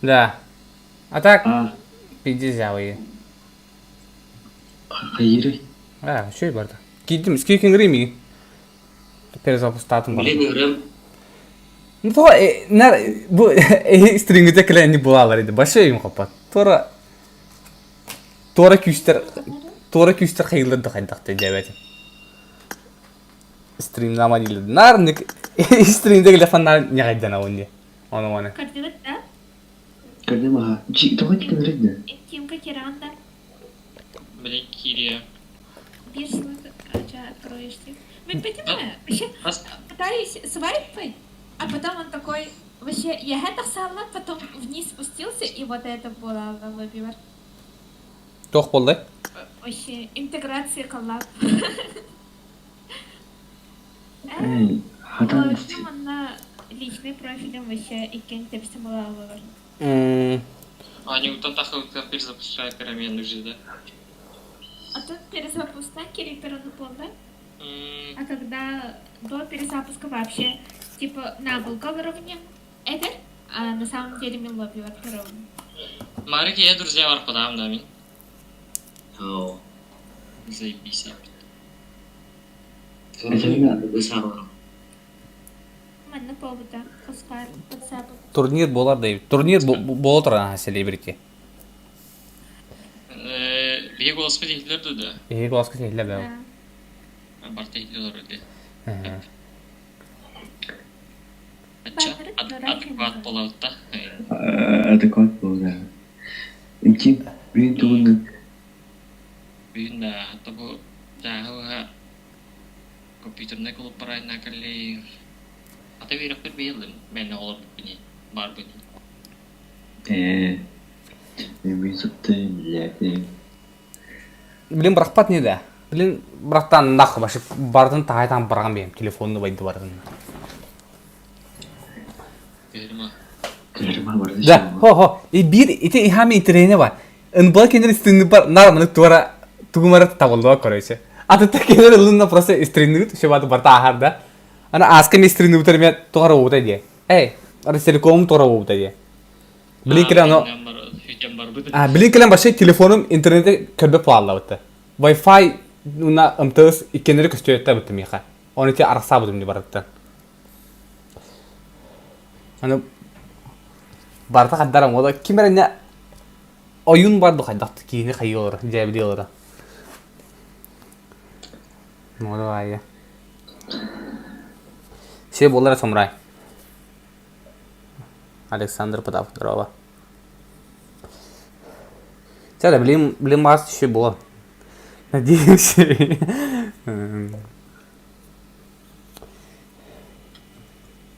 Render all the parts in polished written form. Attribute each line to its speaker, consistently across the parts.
Speaker 1: Да. А так, пиздец взял
Speaker 2: Хайырый?
Speaker 1: А, еще и барда. Киирдим, сколько ыҥырый Перезапустаатым
Speaker 2: Блин, ыҥырым.
Speaker 1: Ну, то, нар, бу стрингите кэлэн булаалар иди. Большой им хоппат. Туора туора күүстэр туора күүстэр хайыллар да хайдахты дьэбэт. Стримнама дииллэр. Нар ник стримде телефоннар ньаҕайданабын дии. Ону маны.
Speaker 3: Көрдүгүт да?
Speaker 2: Көрдүм аха. Тоҕо киирэр да?
Speaker 3: Тимка кираан да?
Speaker 4: Блин, киириэ.
Speaker 3: Биир сылы откроешь ты. Вы понимаете, вообще пытаюсь свайпать, а потом он такой, вообще, я это сама, потом вниз спустился, и вот это было выбивар.
Speaker 1: Туох буоллай?
Speaker 3: Вообще, интеграция коллаб.
Speaker 2: Эй, хатан
Speaker 3: Манна личный профилем вообще иккен тэпсим буолаллар.
Speaker 4: Они утан тахылыктан перезапускают переменную жизнь, да?
Speaker 3: А тут перезапускать перену да? А когда до перезапуска вообще типа на булка уровне это, а на самом деле мен лобби втором.
Speaker 4: Марик, я друзья бар подам, да, мин?
Speaker 2: Оо.
Speaker 4: Заебись.
Speaker 3: Манна повода, Оскар, WhatsApp.
Speaker 1: Турнир буолар да Турнир буола турар селебрити.
Speaker 4: Биһи голоспут иһиллэр дуо да?
Speaker 1: Биһи голоспут иһиллэр бээ.
Speaker 4: Барта иһиллэр олорор Ачча, адекват буолалта.
Speaker 2: Адекват буолла. Инчи бүгүн тугуннук?
Speaker 4: Бүгүн да, хата бу дааһы компьютернай клуб барайна кэлли. Ата үөрэхпит быйыл мэнэ олорбуппун баарбын.
Speaker 2: Ээ, мен сыттым, билээтим.
Speaker 1: Блин, бырахпат не да. Блин, бырахтан нах вообще бардын таайтан барган бэйэм телефонну байды бардын. Да, хо-хо. И биир ити ихами интернете бар. НБ кенер стрингы бар, нар маны туара тугумара табылдыга короче. Аты кенер ылынна просто стрингы все баты барта ахар да. Ана аска ми стрингы бутерме туара ута дие. Эй, Ростелеком туара ута дие. Блин кэлэн ону А, блин кэлэн вообще телефоным интернете көрбөт буоллабыт. Wi-Fi уна МТС иккеннери көстүөттэ быттым миэхэ. Оны те арахсаабытым ди барыттан. Аны барыта хаддарам ола ким эрэ ойун бар ду хайдах киини хайыы олоро дьээбилии олоро. Ну давай. Все буоллар самурай. Александр Потапов, здорово. Чэ, блин, блин, мас еще было. Надеюсь.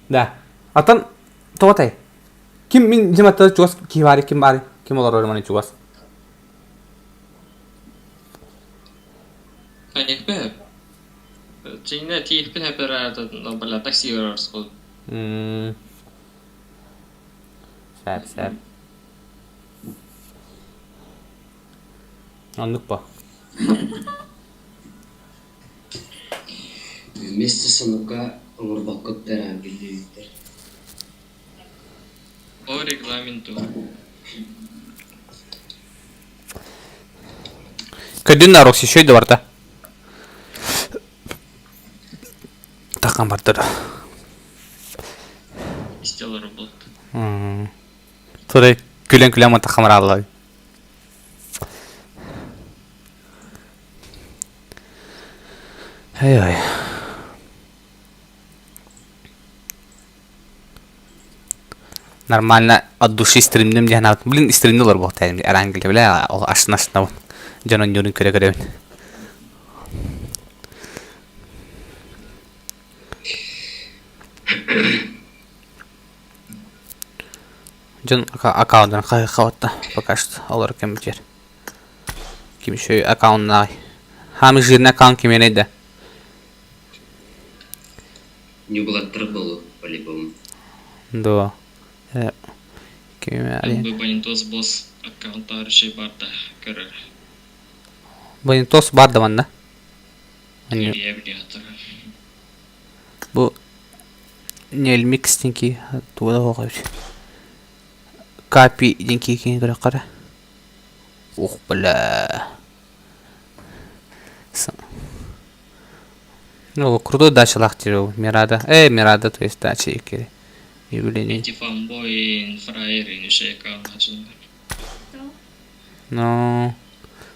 Speaker 1: Да. Атын тоҕотай? Ким мин дьиматтары чугас киһи баары, ким баары, ким олорор маны чугас?
Speaker 4: Хайыппы. Чинэ тииппин эпэрэ бля такси көрөр
Speaker 1: Сээп, сээп. Оннук ба.
Speaker 5: Вместе сонука оҥорбоккут да биллибиттэр.
Speaker 4: По регламенту.
Speaker 1: Көрдүн да Рокси шөй да барда. Тахан бардыр.
Speaker 4: Сделал работу.
Speaker 1: Турай күлэн-күлэн мантах хамарааллар. Эй-ой. Нормально от души стримним диэн аат. Блин, стримни олор буолтайым. Араан бля, ол ашын ашынабын. Дьон онньуурун көрө-көрөбүн. Дьон аккаунтун хайхаватта пока что олор кэмчер. Ким еще аккаунтнаай. Хаамы жирный аккаунт кимиэнэй да.
Speaker 5: Ньукулаттар буолуо по-любому.
Speaker 1: Дуо. Э, ким
Speaker 4: Бу Босс аккаунтаар үчүгэй барда көрөр.
Speaker 1: Бонитос бар да манна.
Speaker 4: Илья билиатара.
Speaker 1: Бу Нельмикс динки туга да хоҕойбут. Капи динки кини көрөххө Ух, бля. Ну, крутой дачалаах диир ол Мирада. Э, Мирада, то есть дача икки. Явление.
Speaker 4: Эти фанбой, фраеры, нишека,
Speaker 1: Ну,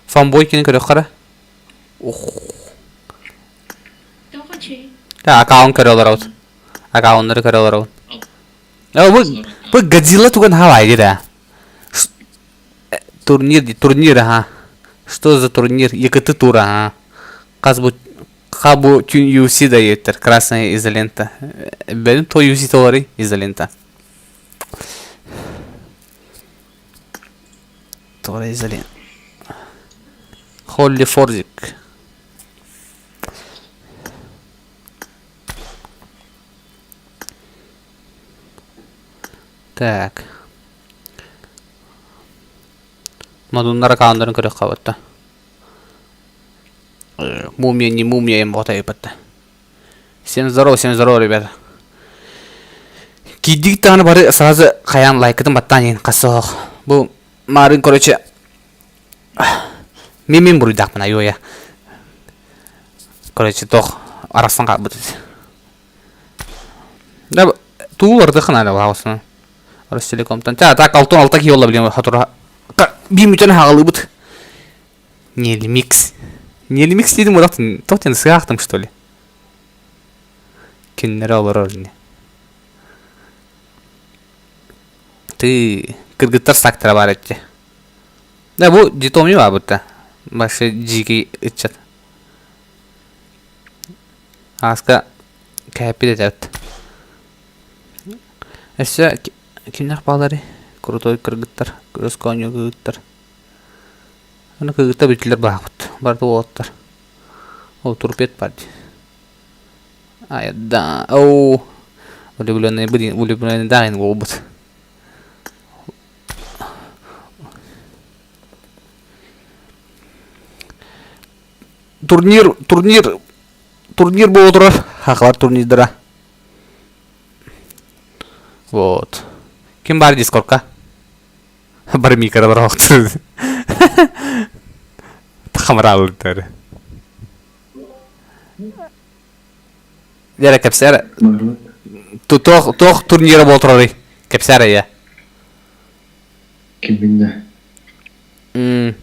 Speaker 1: фанбой кини көрөххө Ух. Аккаунт көрө олоробут. Аккауннары көрө олоробут. Бу, бу Годзилла туган хавай диир Турнир, турнир, ага. Что за турнир? ЕКТ тур, ага. Хас бу ха бу түн UFC да еттер. Красная изолента. Benim то UFC толары изолента. Тора изолента. Холли Фордик. Так. Модуннар аккаунтарын көрүөххэ батта. Мумия, не мумия, им бота епатта. Всем здорово, ребята. Кийдик даҕаны бары сразу хайаан лайкытын баттаан иһин хасыһох. Бу марын, короче, мин мин буруйдаахпын айуоя. Короче, тох арахсан хаалбыт. Да, туулардыхын ана баҕасына. Ростелекомтан. Та так алтын алта киһи olla билин хатура. Биир мүтөн хаалыбыт. Нелмикс. Нелмикс дедим одақтын. Тоқтен сыяқтым, что ли? Киннere олорор не. Ты кыргыттар сактара бар этти. Да бу детомни бар бутта. Башы жики ыччат. Ааска кээппит этэ Өссө кимнээх бааларый? Крутой кыргыттар, кырыс оонньуу кыргыттар. Аны кыргыттар бүтүлэр баахпыт. Барыта уолаттар. Ол турпет бар дии. Ай да, оу, влюбленный влюбленный даҕын буолбут. Турнир, турнир, турнир буола турар. Хахалар турнирдара. Вот. Ким баар дискордка? Бары микролар охтур. Хамраалыттар. Дere кэпсээр туох туох турнира буола турарый? Кэпсээр эйэ.
Speaker 2: Киминнэ?
Speaker 1: М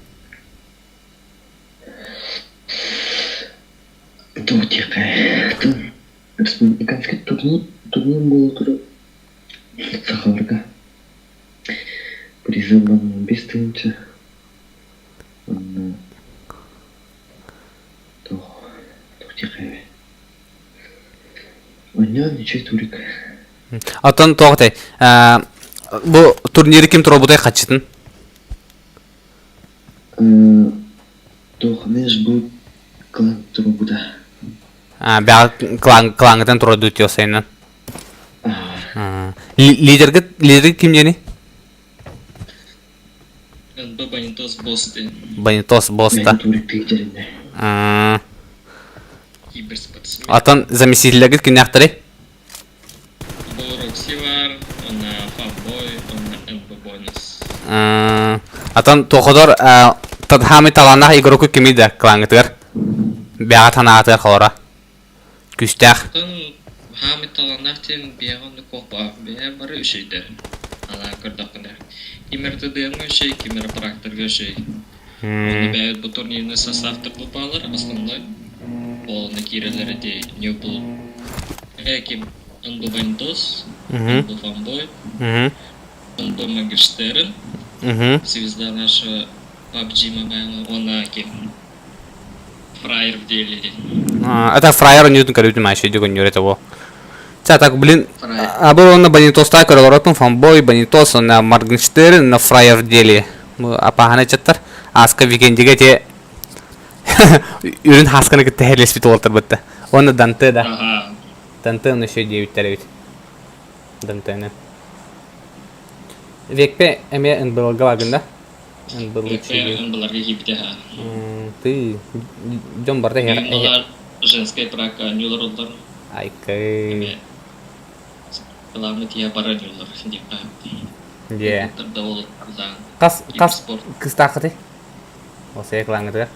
Speaker 2: Туох диэххэ Республиканскай турнир турнир буола турар сахаларга призывынан 5 тыһыынча уонна туох туох диэххэ Онньоон үчүгэй турик.
Speaker 1: Оттон туох этэй? Бу турниры ким туруорбутай хаччытын?
Speaker 2: Туох межбу клан туруорбута.
Speaker 1: Бэҕэ клан клаҥҥытын туруордуу тиосайынан. Лидергит лидер ким диэний?
Speaker 4: НБ Банитос босс диэн.
Speaker 1: Банитос босс та.
Speaker 2: Турик лидеринэ.
Speaker 4: Киберспортсмен.
Speaker 1: Атын заместителлэргит кимнээхтэрий?
Speaker 4: Бу Рокси бар, уонна Фаббой, уонна НБ Бонус.
Speaker 1: Атын туоходор тадхаамый талааннаах игроку кимий да клаҥҥытыгар? Бэҕэ танаатыгар холоро. Күүстээх.
Speaker 4: Атын хаамый талааннаах диэн биэҕэ оннук куоппа. Бэйэ бары үчүгэйдэр. Ана көрдөхпүнэ. Ким эрэ ТДМ-ҥа үчүгэй, ким эрэ тракторга үчүгэй. Уонна бэйэбит бу турнирный составтар баалар основной. Ол киирэллэр ити Ньюбл ким НБ Банитос, НБ Фанбой, НБ Моргенштерн, звезда наша PUBG Mobile, уонна ким Фраер в деле диэн.
Speaker 1: Это фраер ньютон көрүтүм ашы дигон это во. Ча так блин, а был он на Банитос так көрөлөрөтүн фанбой, Банитос, на Моргенштерн, на фраер в деле. Апахана чаттар. Аска викендиге те үрүн хасканы кытта херлеспит уолтар бытта. Онно Данте да.
Speaker 4: Ага.
Speaker 1: Дантен еще диэбиттэр эбит. Дантены. Векпе эмиэ НБЛга баргын да? НБЛ
Speaker 4: Векпе НБЛарга киирбитэ ха.
Speaker 1: Ты дьон барда
Speaker 4: Бүгүн женская прака анньуулар оллор.
Speaker 1: Айкай.
Speaker 4: Эмиэ кылааммы тиһэ бары анньуулар диэххэ.
Speaker 1: Дьэ.
Speaker 4: Да уолаттардаан.
Speaker 1: Хас хас кыстааххытый? Осее кылааҥҥытыгар.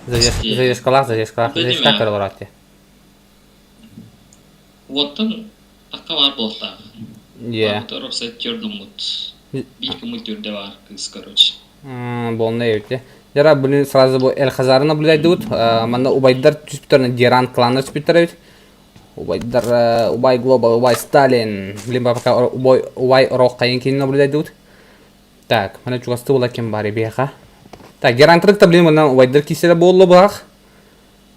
Speaker 1: Задержкалаах, задержкалаах, задержка көрө олорооччу.
Speaker 4: Уоттан такка баар буолтаах.
Speaker 1: Иә.
Speaker 4: Робса түрдүммут. Биир кымы түрдэ баар кыыс, короче.
Speaker 1: Болна эбит. Жара, блин, сразу бу Эль Хазары наблюдайдыбыт. Манна убайдар түспүттэр, Диран кланнар түспүттэр эбит. Убайдар, Убай Глобал, Убай Сталин. Блин, пока Убай, Убай Рок хайын киин наблюдайдыбыт. Так, мана чугасты була ким бар биэха. Так, Герантрыкта, блин, мына убайдар киселе боллу бах.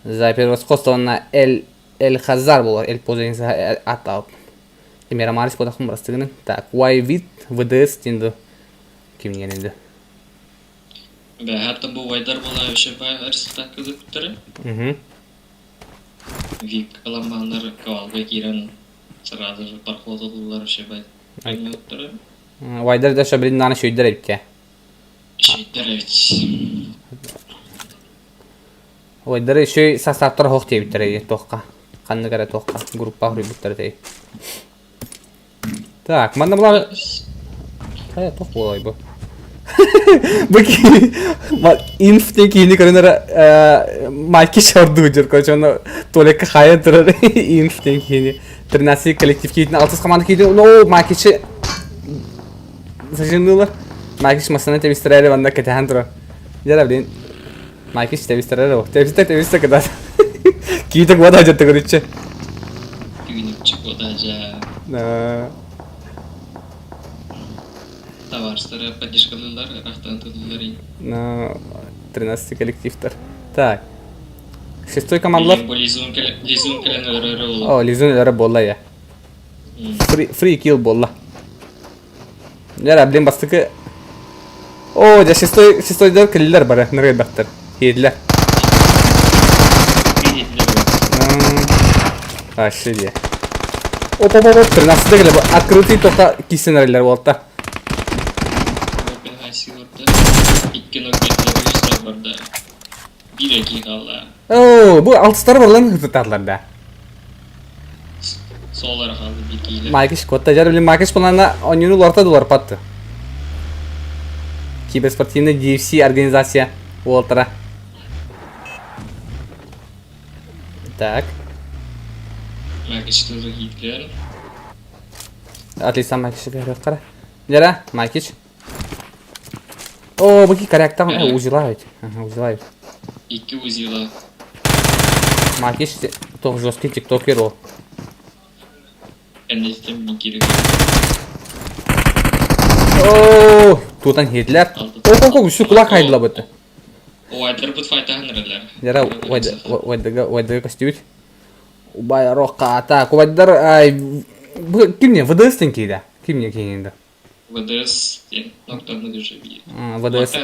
Speaker 1: За превосходство на Эль Эль Хазар буолар, Эль Позенса аттаабыт. Мирамарис буолахпын бырастыгынан. Так, Вайвит ВДС диэн ду ким диэн ду.
Speaker 4: Бэһэ бу убайдар була вообще результат кылыптары. Вип каламбааннар кавалга киирэн сразу же проход ыллылар вообще бай.
Speaker 1: Убайдар да шабрин нааны шүйдер эбитте.
Speaker 4: Шүйдер эбит.
Speaker 1: Убайдары үчүгэй састааптара суох диэбиттэрэ туохха, ханнык эрэ туохха группаҕа суруйбуттар этэй. Так, манна була хайа туох буолай бу? Бу киһи инф диэн киһини көрөн эрэ майки шордуу дьэр короче онно туалекка хаайан турар инф диэн киһини 13 коллектив киһитин алтыс команда киһитин ну Майкичи зажимныылар Майкич массыына тэбистэрээри манна кэтэһэн турар дьэ блин Майкич тэбистэрэр ол. Тэбистэ тэбистэ кыдат. Киитэ куода дьэ төгүрүччү.
Speaker 4: Төгүрүччү куода дьэ. Товарстары поддержкалыылар, ырахтан тыллар.
Speaker 1: 13 коллективтар. Так. Шестой командалар.
Speaker 4: Бу Лизун Лизун кэлэн өлөрөр ол.
Speaker 1: О, Лизун өлөрө буолла я. Фри, фри килл буолла. Дьэ, блин, бастакы Оо, дьэ, шестой, шестойдар кэллилэр бары, нырыйбаттар. Киирдилэр. Вообще дии. Оп, оп, оп, оп, 13 кэлэ открытый тоха кисэн эрэллэр буолта.
Speaker 4: Биир эки хаалла.
Speaker 1: Оо, бу алтыстары барыларын хытытаатылар да.
Speaker 4: Суоллара хаалды биир киилэ.
Speaker 1: Майкиш куотта. Дьэ, блин, Майкиш плана онньууну уларта да уларпатты. Киберспортивный DFC организация уолтара. Так.
Speaker 4: Майкиш тоже киитлер.
Speaker 1: Отлично, Майкиш көрүөххэ. Дьэ, Майкич. Оо, бу коряктан узилають. Ага, узилають.
Speaker 4: Икки узила.
Speaker 1: Макиш туох жесткий тиктокер ол.
Speaker 4: Кэнниттэн мин киирик.
Speaker 1: Оо, тутан хитлер. О, о, үсү кулак хайдылабыт.
Speaker 4: Уайдарбыт файтаһын эрэлэр.
Speaker 1: Дьара уайдага уайдага көстүбүт. Убай роката. Кубайдар бу кимне ВДС-тен киирэ. Кимне киинде.
Speaker 4: ВДС диэн ноктаны дежавю.
Speaker 1: ВДС.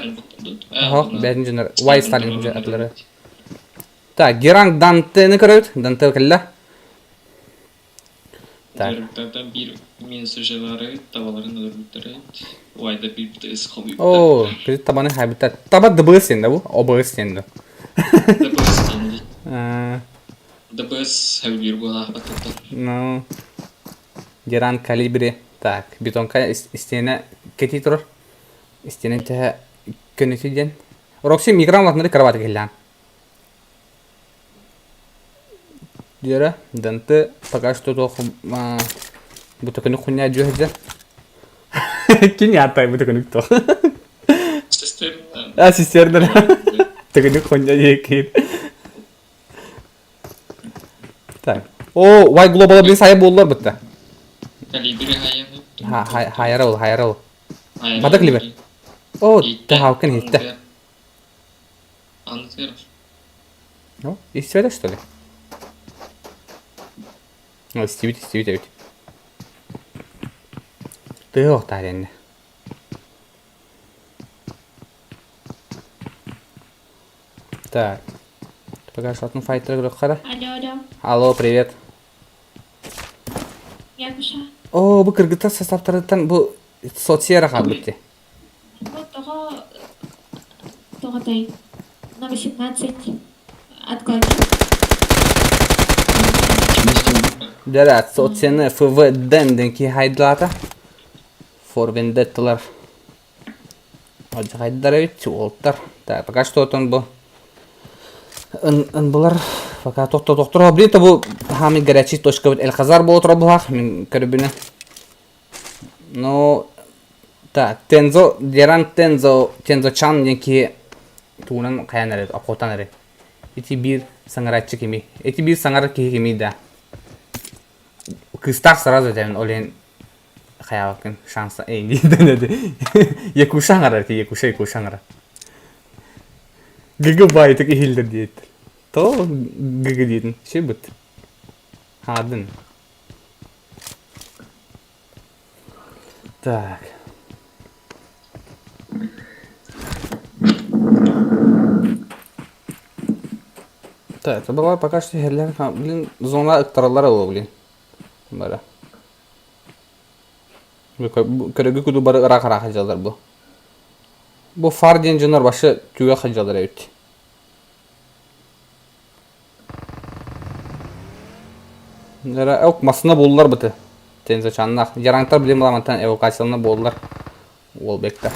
Speaker 1: Ага, бэйэтин дьоннор Вай Сталин атлары. Так, Геранг Дантены көрөбүт. Данте кэллэ. Так.
Speaker 4: Герангтан биир минус уже табаларын өлөрбүттэрэ. Уайда биир ТС хобби.
Speaker 1: О, кырдьык табаны хайбыттар. Таба ДБС диэн да бу? ОБС диэн да.
Speaker 4: ДБС диэн. ДБС хэвлиир буолаахпаттан.
Speaker 1: Ну, Геран Калибри. Так, бетонка истиэнэ кэтии турар. Истиэнэ тэһэ көнөтү диэн. Рокси микрон улатыннары кровати киллээн. Дьөрө, Данты пока что туох бу төкүнүк хунньаа дьүө сылдьар. Кини атай бу төкүнүк туох.
Speaker 4: Систерна.
Speaker 1: А, систерна. Төкүнүк хунньаа диэки. Так. О, White Global блин сайа буоллар бытта.
Speaker 4: Калибри хайа.
Speaker 1: Хайара ол, хайара ол. Бада калибр. О, таһаукын иһиттэ.
Speaker 4: Анзер.
Speaker 1: Ну, истибэтэ что ли? О, истибит, истибит эбит. Тыа охтаар эннэ. Так. Пока что атын файтер көрөххө
Speaker 3: Алло, алло.
Speaker 1: Алло, привет.
Speaker 3: Якуша.
Speaker 1: О, бу кыргыттар составтарыттан бу соцсера хаалбыт дии.
Speaker 3: Бу тоҕо тоҕотой на 18 отклонил.
Speaker 1: Дьэ, соцсены ФВД диэн киһи хайдылаата. For Vendetta-лар. Алдьархайдар эбит, уолаттар. Так, пока что отон бу ынбылар пока тохто тохторо блин бу хаамый горячий точка бит Эльхазар буола турар булаах мин көрбүнэ. Ну так, Тензо, Деран Тензо, Тензо Чан диэн киһи тугунан хайан эрэ, охотан эрэ. Ити биир саҥарааччы кимий? Ити биир саҥарар киһи кимий да? Кыыстаах сразу этэбин, ол иһин хайаабаккын шанса эйниидэн Якуша аҥарар ти Якуша Якуша аҥарар ГГ баайтык иһиллэр диэттэр то ГГ диэтин шибыт хаадын так Так, это была пока что херлер, блин, зона ыктараллара ол, блин. Бара. Көрөгү куду бары ыраах ыраах сылдьаллар бу. Бу фар диэн дьоннор башы түгэх сылдьаллар эбит. Нера ок масына буллар быты. Тензачаннах. Яраңтар билим буламантан эвакуациялана буоллар. Уолбекта.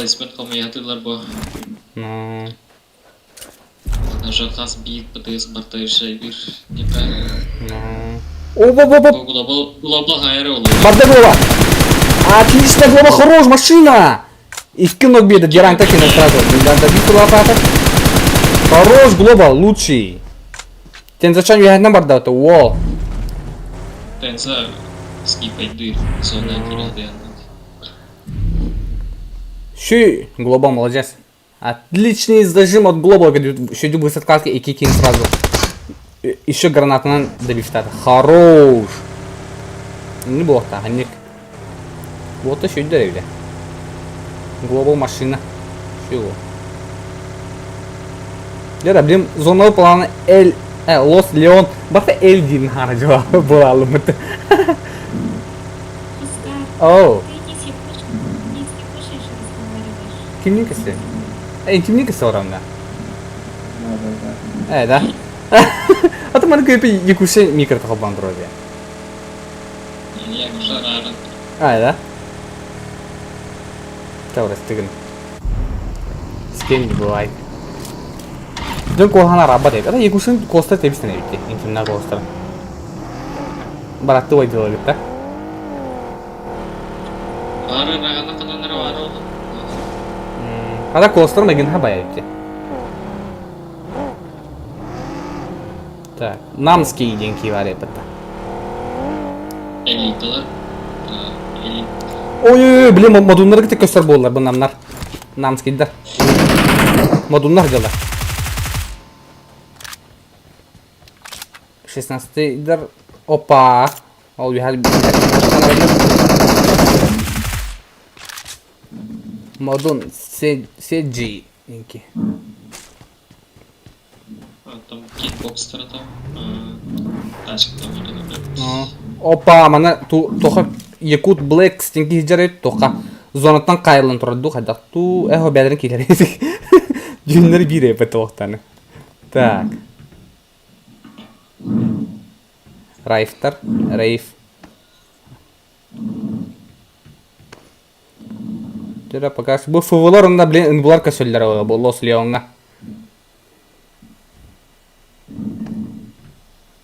Speaker 4: Испен хомуйатылар бу. Даже хас биир ПТС бартайша бир неправильно.
Speaker 1: Оп-оп-оп.
Speaker 4: Глобал, глобал хайры ол.
Speaker 1: Барда голова. Отлично, глоба, хорош, машина! И в кино беда, Деран так и на сразу. Добить лопата. Хорош, Глоба, лучший. Тензачан юһэннэн барда, уол.
Speaker 4: Тенза скипайдыр, зона кирилден.
Speaker 1: Ши, Глоба молодец. Отличный зажим от Глоба, еще высадка и кикин сразу. Еще гранатынан добивтады. Хорош. Не было так, Вот еще деревья. Глобал машина. Чего? Дера, блин, зона плана Эль, Лос Леон. Бахта Эль дин хара жава была лымыт. Оу. Кимнин кisi? Кимнин кisi орамна? Э, да? А то маны көпі екуші микро тақылбан тұрады. А, да? Таврас тыгын. С кем не бывает. Дön колхана раба дейт. Ата екушин костар тебистен эбитти. Интимна костар. Баратты ой делали, да?
Speaker 4: Бары рагана кананара бар ол.
Speaker 1: Ата костар мегин хабай эбитти. Так, намский деньги бар эбитти.
Speaker 4: Элиталар. Элит.
Speaker 1: Ой-ой-ой, блин, модуннар ките көстөр боллар бу намнар. Намскийдар. Модуннар дела. 16-дар. Опа. Ол бихал Модун Седжи.
Speaker 4: Там кикбокстер там. Тачка там.
Speaker 1: Опа, мана тоха Якут Блэк стенки жарайт тоха. Зонаттан кайылын турар ду хайдах ту эхо бәдерин килер. Жүннер бире бет Так. Райфтар, Рейф. Тера пока бу фувлар онда блин булар көсөллөр бу Лос Леонга.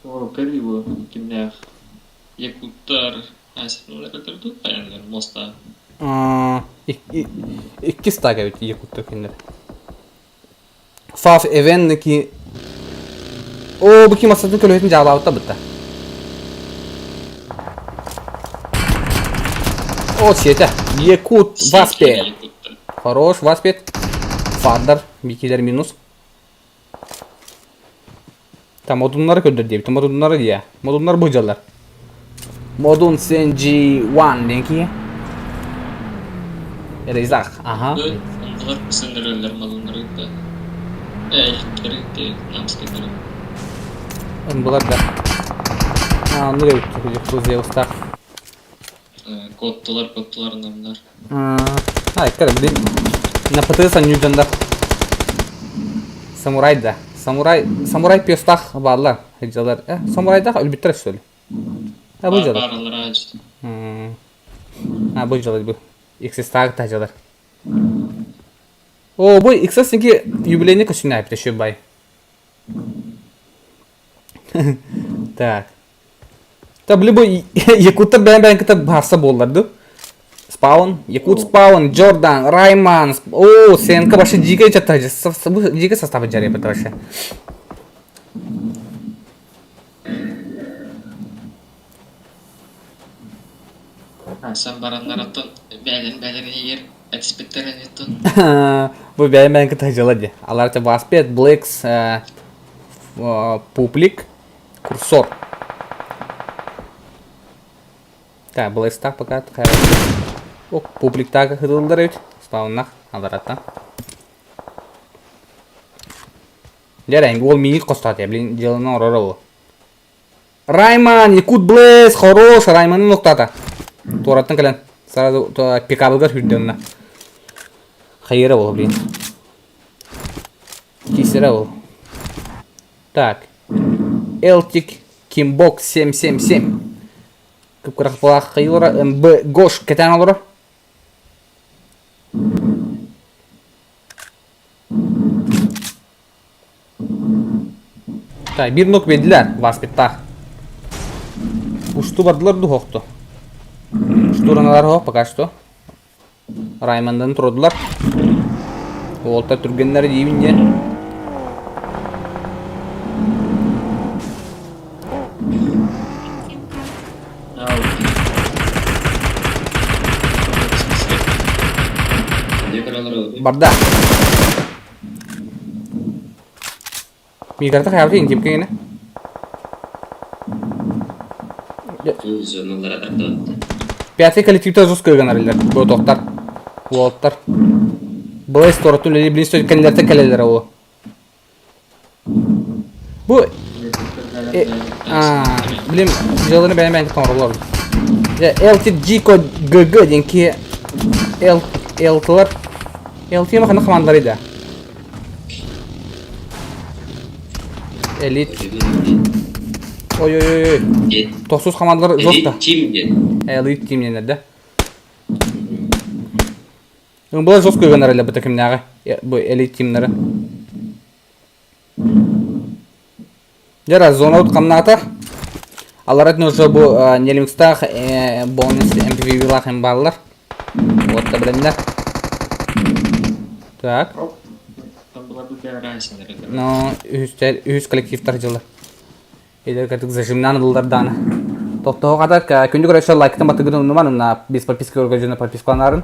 Speaker 4: О, первый кимнях. Якуттар. Моста.
Speaker 1: Икки стага бит якуттар киндер. Фаф эвенники О, бу ким асатын көлөһүтүн жаалаабытта бытта. О, сиэтэ. Якут Васпет. Хорош, Васпет. Фардар, бикилер минус. Там модуннары көдөр диэбит. Модуннары дия. Модуннар бу жаллар. Модун Сенджи 1 денки. Резах, ага.
Speaker 4: Булар сындырылар малыннары да. Элиттери намскайдары.
Speaker 1: Булар да. А, оннук эбит Зевстаах.
Speaker 4: Коттулар, коттулар намнар.
Speaker 1: А, иккер, блин. На ПТС анньуу дьоннор. Самурай да. Самурай, самурай пестах бааллар. Дьалар. Э, самурайдах өлбүттэр что ли? А, бу дьалар.
Speaker 4: Бааралар аажыт.
Speaker 1: А, бу дьалар бу. XS-таах та дьалар. О, бу XS ники юбилейный көстүүнэ эпте шөбай. Так. Та били бу якуттар бэйэн-бэйэн кытта баарса буоллар ду. Спаун, Якут Спаун, Джордан, Райман, о, СНК вообще дикая чата, дикая состава жарепет вообще.
Speaker 4: Асан бараннар оттон бээлин бээлерин иер эксперттерин иттон.
Speaker 1: Бу бэйэн-бэйэн кытта дьыла ди. Алар те Васпет, Блэкс, Публик, Курсор. Так, Блэкстах пока О, публиктага хыдылдар эбит. Спауннах, аларата. Дьэ, ол минит костаат, блин, дьыаланы оҥорор ол. Райман, Якут Блэс, хорош, Райманын нуктата. Туораттан кэлэн, сразу пикабыгар сүүрдэ онно. Хайыра ол, блин. Кисера ол. Так. Элтик Кимбок 777. Кыпкырах хайылара МБ Гош кэтээн олоро. Так, биир нок биэрдилэр Васпиттаах. Усту бардылар дуһохто. Устураналар хоһ пока что. Раймондан турдулар. Уолтар түргэннэр диибин диэн. Барда. Мигарта хайабыт интим киҥинэ. Пятый коллективта жестко ыганарылар. Ботохтар. Уолаттар. Былай сторатун үлели блин стой кэннилэртэн кэлэллэр ол. Бу блин дьыаланы бэйэм бэйэм тоҥороллор. LTG код GG диэн ки L LT-лар LT ханна командалары да. Элит. Ой-ой-ой. Тохсус командалар жестко.
Speaker 5: Элит Team диэн.
Speaker 1: Элит Team диэннэр да. Была жестко ыганар бу кимнээҕи бу элит тимнары. Дьэ, зона хамнаата. Аларат уже бу Нелимстах бонус MPV-лах им баллар. Вот таблемнер. Так. Но үһүстэр үһүс коллективтар дьылы. Эдэр катык зажимнан ылылар даана. Тохтоһо катар күндү көрөччү лайктан батыгын умнуман на без подписки көргө жана подпискаланарын.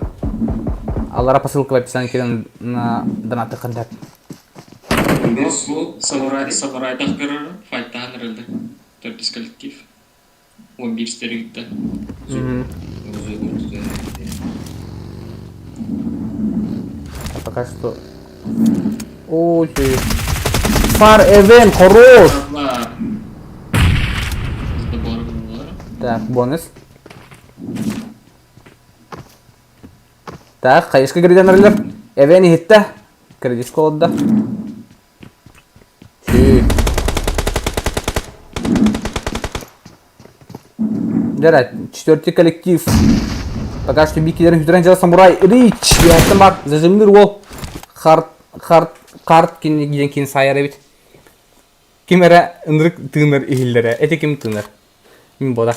Speaker 1: Аллара по ссылке в описании кирен на донаты хандат.
Speaker 4: Бу самурай самурайдах көрөр файтаан рылды. Төрдүс коллектив. 11 стеригитте.
Speaker 1: А пока что... Ой, Фар Эвен, хорош! Так, бонус. Так, хайышка кредит Эвен иһиттэ. Кредит колодда. Дьэ, четвертый коллектив. Пока что бикилерин хүтүрэн дьыла самурай Рич. Яттан бар. Зажимныр уол. Харт, харт, карт кин кин сайар эбит. Ким эрэ ынырык тыынар иһиллэрэ. Эти ким тыынар? Мин бодах.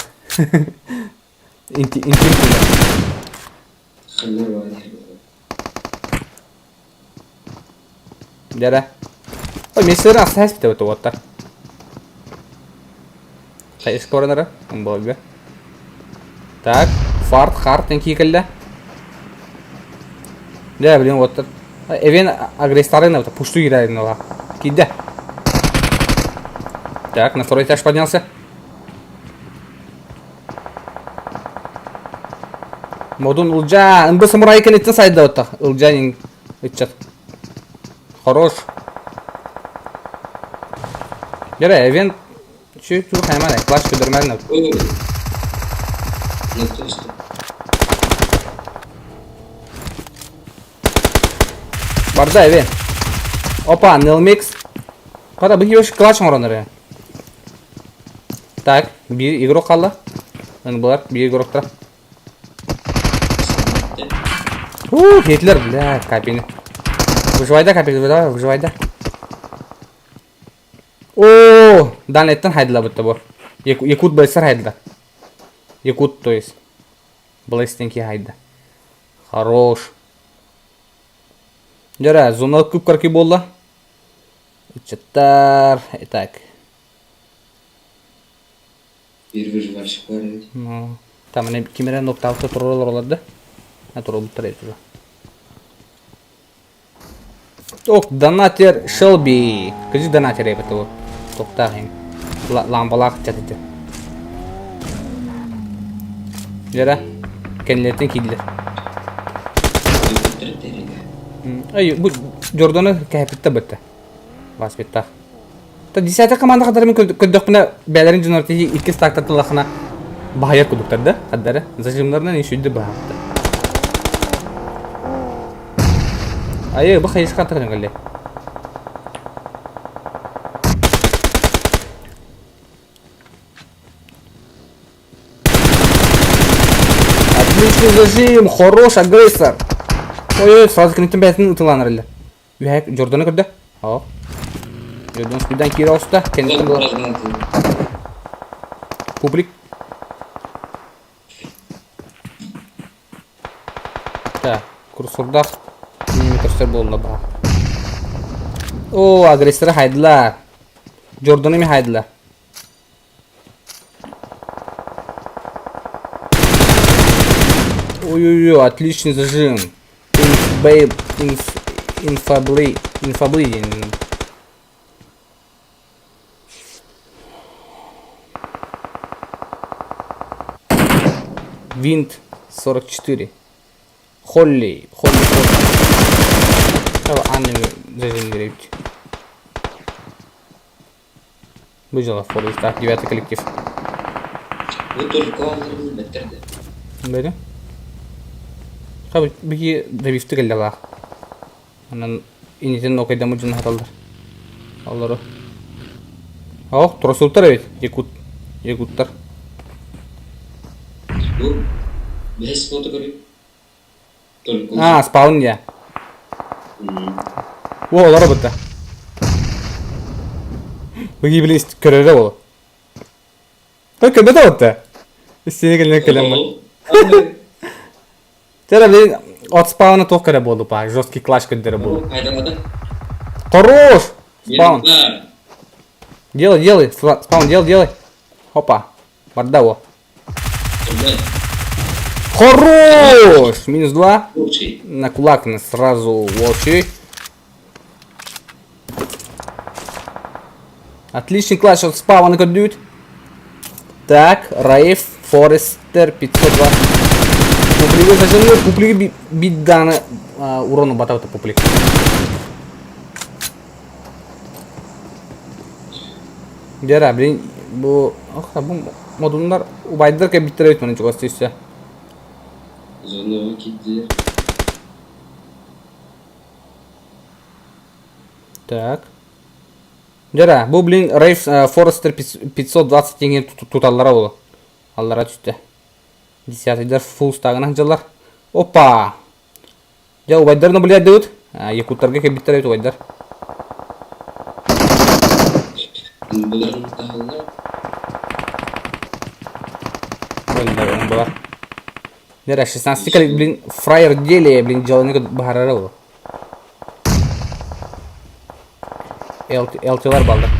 Speaker 1: Интим тыынар. Дьэрэ. Ой, мессерин астаһас битэ уоттар. Хайыс корнера, болга. Так, фарт, харт, тен киикэллэ. Дьэ, блин, уоттар. Эвен агрессоры пушту киирэр ла. Киирдэ. Так, на второй этаж поднялся. Модун Ылдьаа, ымбы самурай кэнниттэн сайда оттах. Ылдьаа Ыччат. Хорош. Дьэрэ, эвент Чү, чү, хайман, класс көдөрмөн.
Speaker 5: На то, что...
Speaker 1: Барда эви. Опа, Нелмикс. Кара, бу киһи класс оҥорон эрэ. Так, биир игрок хаалла. Ынбылар, биир игроктар. Уу, Гитлер, бля, капельный. Выживай да, капель, выживай, выживай да. Оо, Данеттен хайдылабытта бу. Якут Блэстер хайдыла. Якут, то есть. Блэстенки хайда. Хорош. Дьэрэ, зона күп-кыркый буолла. Ыччаттар, итак.
Speaker 5: Биир выживальщик бар эбит.
Speaker 1: Ну, там они ким эрэ ноктаабыта туруора олороллор да? А туруорбуттар эбит уже. Ох, донатер Шелби. Кыжы донатер эбит ол. Тоқтаах им. Лампалаах ыччат ити. Дьэрэ, кэннилэриттэн киирдилэр. Ай, бу Джорданы кэһэппиттэ бытта. Баспиттах. Та десятый команда хадары мен көрдөхпүнэ бээлэрин дьонор тиһи икки стактар тыллахына баһайар кудуктар да хаддары зажимнарынан ишүйдү баһапта. Айы бу хайыска тагын кэлле. Отличный зажим, хорош агрессор. Ой-ой, сразу киниттен бэйэтин ытылаан эрэллэр. Үһэ Джорданы көрдө. Оо. Джордан спидан киирэ оҕуста. Кэнниттэн буолар. Публик. Так, курсордаах миллиметрстер буолла баҕа. Оо, агрессоры хайдылар. Джорданы эмиэ хайдылар. Ой-ой-ой, отличный зажим. Инфбейб, инф, инфаблей, инфаблей диэн. Винт 44. Холли, Холли, Холли. Анны зажим беребит. Бу дьыала Форест, девятый коллектив.
Speaker 5: Бу только бэттерде.
Speaker 1: Бэри. Хабы бики добивты келлелах. Анан инитин окайдамы дьон хаталлар. Олору. Ох, турасултар эбит. Якут. Якуттар.
Speaker 5: Бу бэс фото көрү. Только.
Speaker 1: А, спаун я. О, олоро бытта. Быги билин көрөрө болу. Той көбөтө бытта. Истине келен келем. Тера блин, от спауна туох көрө буолу па, жесткий клатч көддөрө буолу. Хорош! Спаун. Делай, делай, спаун, делай, делай. Опа. Барда о. Хорош! Минус 2. На кулак на сразу волчий. Отличный клатч от спауна көрдүүт. Так, Раиф Форестер 502. Публиги зажимны, публиги бидданы урону батабыта публик. Дьэ блин, бу бу модуннар убайдар кэлбиттэрэ эбит маны чугас түссе.
Speaker 5: Зонаҕа киирдилэр.
Speaker 1: Так. Дьэ бу блин Рейв Форестер 520 теңге туталлара буолу. Аллара түстэ. Десятыйдар фулл стагынан дьаллар. Опа! Дьэ убайдарын наблюдайдыбыт. Якуттарга кэлбиттэр эбит убайдар.
Speaker 5: Быларын таһаллар.
Speaker 1: Была. Дьэ 16 блин, фраер деле, блин, дьаланы баһарара ол. ЛТлар балдар.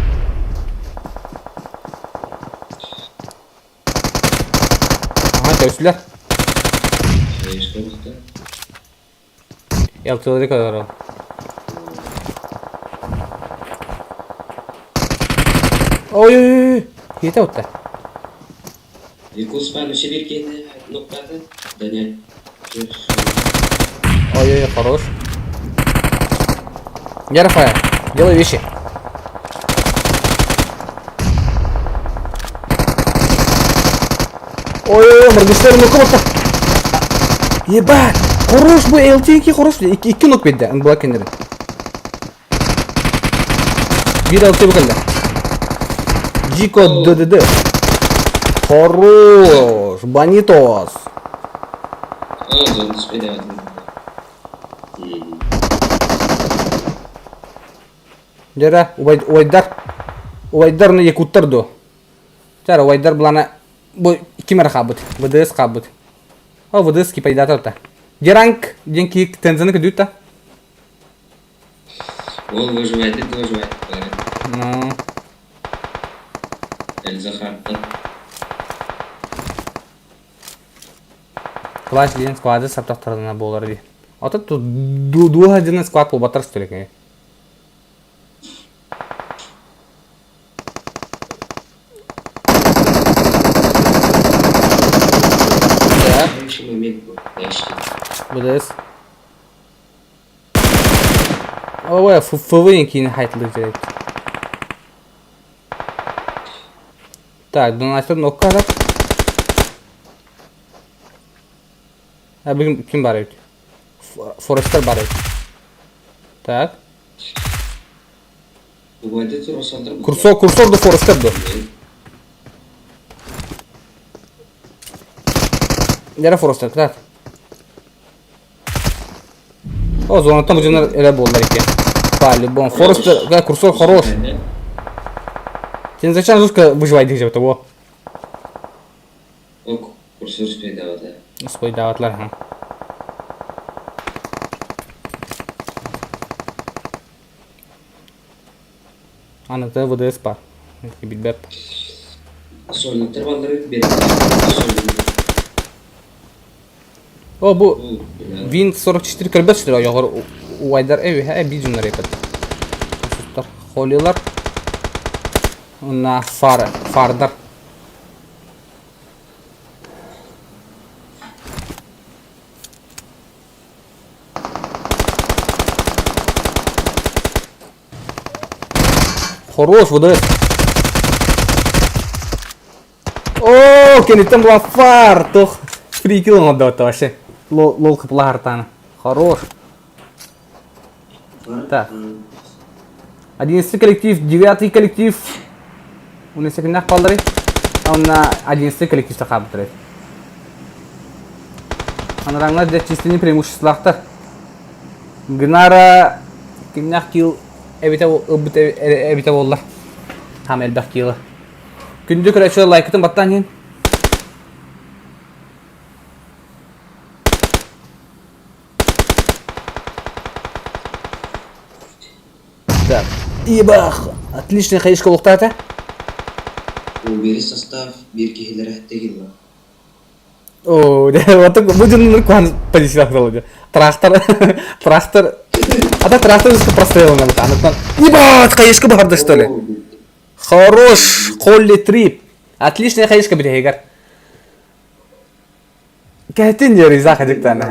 Speaker 1: Ага, көрсүлэр. ЛТлары көрөр. Ой-ой-ой, хиэтэ утта.
Speaker 5: Якутспан үсэ биир киһини ноктаата. Да нет.
Speaker 1: Ой-ой, хорош. Герфа, делай вещи. Ой-ой-ой, Моргенштерн ну кого-то. Ебать! Хорош бу LTK хорош. Икки нок биэрдэ, НБА кэннэрин. Биир LT бу кэллэ. Джико ДДД. Хорош! Банитос!
Speaker 5: О, зон спидават.
Speaker 1: Дьэрэ, убайдар, убайдар ну якуттар дуо? Чара, убайдар былана бу ким эрэ хаалбыт, ВДС хаалбыт. О, ВДС кипайдаата та. Деранг диэн киһи тензаны көдүүт та.
Speaker 5: Ол выживает, это выживает.
Speaker 1: Ну,
Speaker 5: Эльза Хартон.
Speaker 1: Класс диэн склады саптахтарына буолар дии. Ото дууһа диэн склад буолбаттар что ли?
Speaker 5: Хороший момент был, конечно.
Speaker 1: БДС. Ой, ФВ киин хайтылыр Так, донатор нокка А бүгүн ким бар эбит? Форестер бар эбит. Так. Курсор, курсор до Форестер до. Нера Форестер, так. О, зонаттан бу дьоннор эрэ буоллар икки. По-любому. Форестер, да, курсор хорош. Сен зачем жестко выживать дегже того?
Speaker 5: Ок, курсор успейдаабата.
Speaker 1: Успейдаабатлар, ха. Аны ВДС бар. Билбеп.
Speaker 5: Сольниктер баллары берет.
Speaker 1: О, бу Win 44 көрбөт что ли? Уайдар эви, э, бидюннар епет. Холилар. На фары, фардар. Хорош, вода. О, кенеттен була фар, тох. Фри килл оңордо вообще. Лол кыплаартаны. Хорош. Так. Одиннадцатый коллектив, девятый коллектив. Уна секундах қалдыры. Онна одиннадцатый коллектив тақабыдыры. Анараңлар дә численный преимуществолаахтар. Гынара кимнэх килл эбитэ ылбыт эбитэ буолла. Хам элбэх килла. Күндү көрөөчү лайкытын баттаан иһин. Так. Ебах! Отличный хаишка лухтаата.
Speaker 5: Убери состав биир киһилэрэ тегилла.
Speaker 1: О, вот так будем куан позициях было. Трактор, трактор. А так трактор прострел надо. Ебать, хаишка бахарда что ли? Хорош, Холли Трип. Отличная хаишка битегер. Кәтин яриза хадиктана.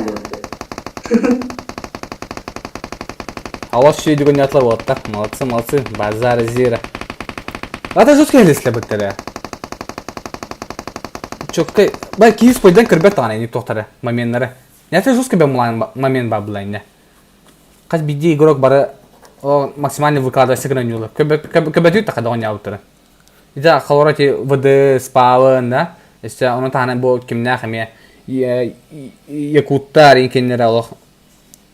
Speaker 1: Алаш шүй деген ятлар болады так. Молодцы, молодцы. Базар зира. Ата жутко елесле бітті. Чокка, бай киіз қойдан кірбет тағана не тоқтары моменттары. Не жестко бе момент ба булайны. Хас биирдии игрок бары о максимально выкладывайся гынан ньюла. Көбөтү тахада оонньообуттара. Ити холоро ити ВД спаалын да, өссө ону таһынан бу кимнээх эмиэ якуттар инкиннэрэ олох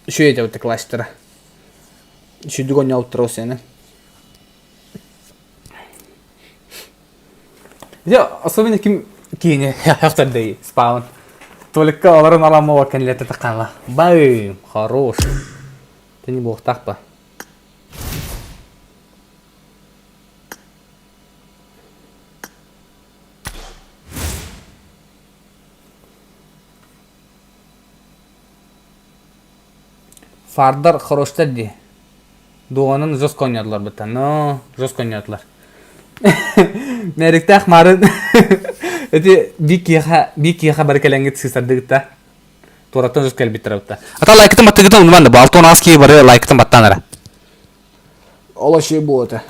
Speaker 1: үчүгэй этэ класстара. Үчүгдүк оонньообуттара ол Дьэ, особенно ким киини хөхтөрдөй спаун. Толикка олорон аламмаба кэннилэртэ таххаанла. Баым, хорош. Тини буохтаах ба. Фардар хороштар дии. Дуонун жестко оонньоотулар бытта. Но жестко оонньоотулар. Мэриктээх марын эти биир киһиэхэ биир киһиэхэ бары кэлэҥҥит сыыстардыгыт туораттан жестко кэлбиттэрэ бытта. Ата лайкытын баттыгытын умнуман да бу 6 киһи бары лайкытын баттаан эрэ. Ол вообще буолуо этэ.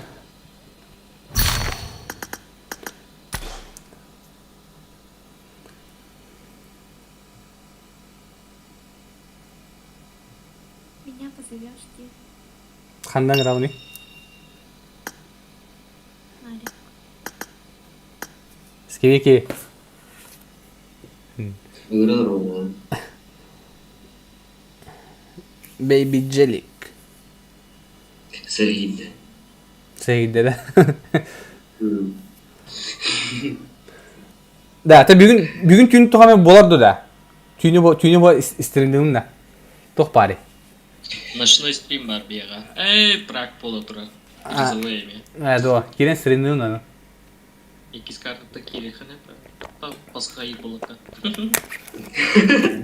Speaker 3: Меня позовешь ты?
Speaker 1: Ханнан равный?
Speaker 3: Марик.
Speaker 1: Скибики.
Speaker 5: Ыҥыран оруоллаан.
Speaker 1: Baby Jellic.
Speaker 5: Сэрэйдэ.
Speaker 1: Сэрэйдэ да? Да, та бүгүн бүгүн түүн туох эмэ буолар дуо да? Түүнү бу түүнү бу истириннигим да. Туох баарый?
Speaker 4: Ночной стрим бар биэҕэ. Эй, прак буола турар. Призовые эми.
Speaker 1: Э, дуо, киирэн стримнигим да.
Speaker 4: Иккис картата киириэххинэ пасхай буолата.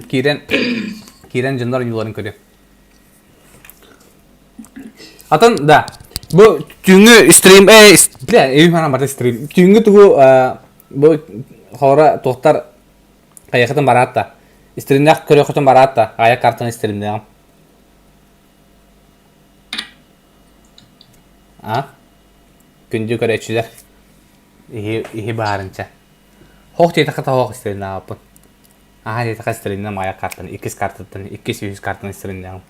Speaker 1: Киирэн киирэн дьоннор ойууларын көрүө. Атын да бу түүҥҥү стрим э бля өйүм санаам барда стрим түүҥҥү тугу бу хоро туохтар хайыахытын бараат да стримнээх көрүөххүтүн бараат да аайа картаны стримнээҕим а күндү көрөөччүлэр иһи иһи баарынча хоох диэтэххэ тоһоох стримнаабыппын аһаа диэтэххэ стримнэм аайа картаны иккис картаттан иккис үһүс картаны стримнээҕим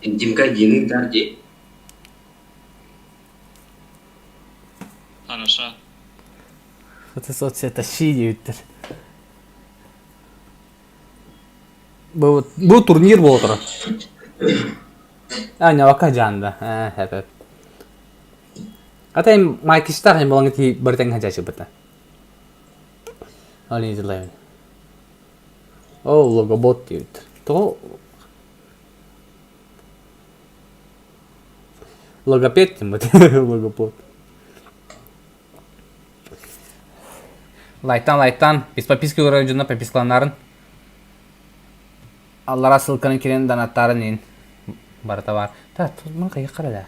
Speaker 5: Димка Дины дар дии.
Speaker 4: Хорошо.
Speaker 1: Это соцсетащи диэбиттэр. Бу, бу турнир буола турар. А, ньалака дьаанда. Ээ, хэп Ата майкистаах балаҥа тии барытаҥ хачаачыбыта. Ол иһин Оо, логобот диэбиттэр. Тоҕо Логопед диэн логопод. Лайтан лайтан без подписки көрөр дьонно подпискаланарын аллара ссылканы кирен донаттарын ин барыта бар. Та мын кайыкка да.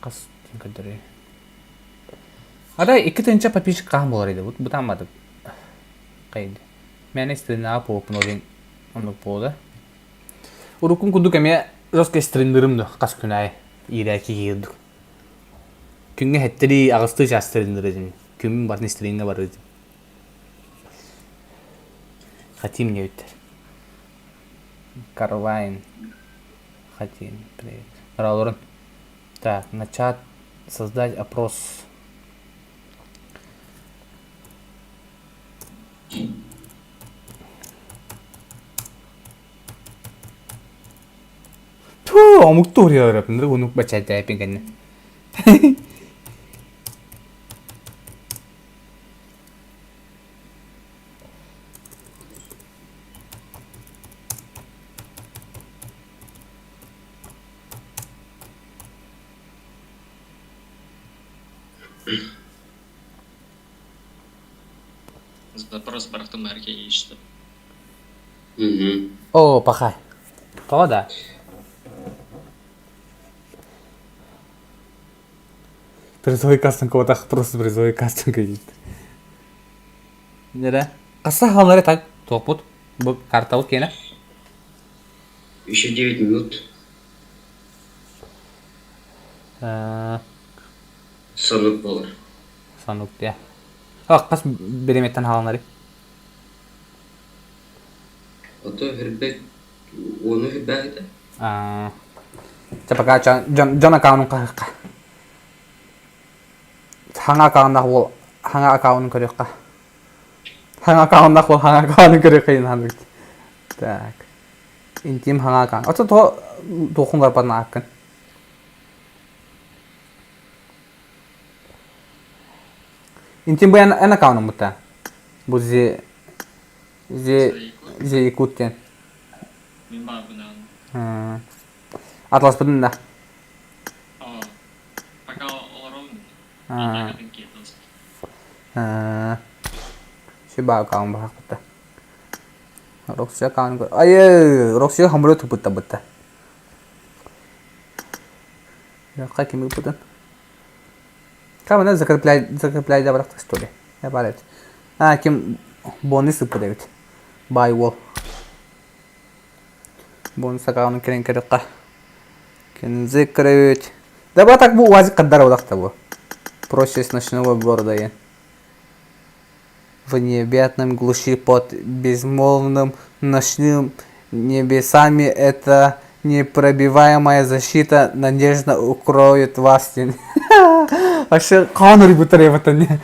Speaker 1: Хас көрдөрүй. Ада 2 тысяча подписчик хаһан буолар edi? Бутаамматым. Кайды. Мен стринаға буолуппун ол оннук буолда. Уруккун курдук эмиэ жестко стриндырым да хас күн аайы иирээки киирдик. Күҥҥэ сэттэлии аҕыстыы чаас стриндыр этим. Күммүн барытын стриҥҥэ барар этим. Хотим диэбиттэр. Карвайн. Хотим. Привет. Олорун. Так, начать создать опрос. Туу, омуктуу уруйар унук бачаайдаайпын кэннэ.
Speaker 4: Запрос барахтым археологический.
Speaker 5: Угу.
Speaker 1: О, пахай. Тоҕо да? Призовой кастинг отах просто призовой кастинг дейді. Нере? Қаса халары так тоқпут. Бу картабыт киэнэ.
Speaker 5: Еще 9 минут. Сонук буолар.
Speaker 1: Сонук дия. Хас биреметтен хааланары.
Speaker 5: Ото хүрбэт уону хүрбээхитэ.
Speaker 1: Чэ пока дьон дьон аккаунун хаһыахха. Хаҥа аккауннаах уол хаҥа аккаунун көрүөххэ. Хаҥа аккауннаах уол хаҥа аккаунун көрүөххэ диэн хаалбыт. Так. Интим хаҥа аккаун. Ото то туохун барбан ааккын. Интим бу эн эн аккаунум бутта. Бу зи зи зи Якут диэн.
Speaker 4: Мин баарбынан.
Speaker 1: Атласпытын да.
Speaker 4: Пока олоробун.
Speaker 1: Сүбэ аккаун баһахпыта. Рокси аккаун Айы, Рокси хамыры тупутта бутта. Якка кими ыппытын? Камена закрепляй закрепляй да барахта что ли? Я барет. А, ким Бонус ыппыт эбит. Баай уол. Бонус аккаунун кэлэн көрүөххэ. Кинзы көрөбүт. Да бу так бу УАЗик каддар олохта бу. Проще с ночного города я. В необъятном глуши под безмолвным ночным небесами эта непробиваемая защита надежно укроет вас. Вообще, хаан ырбытар эбэтэн.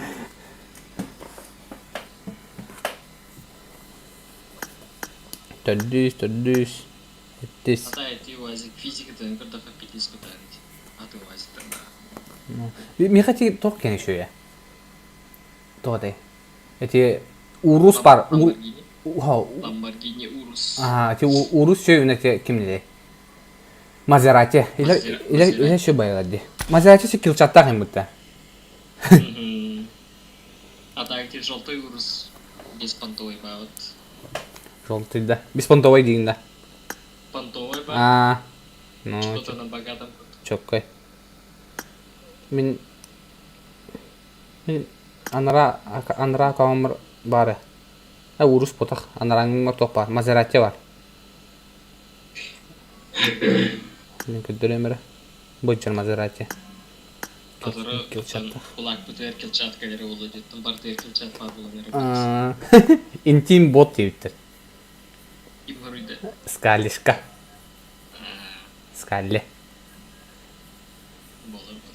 Speaker 1: Төрдүс, төрдүс, эттис.
Speaker 4: Ата эти УАЗик физикатын көрдөхө питис кутарит. Аты УАЗиктарда.
Speaker 1: Миэхэ ти туох киэн үчүгэйэ? Туох этэй? Эти Урус бар.
Speaker 4: Lamborghini. Lamborghini Urus.
Speaker 1: Аа, эти Урус сүйүн эти кимнилей? Мазерати. Илер илер илер şu bayılar di. Мазерати şu килчаттаах им бутта.
Speaker 4: А так эти желтый Урус беспонтовый ба вот.
Speaker 1: Желтый да. Беспонтовый диин да.
Speaker 4: Понтовый ба.
Speaker 1: Аа. Ну,
Speaker 4: Что-то на богатом.
Speaker 1: чоккой. Мин мин анара анара каамыр баары. Э урус ботах анараңмар туох баар. Мазерати бар. Мин көрдөрөм эрэ. Быдьар Мазерати.
Speaker 4: Который
Speaker 1: Килчаттах.
Speaker 4: кулак бутер килчатка эрэ буолуо диэттэн бартыгар килчат баар буолан эрэ.
Speaker 1: Интим бот диэбиттэр.
Speaker 4: Ким хоруйда?
Speaker 1: Скалишка. Скалли.
Speaker 4: Буолар бот.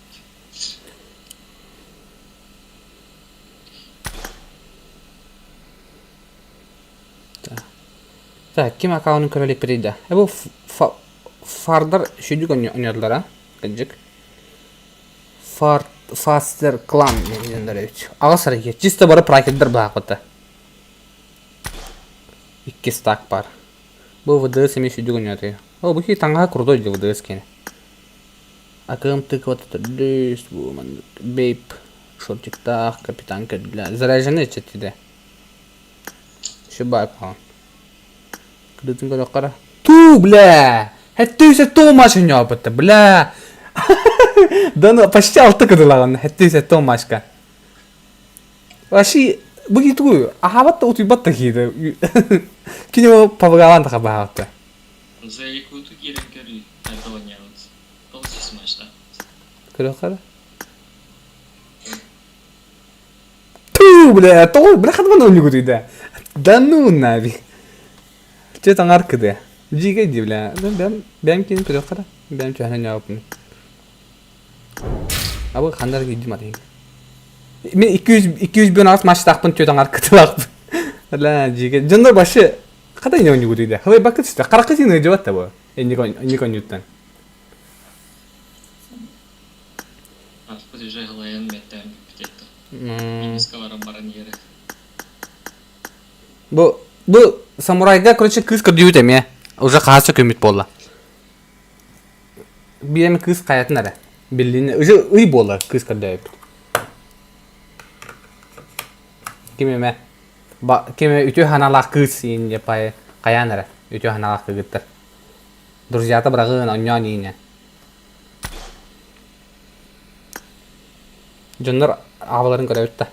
Speaker 1: Так, ким аккаунун көрө иликпитий да? Э бу фардар сүдүк оонньууллар а? Кырдьык. Фар Фастер Клан диэннэр эбит. Аҕыс эрэ чисто бары пракердар баахпыта. Икки стак бар. Бу ВДС эмиэ сүдүк оонньоотуй. О, бу киһи таҥаһа крутой дии ВДС киэнэ. Акыым тыквата төрдүс, бу маннык бейп шортиктаах капитан көрдүлэ. Заряженный иччитэ. Шибай паҕан. Кырдытын көрөххө Туу, бля! Хэттүүсэ туу маш оонньообута, бля! Да ну, почти алты кыдылаҕын, хэттүүсэ туу машка. Вообще, бу киһи тугуй? Аһаабат да утуйбат да киһи. Кини пабыгаалаан да хабаабатта.
Speaker 4: За якуту киирэн көрүй, это оонньообут. Тоҕус матчта.
Speaker 1: Көрөххө Туу, бля, тоҕо, бля, хатман оонньуугутуй да. Да ну нафиг. Чэ таҥар кыды. Дьиикэй дии, бля. Бэм, бэм киин көрүөххэ да. Бэм түһэн оонньообуппун. Абы хандар киирдим атыйын. Мен 200 200 матчтаахпын түөт аҥар кытылаахпын. Бля, дьиикэй. Дьоннор вообще хата не оонньуугутуй да. Халай бакыт сүтэ. Харахха син ыдьыбат да бу. Энник оонньууттан.
Speaker 4: Аспыт уже халайан мэттээн бүппүт этэ. Минискалара баран иһэрэ.
Speaker 1: Бу бу самурайга короче кыыс көрдүүбүт эмиэ. Уже хаһа көмүт буолла. Биир эмэ кыыс хайатын эрэ. Биллини уже ый буолар кыыс көрдөөбүт. Ким эмэ ба ким эмэ үтүө санаалаах кыыс иин пай хайаан эрэ үтүө санаалаах кыргыттар. Друзьята быраҕыын онньоон иине. Дьоннор аҕаларын көрөбүт да.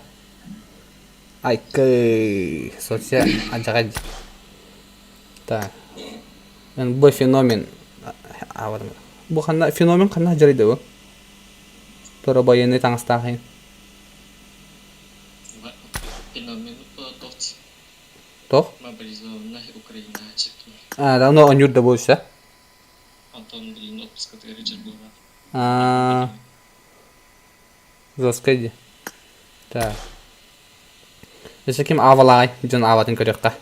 Speaker 1: Айкы соция адьаҕай Так. Бу феномен Бу ханна феномен ханна дьарыйда бу? Тура военный таҥастаах
Speaker 4: Феномен тот
Speaker 1: Тох?
Speaker 4: мобилизованная Украина чепки.
Speaker 1: А, давно оонньуур да буолса.
Speaker 4: Антон, блин, отпуска Ричард была.
Speaker 1: А, жестко дии. Так. Өссө ким аавалаай дьон ааватын көрүөххэ.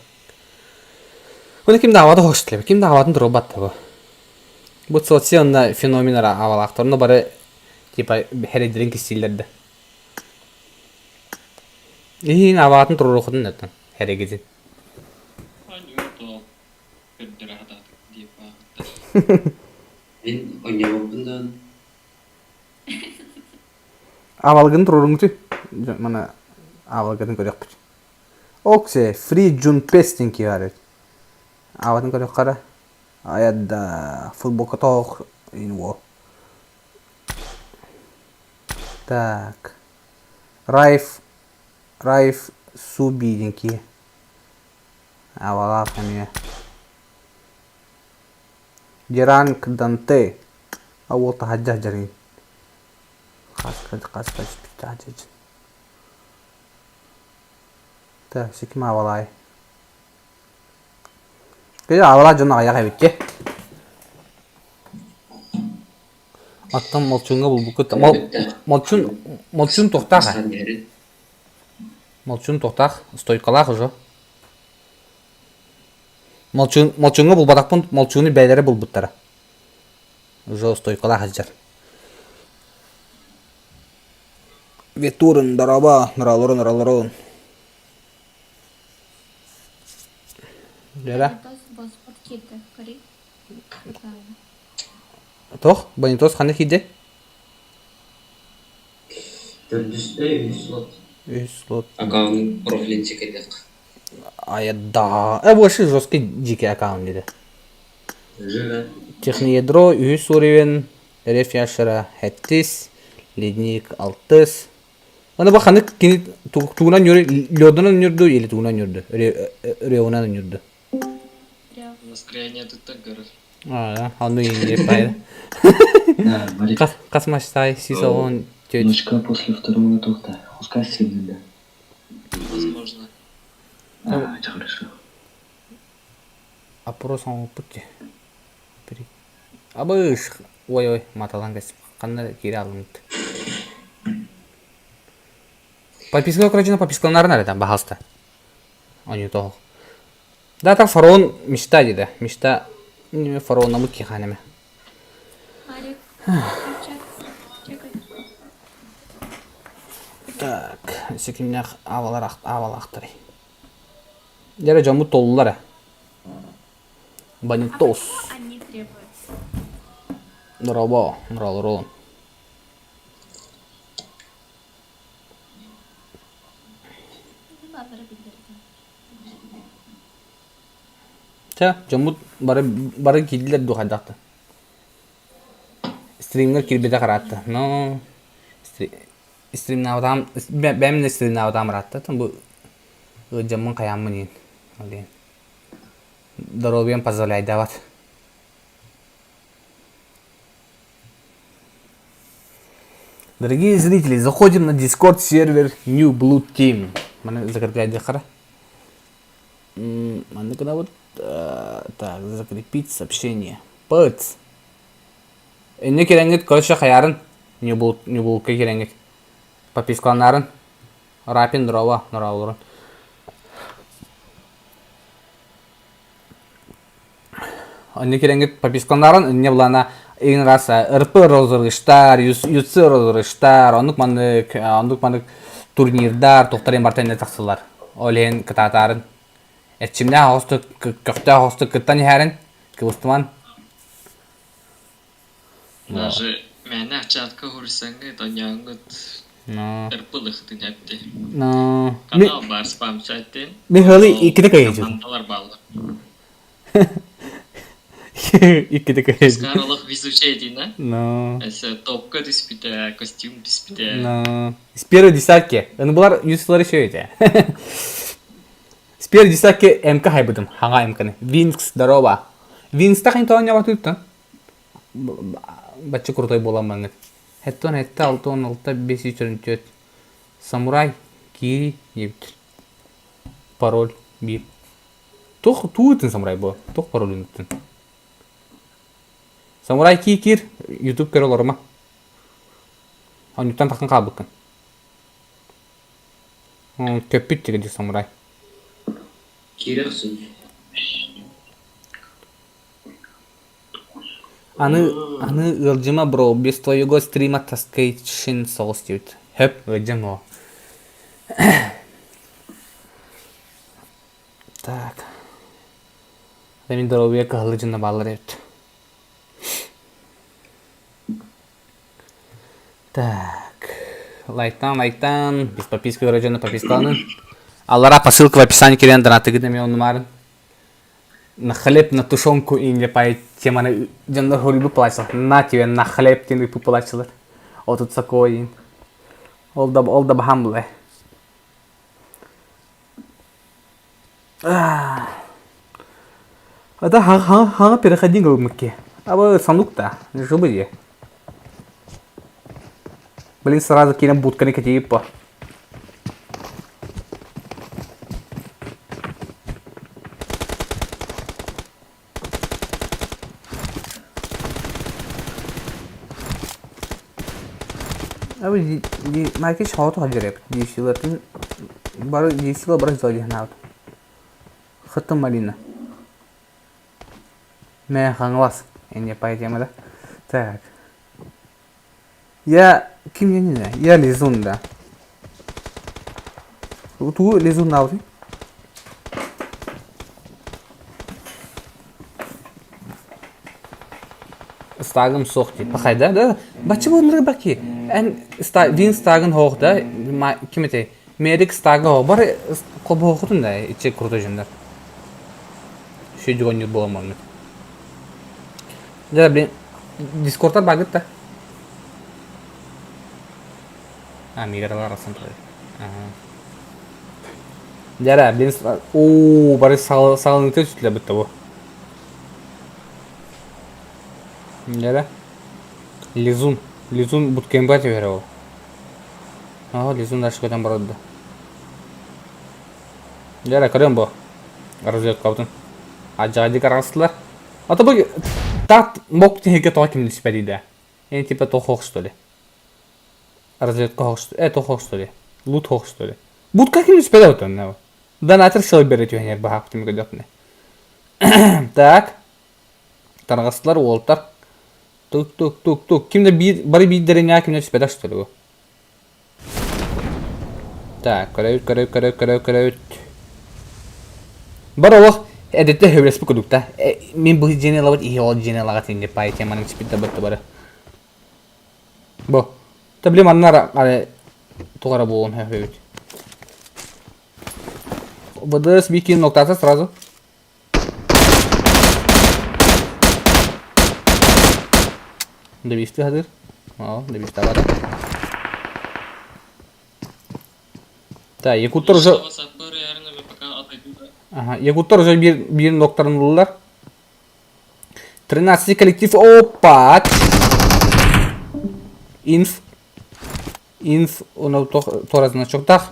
Speaker 1: Уна ким да аавата хош ким да ааватын туруйбат да бу. Бу соция онно феноменара аавалаахтар. Онно бары типа хэрэйдэрин кистииллэр да. Иһин ааватын туруорухутун өттөн хэрэйгитин.
Speaker 4: Анюта көрдөрө хатаатык диэп баахыттар.
Speaker 5: Мин оонньообоппун даҕаны.
Speaker 1: Аавалгын туруоруҥутуй. Мана аавалгытын көрүөхпүт. Оксе, Free June Pesting бар эбит. Ааватын көрүөххэ Аядда футболка тоох инуо. Так. Райф Райф Суби диэн киһи. Абалаах эмиэ. Геранг Данте. А уол таһырдьа сылдьарый. Хас хас хас Так, сиким абалаай. Кыйа абалаа дьон аҕыйах эбит дии. Оттон молчуҥҥа булбуккут. Молчун молчун туохтаах ээ? Молчун туохтаах? Стойкалаах уже. Молчун молчуҥҥа булбатахпын молчуну бэйэлэрэ булбуттара. Уже стойкалаах сылдьар. Ветурин, дорообо, норолорун, норолорун. Дьэ Туох? Бонитос ханна киирдэ?
Speaker 5: Төрдүс үһүс слот.
Speaker 1: Үһүс слот.
Speaker 5: Аккаунт профилин чекэдэх.
Speaker 1: Айда. Больше жесткий дикий аккаунт диде.
Speaker 5: Живе.
Speaker 1: Техноядро үһүс уровень, Реф яшера хэттис, ледник алтыс. Аны бу ханнык кини тугунан ньүрү ледунан ньүрдү или тугунан ньүрдү? Реунан ньүрдү.
Speaker 4: Настроение туттан көрөр.
Speaker 1: А, ону инде пайда.
Speaker 2: Да, Марик.
Speaker 1: Хас хас мастай сисоон теть.
Speaker 2: Ночка после второго торта. Хускай да.
Speaker 4: Возможно.
Speaker 2: А, это хорошо.
Speaker 1: Опрос оҥоппут дии. Абыш! Ой-ой, маталан кэс. Ханна киирэ алыммыт. Подписка короче, подпискаларын эрэ баһаалыста. Онньутоох. Да так фараон мечта диде. Мечта фараоннаммыт киһи эме.
Speaker 3: Марик, чек, чекай.
Speaker 1: Так, секимнэх аавалар аавалаахтарый. Дьэ дьоммут толлулар ээ.
Speaker 3: А
Speaker 1: Банитос.
Speaker 3: почему они требуют?
Speaker 1: Дорообо, норолорун.
Speaker 3: Баалара биллэрдэ.
Speaker 1: Чэ, дьоммут бары бары киирдилэр дуу хайдах да. Стримҥэр киирбэтэх ыраатта. Но стримнаабатаҕым бэйэм да стримнаабатаҕым ыраатта. Бу ыалдьаммын хайааммын иин. Ол диэн. Доруобуйам позволяйдаабат. Дорогие зрители, заходим на Discord сервер New Blue Team. Маны закрепляйдыхара. Маны кына вот так, закрепить сообщение. Пыц. Инне кирэҥҥит короче хайаарын New Blue кирэҥҥит. Подпискаланарын. Рапин дрова нораолорун. Онно кирэҥҥит подпискаланарын инне булана иҥ раз РП розыгрыштар, ЮЦ розыгрыштар, оннук маннык, оннук маннык турнирдар, туохтар барыта иннэ тахсылар. Ол иһин кытаатаарын эрчимнээх оҕустук, көхтөөх оҕустук кыттан иһээрин, кыбыстыман.
Speaker 4: Даже мээнэ чатка хурсаҥҥыт, онньооҥҥут
Speaker 1: Но.
Speaker 4: РП-лыхтын эпти.
Speaker 1: Но.
Speaker 4: Канал бар спам чаттын.
Speaker 1: Михаил иккитэ кыйыжы.
Speaker 4: Командалар баллар.
Speaker 1: Иккитэ кыйыжы.
Speaker 4: Скаралах везучая да?
Speaker 1: Но.
Speaker 4: Эсэ топка түспүтэ, костюм түспүтэ.
Speaker 1: Но. С первой десятки. Аны булар юсылар еще эти. С первой десятки МК хайбытым. Хаҥа МКны. Винкс, здорово. Винкста хайын тоонньоботуттан. Бачча крутой буолан маҥыт. Хэттон этте алтон алта бес үчөрүнтүөт. Самурай киири диэбит. Пароль биир. Туох туу ытын самурай буо? Туох паролун ыттын? Самурай кии киир, YouTube көрө олорума. Оннуттан тахсан хаалбыккын. Көппүт диги самурай.
Speaker 5: Киирэхсин.
Speaker 1: Аны аны ыалдьыма бро, без твоего стрима таскайшин соҕус диэбит. Хөп, ыалдьан оо. Так. Мин доруобуйа кыһыллы дьонно бааллар эбит. Так. Лайктаан, лайктаан. Без подписки көрө дьоно подпискаланын. Аллара по ссылке в описании киирэн донатыгыт эмиэ оннумаарын. На хлеб, на тушенку инде пай теманы дьоннор хоруйбут плачылар. На тебе на хлеб диэн ыйпыт плачылар. Отут сокоин. Ол да ол да баһаам булай. Это хаҥа переходник ылыммыт Аба санук да, жыбы дии. Блин, сразу киирэн будканы кэтиип по. Аба Майки шаҕа тоҕо дьиэбит бары дьиэсилэр бары зоодиһнаабыт. Хытым малина. Мэ Хаҥалас. Эмиэ пай тема да. Так. Я ким я не знаю. Я лизун да. Тугу лизун наабытый? Стагым суох дии. Пахайда да. Бачча буоллар баки. Эн вин стагын хоох да. Ким этэй? Медик стага бары холбоһуоххутун да иччи крутой дьоннор. Сүйдүгөнньүр буоламмыт. Дьэ, блин, дискордтар баагыт да? А, мигралар арахсан турар. Дьэ, блин, оо, бары саҕаланыыта сүтүлэ бытта бу. Дьэ, Лизун. Лизун буткемпа түһэрэ ол. Оо, Лизун дальше көтөн барда. Дьэ эрэ көрүөм бу. Разведкабытын. Адьаҕайдык араҕыстылар. А то бу тат мок тиһигэ тоҕо ким түспэтий да? Эн типа тоҕо что ли? Разведка хоох тоҕо что ли? Лут хоох что ли? Будка ким түспэтэ отон. Донатор сыл бере түһэнер баһаак түмүгө дөпнө. Так. Тарҕастылар уолтар. Тук тук тук тук. Ким да биир бары биирдэринээ ким да түспэтэх что ли бу? Так, көрөбүт, көрөбүт, көрөбүт, көрөбүт, көрөбүт. Бар олох эдэтте сөбүлэспит курдук да. Мин бу дьиэни ылабыт, иһи ол дьиэни ылаҕат инде пай теманы сипит да бытты бары. Бу. Та били манна тугара буолуон сөбүт. ВДС бикин ноктата сразу. Добивты хадыр. О, добивтабата. Так, якуттар уже... Ага, якуттар уже бир, бир ноктарын ыллылар. 13 коллектив. Опа! Инф. Инф уна туора значоктаах.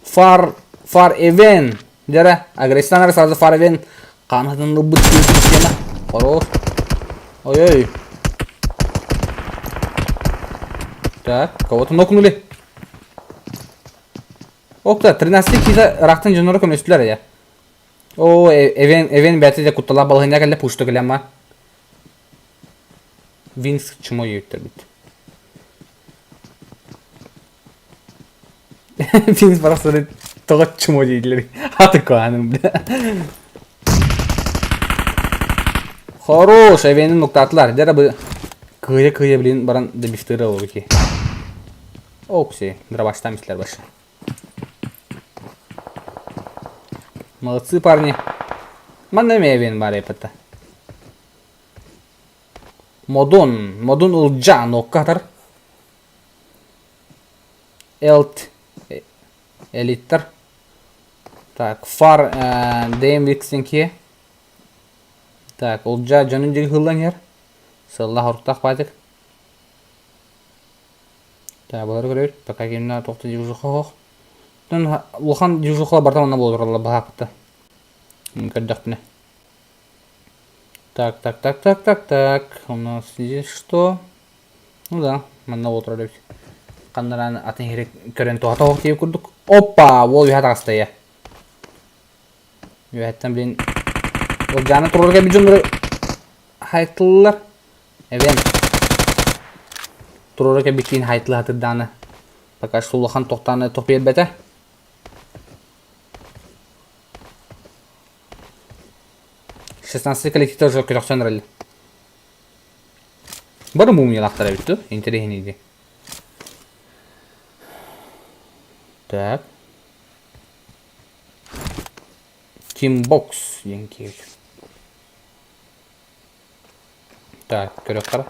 Speaker 1: Фар Фар Эвен дьэрэ агрессияны сразу Фар Эвен хаанатын ылбыт система. Хорош. Ой-ой. Так, кого-то нокнули. Окта, 13 киһи ыраахтан дьонноро көмөстүлэр я. О, Эвен Эвен бэти де куттала балыһыня кэллэ пушта кэлэмма. Винс чмо өйөттөрбүт. Винс барахсаны тоҕо чмо дииллэр. Атыкааным бля. Хорош, Эвенин нуктаатылар. Дьэ бу кыайа-кыайа блин баран добивтыыр олуки. Окси, дробаштан мислер башы. Молодцы, парни. Манна эмиэ Эвен бар эппэтэ. Модун, Модун Ылдьаа нуокка Элт элиттер. Так, фар ДМВ-ксинки. Так, Ылдьаа дьонун диэки хыллан иһэр. Сылла хоруктаах баатык. Так, балары көрөбүт. Пока кимна тохто дьужуха хоох. Улахан дьужуха барта онно буолар баһааппыта. Көрдөхпүнэ. Так, так, так, так, так, так. У нас здесь что? Ну да, манна отырар эбит. Ханнаран атын иһири көрөн туһата оһох диэбит курдук. Опа! Уол үһэ таҕыста ийэ. Үөһэттэн блин Ылдьааны турар кэлбит дьоннору хайтыллар. Эбэн. Туруора кэлбит киин хайтылы хатырдааны. Пока что улахан тохтааны тох биэрбэтэ. 16 коллектив тоже көтөхсөн эрэллэр. Бары мумиялаахтар эбит дуу? Интэриэһинэй дии. Так. Teambox диэн киһи. Так, көрүөххэ.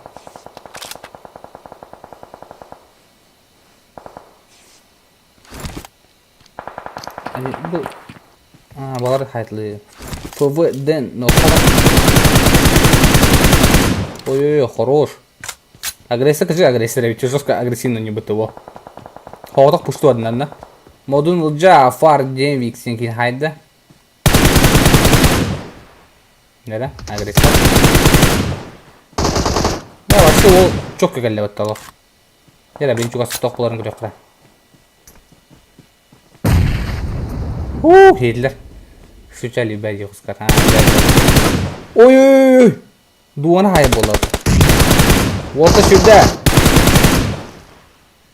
Speaker 1: Бу балар хайтлыы. ФВД Ой-ой-ой, хорош. Агрессия, кажи агрессия, ведь жестко агрессивно не бытово. Хоҕотох пушту однанна. Модун ылдьа фар диэн виксин хайда. Нere? Агрессия. Да, вообще ол чокко кэллэ баттало. Дьэ, бин чугас тох буларын көрүөххэ. Уу, хииллэр. Шуча либэ дьоҕускар. Ой-ой-ой! Дуона хайа буолла. Уолта сүрдэ.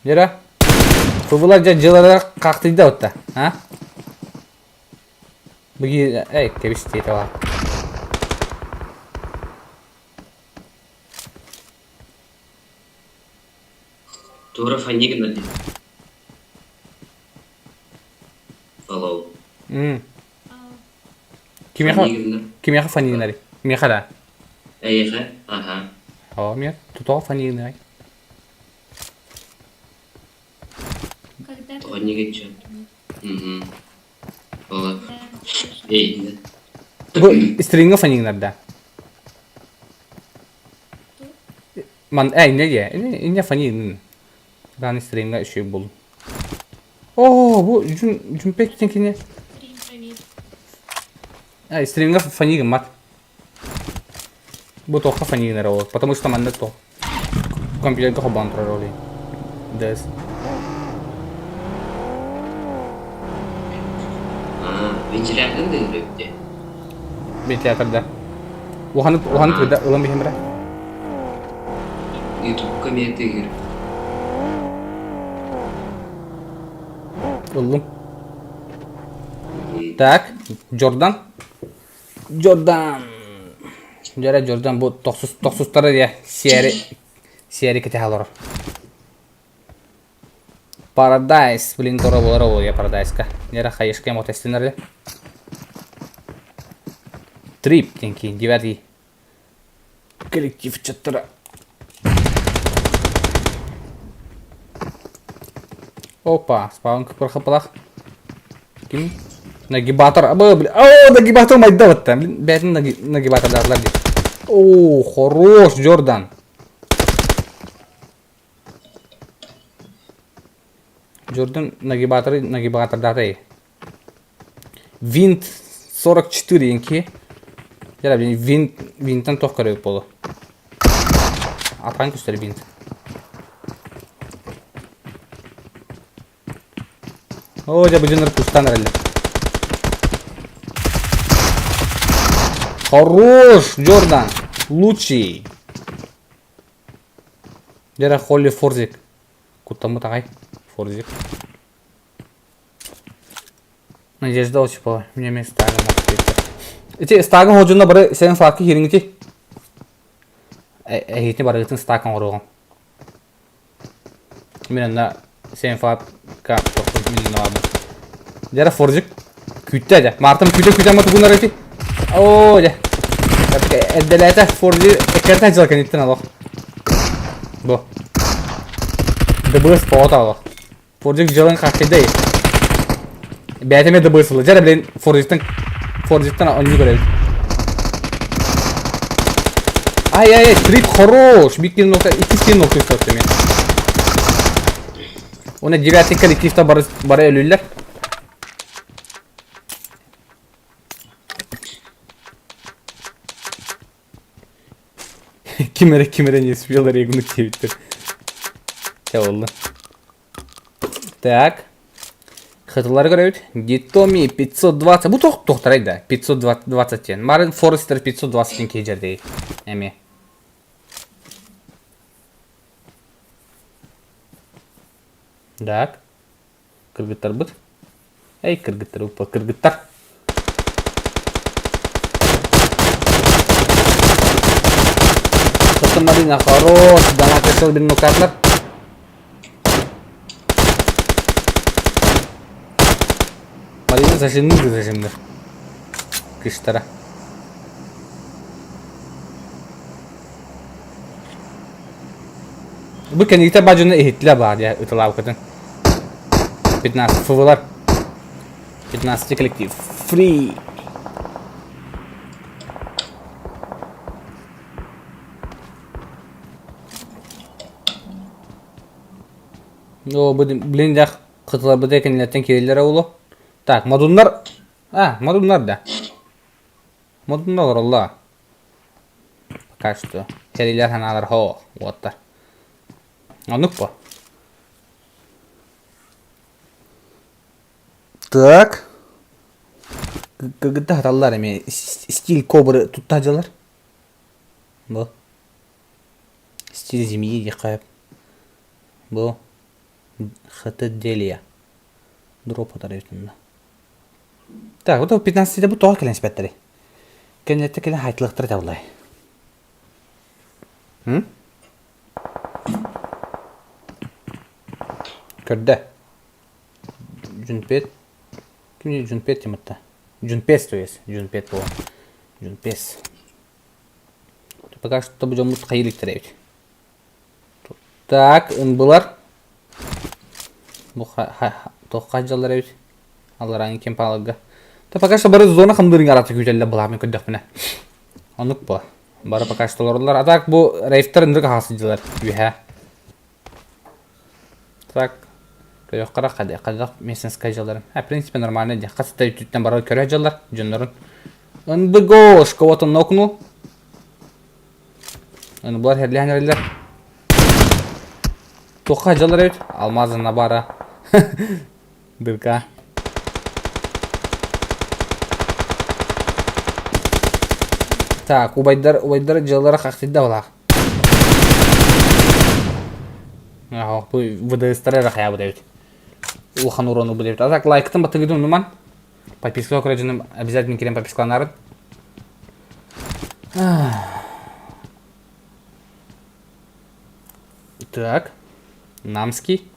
Speaker 1: Дьэ, Фубулар дьэ дьылара хахтыйда отта. А? Быги, эй, кэбис диэтэ баар.
Speaker 5: Туора фанигна дии. Алло.
Speaker 1: М. Кимиэхэ кимиэхэ фанигнарый? Миэхэ да?
Speaker 5: Эйиэхэ? Аха.
Speaker 1: Оо, миэхэ тутоо фанигнарый.
Speaker 3: Когда
Speaker 5: Тоҕо нигиччи? Мгм. Ола. Эй,
Speaker 1: Бу стринга фанигнарда. Ман э инне дии инне фанигнын. Дааны стримҥа үчүгэй буоллун. Оо, бу Жүн Жүнпек диэн кини
Speaker 3: Стрим привет.
Speaker 1: Э, стримҥа фани гыммат. Бу туохха фани гынар ол? Потому что манна туох компьютерга холбоон турар ол Дэс.
Speaker 5: А, вентиляторын да үрөптө.
Speaker 1: Вентилятор да. Улаханы улаханы тыда ылан биһим бара.
Speaker 5: Ютубка метигир.
Speaker 1: Ыллым. Так, Джордан. Джордан. Дьэрэ Джордан бу тохсус тохсустары дьэ сиэри сиэри кэтэһэ олорор. Парадайс, блин, тура буолар ол я Парадайска. Нера хайышка ему тестинер Трип, тенки, девятый коллектив чаттара. Опа, спаун кырхапалах. Ким? Нагибатор. Абы, бля. О, нагибатор майда вот там. Блин, бәтин нагибатор дарлар ди. О, хорош, Джордан. Джордан нагибаторы нагибатордатай. Винт 44 инки. Дьэ, блин, винт винтан тох көрөбүт буолуо. Атаан көстөр винт. Оо, дьэ, бу дьоннор кустаан эрэллэр. Хорош, Джордан! Лучший! Дьэ, Холли Форзик. Куттаммыт аҕай. Форзик. Надежда Осипова, мне эмиэ стагым Ити стагым хоодьунна бары сен факы киириҥ Эһиити барыгытын стак оҥоруоҕум. Мин онно сен факка тохтун мин онно Дьэ Форзик күүттэ дьэ. Мартым күүтэ-күүтэ ама тугунар ити. Оо дьэ. Эрдэлээтэ Форзи эккэртэн дьыла кэнниттэн олох. Бу. ДБС поҕото олох. Фордик дьылын хаххыйдай. Бэйэтэ да бысылы. Дьэ блин, Фордиктан Фордиктан онньу көрөбүт. Ай ай ай, трип хорош. Биккин нокта, иккис нокта үстөттүм мен. Уна девятый коллективта бары бары өлүллэр. Ким эрэ ким эрэ не успел регнуть диэбиттэр. Чэ буолла. Так. Хытылары көрөбүт. Гитоми 520. Бу туох туохтарай да? 520 диэн. Марын Форестер 520 диэн киһи дьэрдэй. Эмиэ. Так. Кыргыттарбыт. Эй, кыргыттар, уппа, кыргыттар. Тоттон Марина, хорош, донат решил бин нукатлар. Марина зажимны зажимны. Кыштара. Бу кэнниктэ бадьыны иһиттилэ баар дьэ ытылаабыкытын. 15 ФВлар. 15 коллектив. Free. Оо, блин, дьах кытыларбыт кинилэртэн киирэллэрэ буолуо. Так, модуннар... А, модуннар да. Модуннар олороллор. Пока что. Кэлилэр санаалар хоо, уоттар. Оннук по. Так. Кыргыттар хаталлар эмиэ стиль кобры тутта дьалар. Бу. Стиль змеи диэххэ Бу ХТ-Делия. Дроп утары итиннэ. Так, вот 15 бу тоҕо кэлэн испэттэрий? Кэннэттэ кэлэн хайтылыктара табылай. М? Көрдө. Джунпет. Ким Джунпет тиматта? Джунпес то есть. Джунпет буолан. Джунпес. Пока что бу дьоммут хайы иликтэр эбит. Так, ынбылар. Бу туохха дьаллар эбит? Алларааҥы ким пааларга. Та пока что бары зона хамдырын арата күүтэллэр былаамын көрдөхпүнэ. Оннук бу. Бары пока что олороллор. А так бу рейфтер ындык аха сылдьалар үөһэ. Так, көрүөххэ хайдах местностька дьалларын. А, в принципе, нормально дии. Хас да үтүттэн бары көрө дьаллар дьоннорун. НБГО, кого-то нокнул. Ынбылар херлээн эрэллэр. Туохха дьаллар эбит? Алмаза набара. Дырка. Так, убайдар, убайдар дьыалара хахтыйда балаах. Аха, бу ВДСтара эрэ хайаабыт эбит. Улахан урону бу эбит. А так лайктын баттыгытын унуман. Подписка көрө дьонум обязательно кирен подпискаланарын. Так. Намский.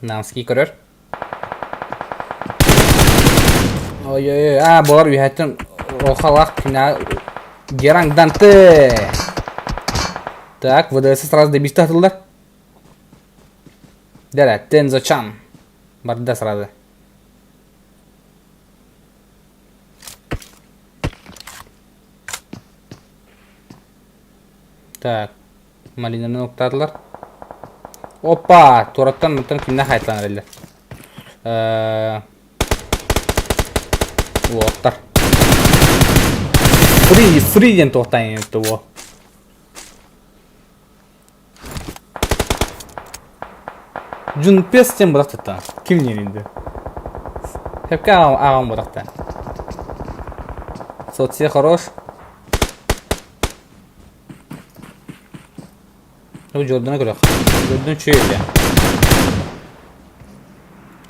Speaker 1: Намский көрөр. Ой-ой-ой, а, болар үһәттен рохалах кина Геранг Данте. Так, ВДС сразу добисті атылдар. Дәрә, Тензо Чан. Барда сразу. Так, малинаны уктаатылар. Опа! Туораттан мантан кимнээх хайтланар эллэр? Уоттар. Фри, фри диэн туохтаан иһитте уо. Джунпес диэн бырахтыттан. Ким диэн Хепке ааҕан бырахта. Соция хорош. Бу Джордана көрөх. Джордан үчүгэй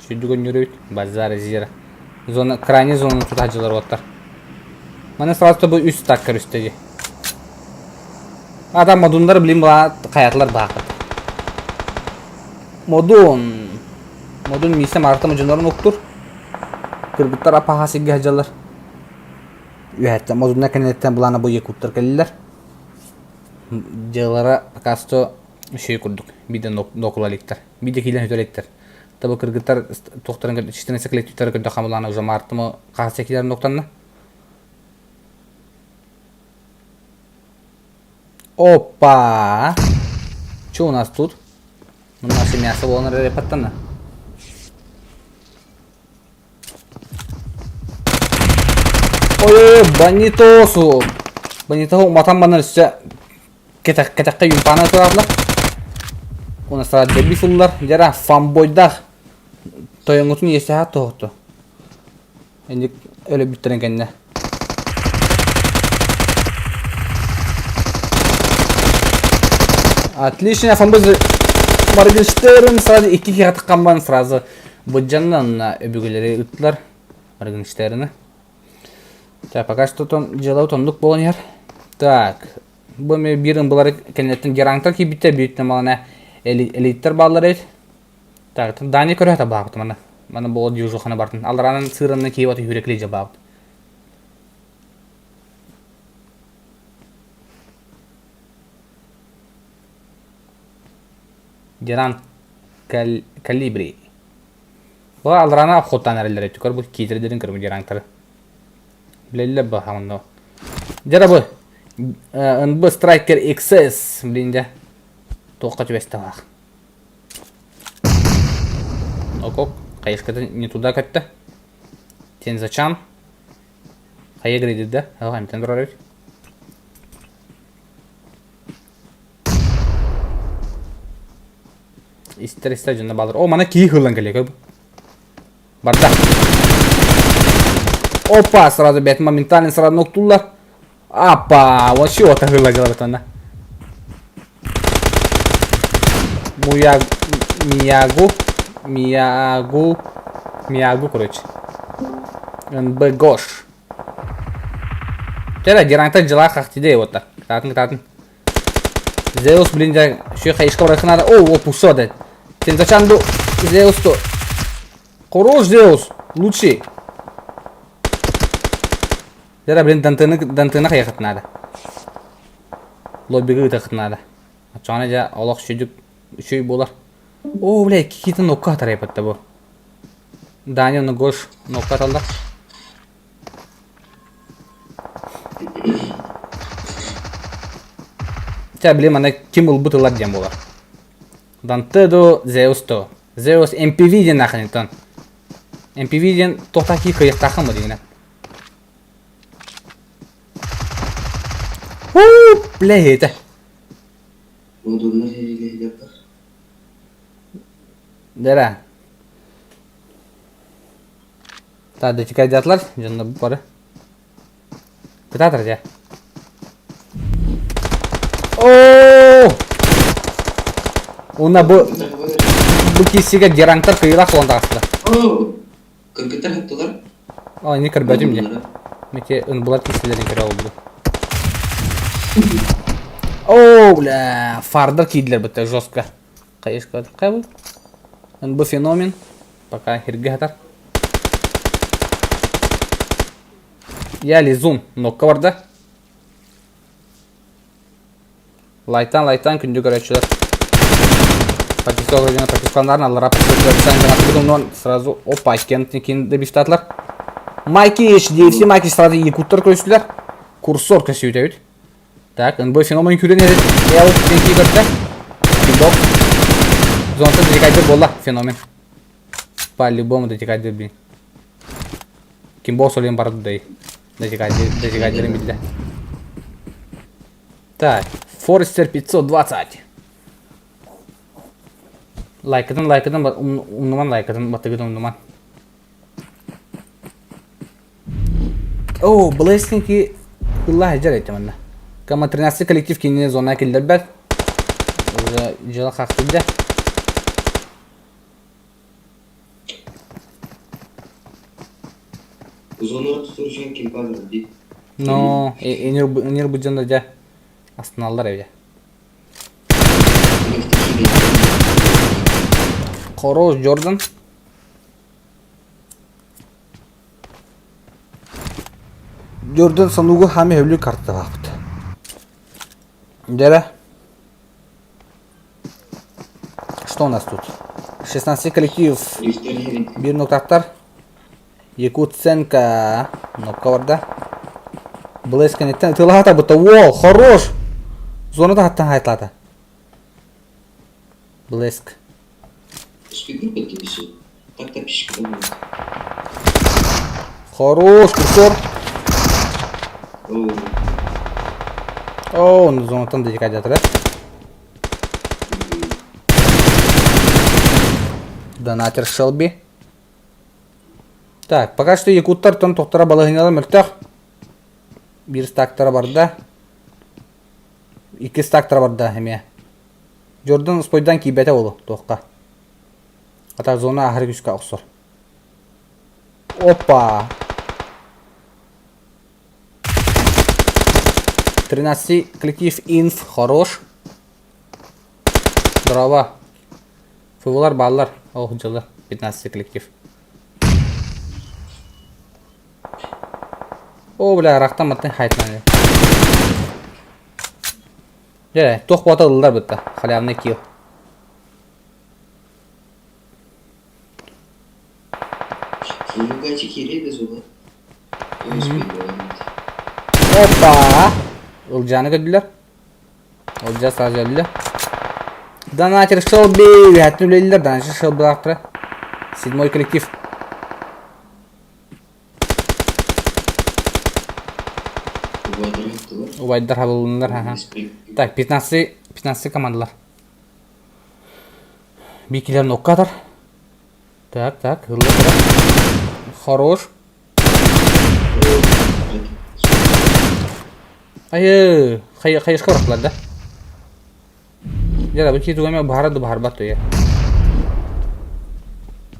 Speaker 1: Сүдү көннөрүбүт. Базар зира. Зона, крайний зонаны тутааччылар уоттар. Маны сразу бу үс так көрүстэ дии. Ата модундар билин була хаятылар баахыт. Модун. Модун миисэ марта модьуннарын уктур. Кыргыттар апаха сиргэ сылдьаллар. Үһэттэн модунна кэнниттэн былаана бу якуттар кэллилэр. Дьыалара пока что үчүгэй курдук. Биирдэ нокула иликтэр. Биирдэ киилэн өтө иликтэр. Табы кыргыттар туохтарын 14 коллективтары көрдөххө былаана уже маартымы хаһыс киилэрин нуктанна. Опа! Что у нас тут? У нас мясо буолан эрэ паттана. Ой, Бонитосу! Бонитосу уматан банар өссө кэтэх кэтэххэ юнпаана турааллар. Уна сара дебби сыллар. Дьара фанбойдаах тойоҥҥутун иэстэһэ тоһуту. Инник өлөбүттэрин кэннэ. Отлично, фанбой Моргенштерн сразу икки киһи таххан сразу Быдьаннан өбүгэлэри ыыттылар Моргенштерны. Так, пока что тон дьыала оннук буолан иһэр. Так, бу эми биир ымбылары кэнниттэн геранктар киирбиттэр, биир малана элиттэр бааллар эбит. Так, Дани көрө табаабыт мана. Мана буол дьужухана бартын. Аларанан сыыранна киһи баты хүрекли жабаабыт. Герант Калибри. Бу алрана обходтаан эрэллэр өттүкөр бу киитэрдэрин көрбүт геранктары. Билэллэр бу хаманно. Дьара бу НБ Striker XS блин дьэ туохха түбэстэ баах. Окок, хайыската не туда көттө. Тензачан. Хайа грейдирде? Ага, эмтен турар эбит. Истер истер дьонно баалар. О, мана кии хыллан кэлиэ көр. Барда. Опа, сразу бэт моментально сразу ноктуллар. Апа, вообще вот хылла дьалабыт онно. Муя... Миягу... Миягу... Миягу, короче. НБ Гош. Чэ, дирантан дьылаах хахтиде вот Кытаатын, кытаатын. Зеус, блин, дьэ, еще хайышка барыахха наада. О, о, пусо, да. Сен зачем ду Зеус то? Хорош Зеус, лучший. Дьэ, блин, Дантыны, Дантыны хайыахыт наада. Лоббига ыытыахыт наада. Оччоҕуна дьэ олох сүдүк үчүгэй буолар. Оо, бля, кикитин нокка хатарайбатта бу. Даня Ногош нокка аталлар. Чэ, били манна ким ылбыт ылар диэн буолар. Данте до Зеус то. Зеус MPV диэн аахынытан. MPV диэн туохтаах кии кыайыахтааххын бу дигинэ. Уу, бля, этэ.
Speaker 5: Модуллар сэриилэһиилэрбэр.
Speaker 1: Дэрэ. Тадычыкайдаатылар дьонно бары. Кытаатар дьэ. Оо! Уна бу бу киссигэ дирантар кыйылаах буолан таҕыстылар.
Speaker 5: Оо! Кыргыттар хаттылар.
Speaker 1: О, ини көрбөтүм дьэ. Мити ынбылар киссилэрин көрө олду. Оо, бля, фардар киирдилэр бытта жестко. Хайышка бу? Бу феномен. Пока хиргэ хатар. Я лизун. Нокка барда. Лайтан, лайтан күндү көрөөччүлэр. Пакистан пакистаннарын аллара пакистан сразу опа кентин дебиштатлар. Майки HDFC Майки сразу якуттар көрүстүлэр. Курсор көсүүтөбүт. Так, НБ феномен күрен эрэр. Эл тенки көрдө. Кидок. Зонта декайдыр болла феномен. По-любому дотекайдыр блин. Ким босс олен барды дай. Дотекайдырын билде. Так, Форестер 520. Лайкыдын, лайкыдын, умнуман лайкыдын, батыгыдын умнуман. Оо, Блэскинки ылла сылдьар этим манна. Кама 13 коллектив кинини зона киллэрбэт. Уже дьыла хахтыйда.
Speaker 5: Зонора тутур ким баар дии.
Speaker 1: Но, энер бу дьонно дьэ астыналлар эбит. Хорош Джордан. Jordan санууга хаами хөблүү карта баапыт. Дьэрэ. Что у нас тут? 16 коллектив. Биир нуктаттар. Якутсенко. Кнопка барда. Блэс кэнниттэн ытыалаата бутта. О, хорош! Зона таһыттан хайтлаата. Блеск.
Speaker 5: Так-то пищка будет.
Speaker 1: Хорош, курсор. О, он зонаттан дедикадятыр, Донатер Шелби. Так, пока что якуттар тон тохтора балаһыналар мөлтөх. Биир стактара барда. Икки стактара барда эмиэ. Джордан спойдан киирбэтэ буолуо туохха. Хата зона аһары күүскэ охсор. Опа! 13 коллектив инф хорош. Здорово. Фывылар бааллар. Ох, дьылы. 15 коллектив. О, бля, рахтан маттан хайтман. Дьэ, туох буота ыллар бытта. Халявный килл. Опа! Ылдьааны көрдүлэр. Ылдьа сразу өллө. Донатер Шелби! Үһэттин үлэлииллэр, Донатер Шелби аахтара. Седьмой коллектив. Убайдар хабыллыннар, ага. Так, 15, 15 командалар. Бикилер ноккатар. Так, так, ылла Хорош. Айы, хайышка барахлар да. Дьэ, бу киһи тугу эмэ баһара да баһарбат туйа.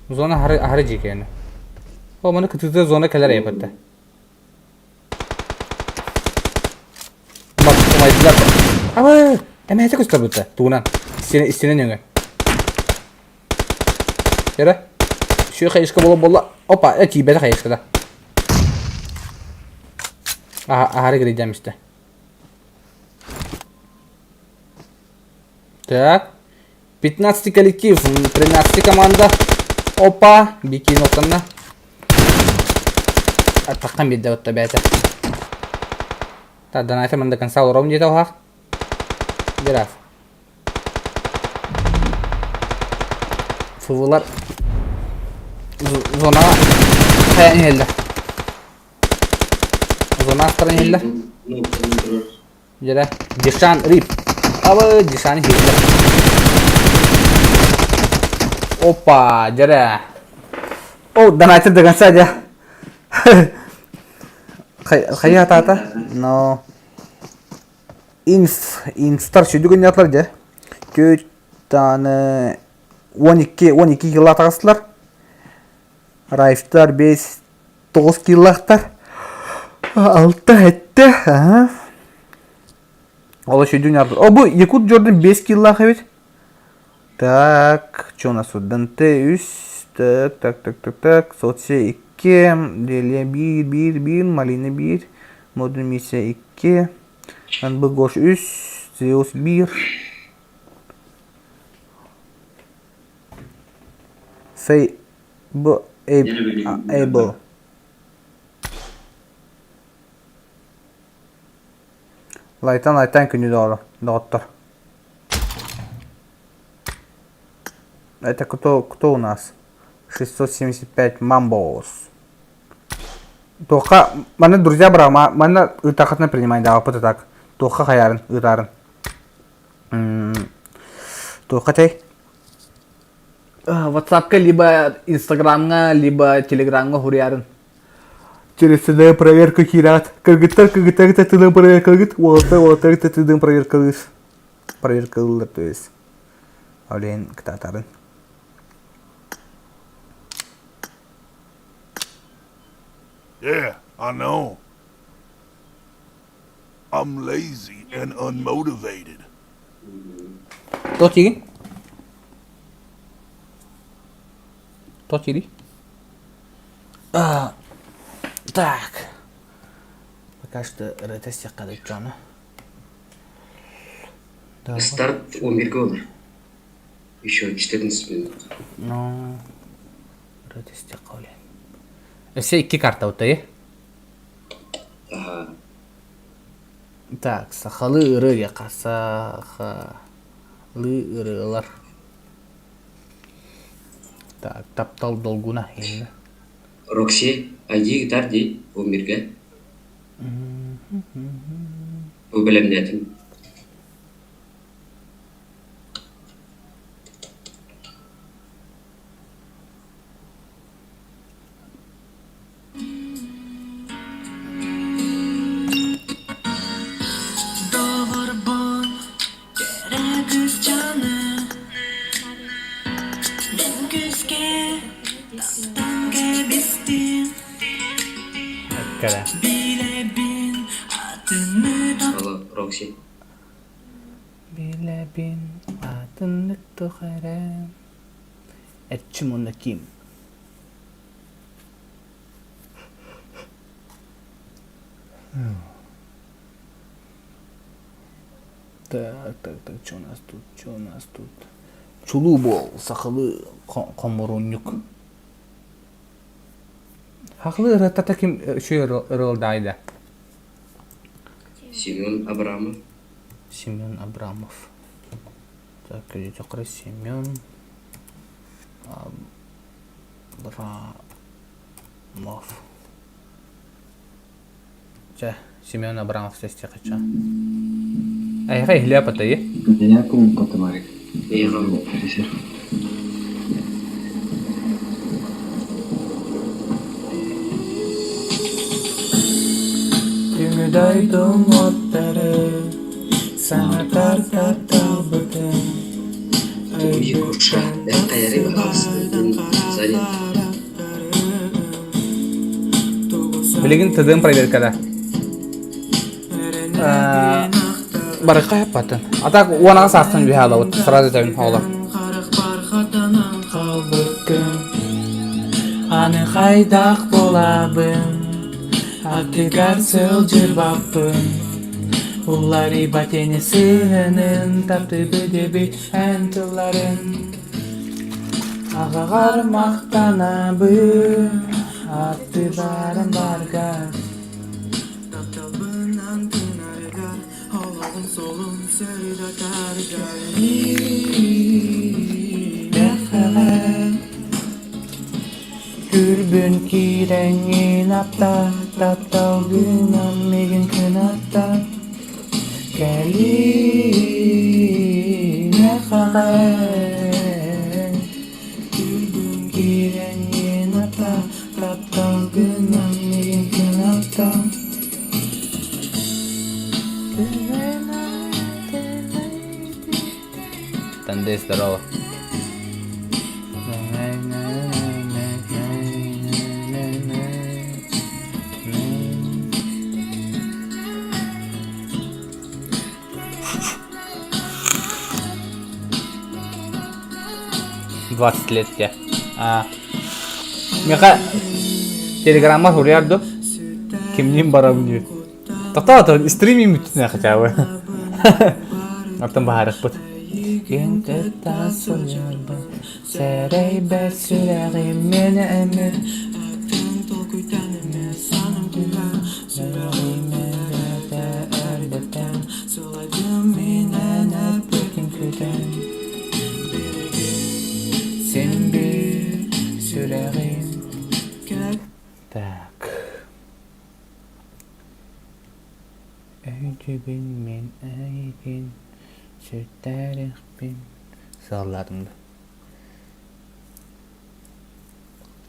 Speaker 1: Зона аһары аһары дьиикэйэнэ. О, маны кытыыта зона кэлэр эйэпэтэ. Умайдылар. Абы, эмэһэтэ көстөрбүттэ тугунан. Истинэ истинэ нөҥө. Эрэ. Үчүгэй хайыска буола буолла. Опа, э тиийбэтэ хайыскада. Аһары кирийдэм истэ. Так. 15 коллектив, 13 команда. Опа, бикин оттанна. Аттахтан биирдэ отта бэйэтэ. Так, донайте ман до конца олором диэтэ оһах. Бираф. Фывылар зонаҕа хайан иһэллэр. Зона астаран иһэллэр. Дьэрэ, Дишан Рип. Абы, Дишан иһиллэр. Опа, дьэрэ. О, донатер до конца дьэ. Хайа атаата? Но инф инстар сүдү гынньатлар дьэ. Түөрт аны 12 12 килла таҕыстылар. Райфтар 5 9 киллаахтар. Алта эттэ. Аха. Ол сүдүн ярдыр. О, бу Якут Джордан 5 киллаах эбит. Так, что у нас тут? ДНТ 3. Так, так, так, так, так. Соцсеть 2. Делия 1, 1, 1. Малина 1. Модуль миссия 2. НБ Гош 3. Zeus 1. Фей Б Able. Лайтан лайтан күнү доҕоро доҕоттор. Это кто, кто у нас? 675 мамбос. Туохха манна друзья бра манна ыытаххытына принимай даҕаппыт так. Туохха хайаарын ыытаарын. Туохха тэй? Ватсапка либо Инстаграмҥа, либо Телеграмҥа суруйарын. Через ТД проверка киирэҕит. Кыргыттар кыргыттар ТД проверкалыгыт, уолаттар уолаттар ТД проверкалыыр. Проверкалыыллар то есть. Олен кытаатарын.
Speaker 6: Yeah, I know. I'm lazy and unmotivated.
Speaker 1: Туох диигин? Туох диирий? А, так. Пока что ырыта истиэххэ да дьону.
Speaker 5: Старт 11 olur. Еще 14 минут.
Speaker 1: Ну, ырыта истиэххэ оле. Өссө икки карта утайы.
Speaker 5: Ага.
Speaker 1: Так, сахалыы ырыа диэххэ. Сахалыы ырыалар. Так, таптал долгуна иһиннэ.
Speaker 5: Рокси, айди гитар дии, 11-ге. Бу бэлэмнээтим.
Speaker 7: Доҕорбун кэрэ кыысчааны Мин күүскэ таптаан кэбистим
Speaker 1: Кэрэ.
Speaker 7: Билэбин атыны
Speaker 5: Алло, Рокси.
Speaker 1: Билэбин атыннык туох эрэ Эрчим уонна Ким. Так, так, так, что у нас тут, что у нас тут? Чулуу буол, сахалыы хомуруунньук. Хахлы ырыаттата ким үчүгэй ырыалдаайда?
Speaker 5: Семен Абрамов.
Speaker 1: Семен Абрамов. Так, Семен. Абрамов. Чэ, Семен Абрамов сестиэхэ Эйиэхэ иһилиэ патайы.
Speaker 2: Я помню Марик. Резерв.
Speaker 7: Түҥү дойдум оттары санатар тапталбытын
Speaker 1: Билигин тыдым проверкада. Барыха хаппатын. А так уонаҕа саастан үһэ алабыт. Сразу этэбин оҕолор.
Speaker 7: Аны хайдах буолабын Аттыгар сылдьыбаппын Уларыйбат ини сыһыанын Таптыыбыт эбит эн тылларын Аҕаҕар махтанабын Аттыбарым барга Тапталбынан тыынарыгар Олоҕум суолун сырдатарыгар Күрбүн киирэҥҥин апта, тапталгынан миигин кынатта Кэлиий миэхэҕэ Күрбүн киирэҥҥин апта, тапталгынан миигин кынатта
Speaker 1: Тандей, здорово. 20 лет тебе. А. Миэхэ телеграмма суруйар ду? Кимниин барабын диир. Тохтоо, стримим бүтүнэ хотя бы. Оттон баһаарыахпыт.
Speaker 7: Ким кытта сылдьарбын сэрэйбэт сүрэҕим миэнэ эмиэ Сүрэҕим эрэтэ эрдэттэн сылайдым мин эн эппиккин күүтэн Син биир сүрэҕим
Speaker 1: Так. Өйдүүбүн мин эйигин сүтэрихпин сыаллаатым да.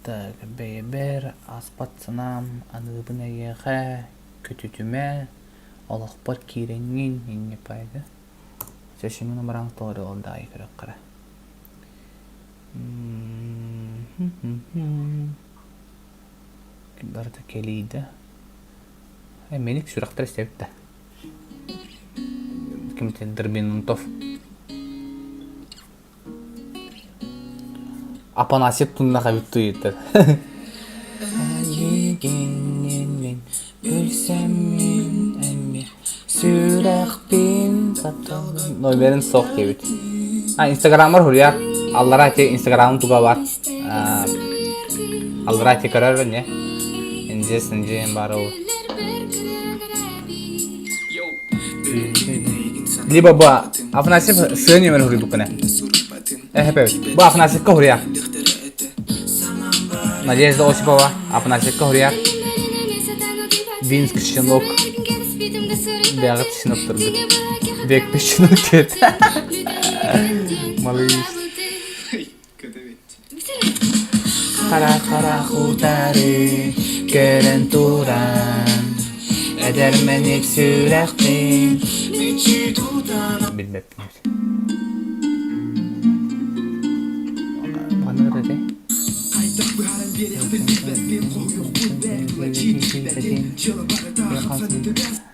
Speaker 1: Так, бэйэбэр аспат санаам аныыбын эйиэхэ, көтүтүмэ, олохпор киирэҥҥин инньэ пайда. Сөшүмүн баран тоҕо ол даайы көрөххөрө. Барыта кэлиийдэ. Мэник сүрэхтэр истэбит да. Ким Дербинунтов. Апанасьев туннах эбит туйуттар.
Speaker 7: Эйигин өлсөммүн эмиэ сүрэхпин тапталгын
Speaker 1: Номерин суох диэбит. А, инстаграммар суруйар. Аллара ити инстаграмым туга бар. Аллара ити көрөр не? Инже синже бар ол. Либо бу Афанасьев сыа нөмер хуруйбуккуна. Эхэпэ. Бу Афанасьевка хуруйар. Надежда Осипова Афанасьевка хуруйар. Винск щенок. Бэҕит щенок турбут. Бекпе щенок диэт. Малыш.
Speaker 7: Хара-хара утары көрөн туран эдэрмэник сүрэхпин
Speaker 1: Билбэппин. Маннык этэй?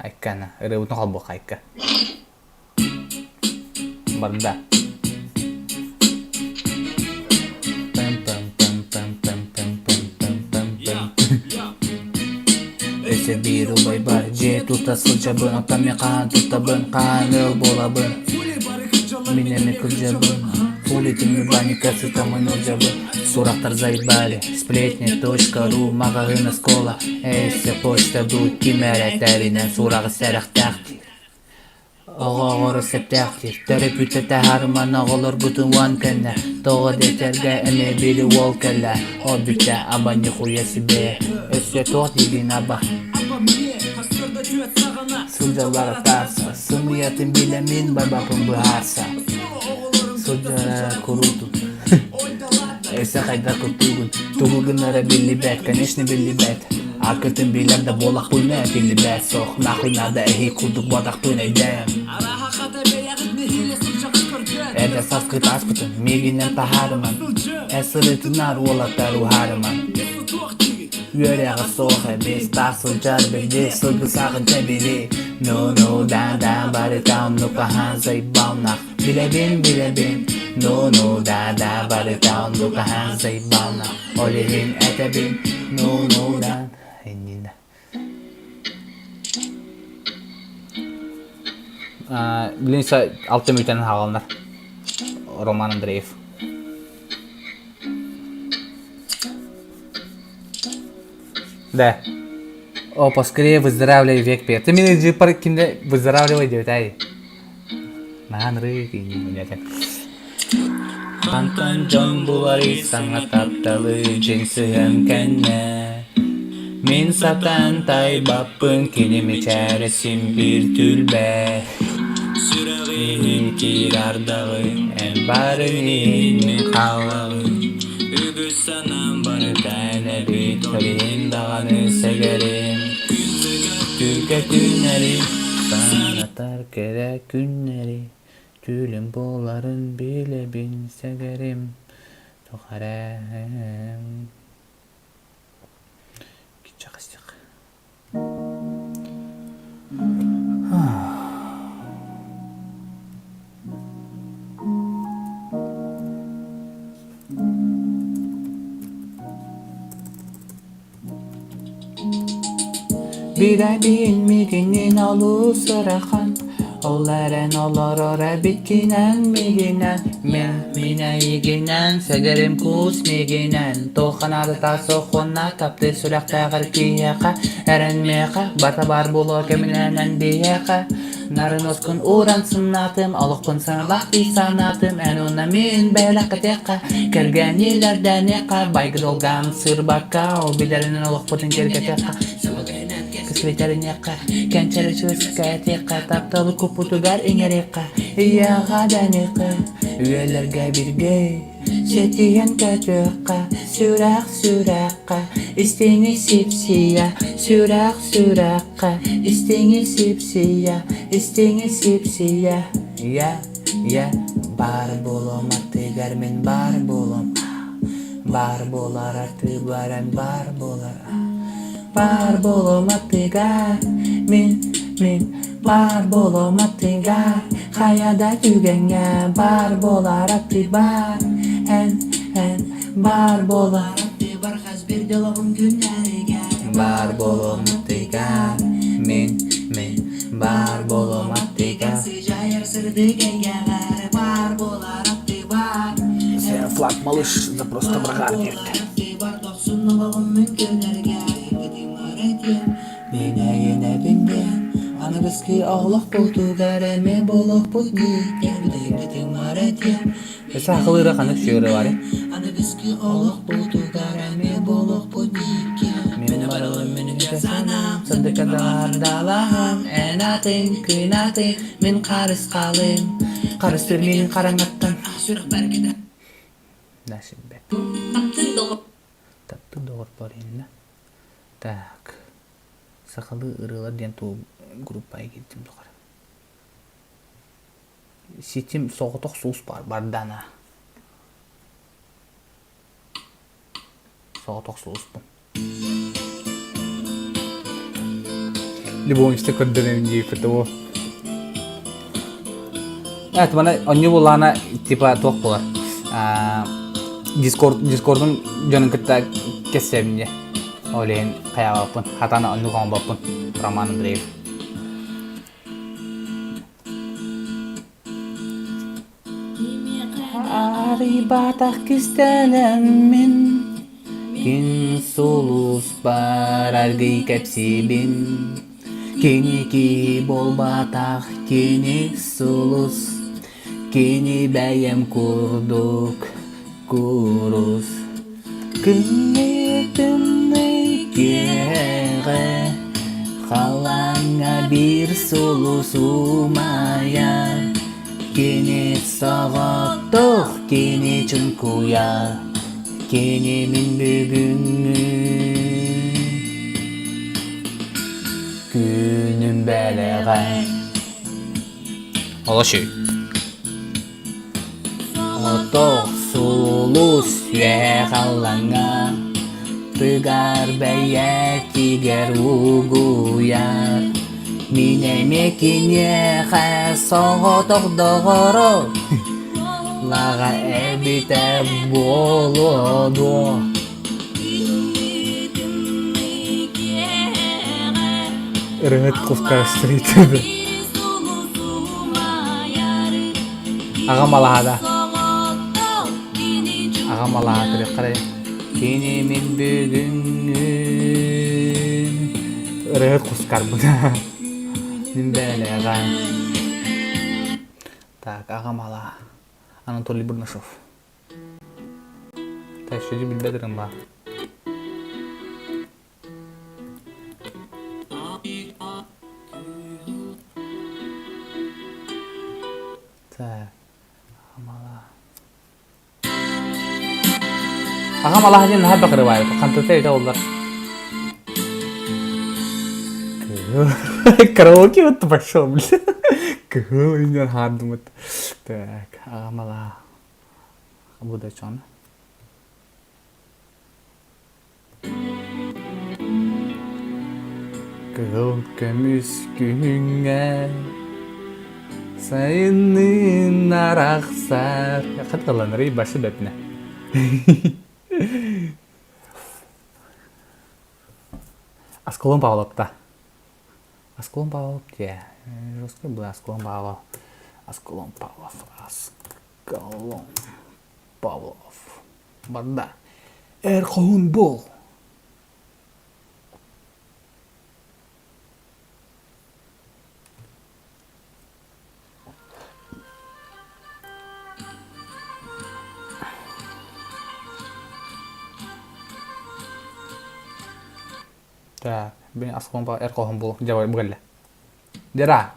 Speaker 1: Айккана, ырыабытын холбуохха айка. Барда.
Speaker 7: Өссө биир убайбар дьиэ тута сылдьабын, оттон мин хаан туттабын, хаан ыал буолабын. Мин эмиэ кырдьабын, улитым баника сытамын ылдьабын. Сурахтар заебали, сплетни точка ру, маҕаһыын оскуола, эйсе почта дуу, ким эрэ тэринэн сураҕы сэрэхтээх диир. Оҕо-оҕоро сөптөөх диир, төрөппүттэр таһаарыман оҕолоргутун уон кэннэ, тоҕо дэтэргэ эмиэ били уол кэллэ, ол бүттэ аба нихуя себе, өссө туох диигин аба Сылдьаллара таарса, сымыйатын билэмин барбаппын быһаарса Сылдьара куруутун Өссө хайдах куттуугун, тугу гынара биллибэт, конечно биллибэт Акытын билэр да буолахпына биллибэт Суох, нахуй надо эһи курдук буотахпын өйдөөн Эдэр саскыт ааспытын миигинэн таһаарыман Эр сырыытынаар уолаттар уһаарыман Үөрэҕэ суох эбис таах сылдьар били сылгы сааҕын тэбили Ну ну да да барыта оннук аһаан заебал нах Билэбин билэбин Ну ну да да барыта оннук аһаан заебал нах Ол иһин этэбин ну ну да Иннинэ
Speaker 1: Билин алта мүтэн хааланар Роман Андреев. Да. О, поскорее выздоравливай век пе. Ты меня джипар кинде выздоравливай деветай. Наан ры кине
Speaker 7: Хантан дьон буларый саҥа тапталы дьиҥ сыһыан кэннэ Мин сатаан тайбаппын кини мичээрэ син биир түлбэ Сүрэҕин киирардаҕы эн барын иһин мин хаалаҕын Үгүс санаам барыта эн эбит ол иһин даҕаны сэгэрим Түргэ түүннэри санатар кэрэ күннэри Түүлүм буоларын билэбин сэгэрим тухары Билэбин миигиннин олус ыарахан, ол эрэн олорор эбиккинэн миигинэн, мин мин эйигинэн, сэгэрим куус миигинэн, туохха наадата суох уонна таптыыр сүрэхтээҕэр киһиэхэ, эрэн миэхэ, барыта баар буолуо кэминэн биһиэхэ. Нарын ускун ууран сымнаатым, олохпун саҥалаах дии санаатым, эн уонна мин бэлэххитиэххэ, кэргэнилэрдэниэххэ, байгы долгаан сырбакка, ол билэринэн олохпутун киэргэтиэххэ, кысвитэриниэххэ, кэнчэри чыскаэтиэххэ, тапталы куппутугар иҥэриэххэ, ийэҕэ дэниэххэ, үйэлэргэ биргэ Сэтийэн көтүөххэ, сүрэх сүрэххэ, истиҥи сипсийэ, сүрэх сүрэххэ, истиҥи сипсийэ, истиҥи сипсийэ, я, я, баар буолуом аттыгар мин баар буолуом, баар буолар аттыбар эн баар буолар, баар буолуом аттыгар мин, мин, баар буолуом аттыгар Хайа да түгэҥҥэ баар буолар аттыбар эн, эн баар буолар аттыбар хас биир дьолоҕум күннэригэр баар буолуом аттыгар мин, мин баар буолуом аттыгар сыдьаайар сырдык эйгэҕэр баар буолар аттыбар
Speaker 8: Флаг малыш запросто браҕаар диэбитэ.
Speaker 7: Дохсун олоҕум мин күннэригэр Мин эйэнэбин диэн, аныгыскы олохпутугар эмиэ буолуохпут дии, кэбитэйбитин этиэм.
Speaker 1: Өссө сахалыыра ханнык сүөрэ баарый?
Speaker 7: Аныгыскы олохпутугар эмиэ буолуохпут дии, Мин барылым мин үтүө санаам, сырдыкка даҕардалаһам, эн атын, күн атын, мин харысхалым,
Speaker 8: Харыстыыр миигин хараҥаттан.
Speaker 1: Таптыыр доҕорбор иннэ. Так, сахалыы ырыалар диэн тугу группаҕа киирдим тухары. Ситим соҕотох суус баар бардана. Соҕотох сулуспун. Любовница көрдөрөм дии ФТО. Это мана онньу булаана типа туох буолар. Дискорд дискордун дьонун кытта кэссэбин дьэ. Ол иһин хайаабаппын, хатаан оннук оҥорбоппун. Роман Андреев.
Speaker 7: Арыйбатах кистэлэҥмин Кин сулус бар аргый кэпсиибин. Кини киһи буолбатах, кини сулус, кини бэйэм курдук курус. Күннүү тымныы киэһэҕэ халлааҥҥа биир сулус умайар. Кини соҕотох, кини чуҥкуйар, кини мин бүгүҥҥү күнүм бэлэҕэ.
Speaker 1: Олошуй.
Speaker 7: Отох сулус үөһэ халлаҥҥа тыгар бэйэтигэр угуйар. Мин эмиэ киниэхэ соҕотох доҕоро лаҕа эбитэ буолуо дуо?
Speaker 1: Ырыһыт кускарастырыйтыды. Аҕам алаһада. Аҕам алаһа түрүк
Speaker 7: Кини мин бүгүҥҥү
Speaker 1: ырыһыт кускарбын.
Speaker 7: Мин бэлэҕэ. Так, аҕам алаһа. Анатолий Бурнашов.
Speaker 1: Так, сүдү билбэт ырым баар.
Speaker 7: Так, аҕам алаһа.
Speaker 1: Аҕам алаһа диэн наһаа бакырыбаайбыт. Хантыта этэ оллар. Караоке вот пошел, блин. Кыһыл инньэн хаардымыт. Так, аҕам алаһа. Бу да чон. Кыһыл көмүс күһүҥҥэ сайынныын арахсар. Хатыланарый башы бэпнэ. Аскалон Павловта. Аскалон Павлов дьэ. Жестко было Аскалон Павлов. Аскалон Павлов. Аскалон Павлов. Барда.
Speaker 8: Эр хоһун буол.
Speaker 1: Так, бин аскалон эр хоһун буол. Дьэ, бу Дера,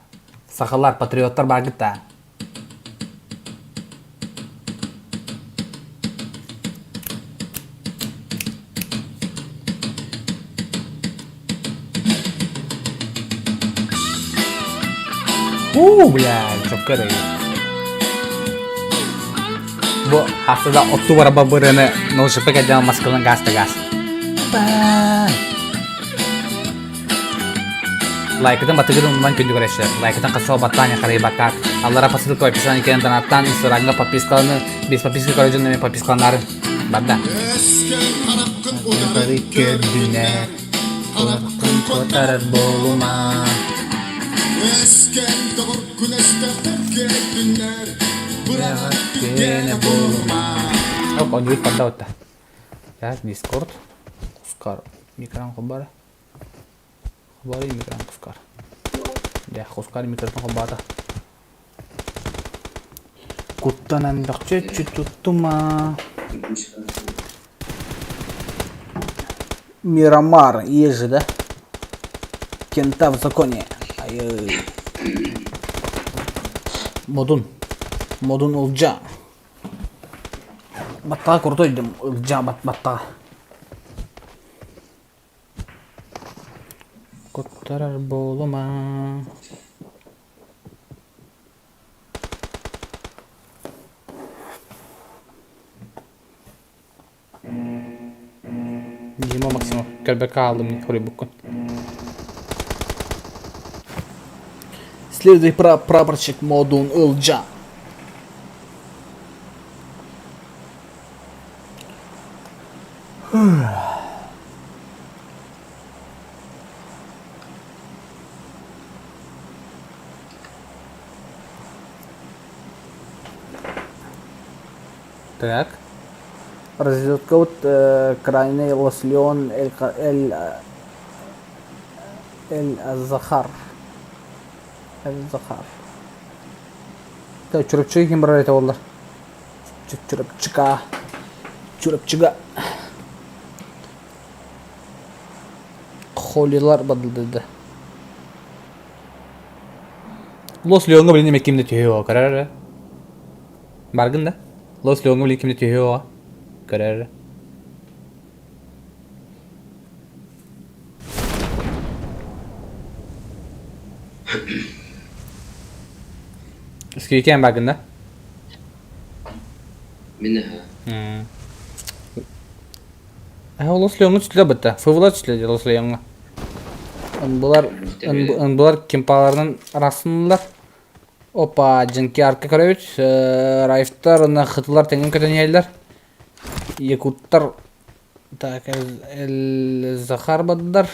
Speaker 1: сахалар, патриоттар бааргыт да? Уу, бля, чопка эрэ. Бу хасыда отту бараба бырыны наушникка кэлдьэн маскалан газ да газ. Лайкытын батыгын умнан күндү көрөччүлэр. Лайкытын хасыал баттаан харайбакка аллара посылка описание кэлэн донаттаан инстаграмҥа подпискаланы без подписки көрө дьон эмиэ подпискаланарын барда.
Speaker 7: Бары көрдүнэ, кулаххын куотарар буолума. Түгэнэ буолума.
Speaker 1: Оп, онньуут барда отта. Так, Дискорд. Кускар. Микрон хобара. Хобары микрон кускар. Дэ, кускар микрофон хобата.
Speaker 7: Куттанан бөхчөччү туттума.
Speaker 8: Мирамар есть же, да? Кента в законе. Ай, Модун. Модун Ылдьа. Баттаҕа крутой дим Ылдьа бат баттаҕа.
Speaker 1: Куттарар буолума. Дима Максимов көрбөккө хааллым хоруйбуккун.
Speaker 8: Следующий прапорщик Модун Ылдьа.
Speaker 1: Так.
Speaker 8: Разведка вот крайний Лос Леон Эль, Эль. Эль Захар. Эль Захар. Чурапчыга ким барар этэ буоллар? Чурапчыга. Чурапчыга. Холилар бадылдыды.
Speaker 1: Лос Леоҥҥа билин эмэ ким да түһүө көрөр эрэ. Баргын да? Лос Леоҥҥа билин ким да түһүө көрөр эрэ. Скрикэн баргын да?
Speaker 5: Мин аһа.
Speaker 1: Лос Леоҥҥа түстүлэр бытта. ФВлар түстүлэр Лос Леоҥҥа. Ынбылар, ынбылар кимпаларынан арахсыннылар. Опа, дьиҥки арка көрөбүт. Райфтар уонна хытылар тэҥҥэ көтөн иһэллэр. Якуттар так Захар баддар.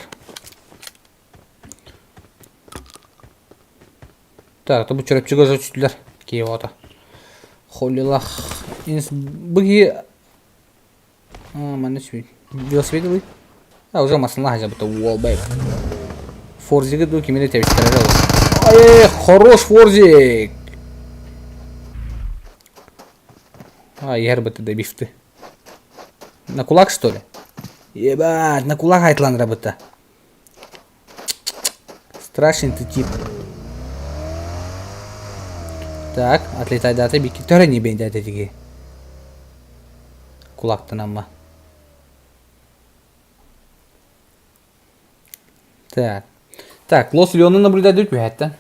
Speaker 1: Так, бу Чурапчыга уже түстүлэр. Киев оҕото. Холилах. Бу киһи манна сүүй. Велосипед ылый. А, уже массыына хажабыта уол бай. Форзигы ду кимини тэбистэрэр ол. Ай, хорош Форзик! А, иһэр быты добивты. На кулак, что ли? Ебать, на кулак айтланра быта. Страшный ты тип. Так, отлетайдаата бикки төрө не бейдәте тиги. Кулактан амма. Так. Так, Лос Леону наблюдать түһәттен.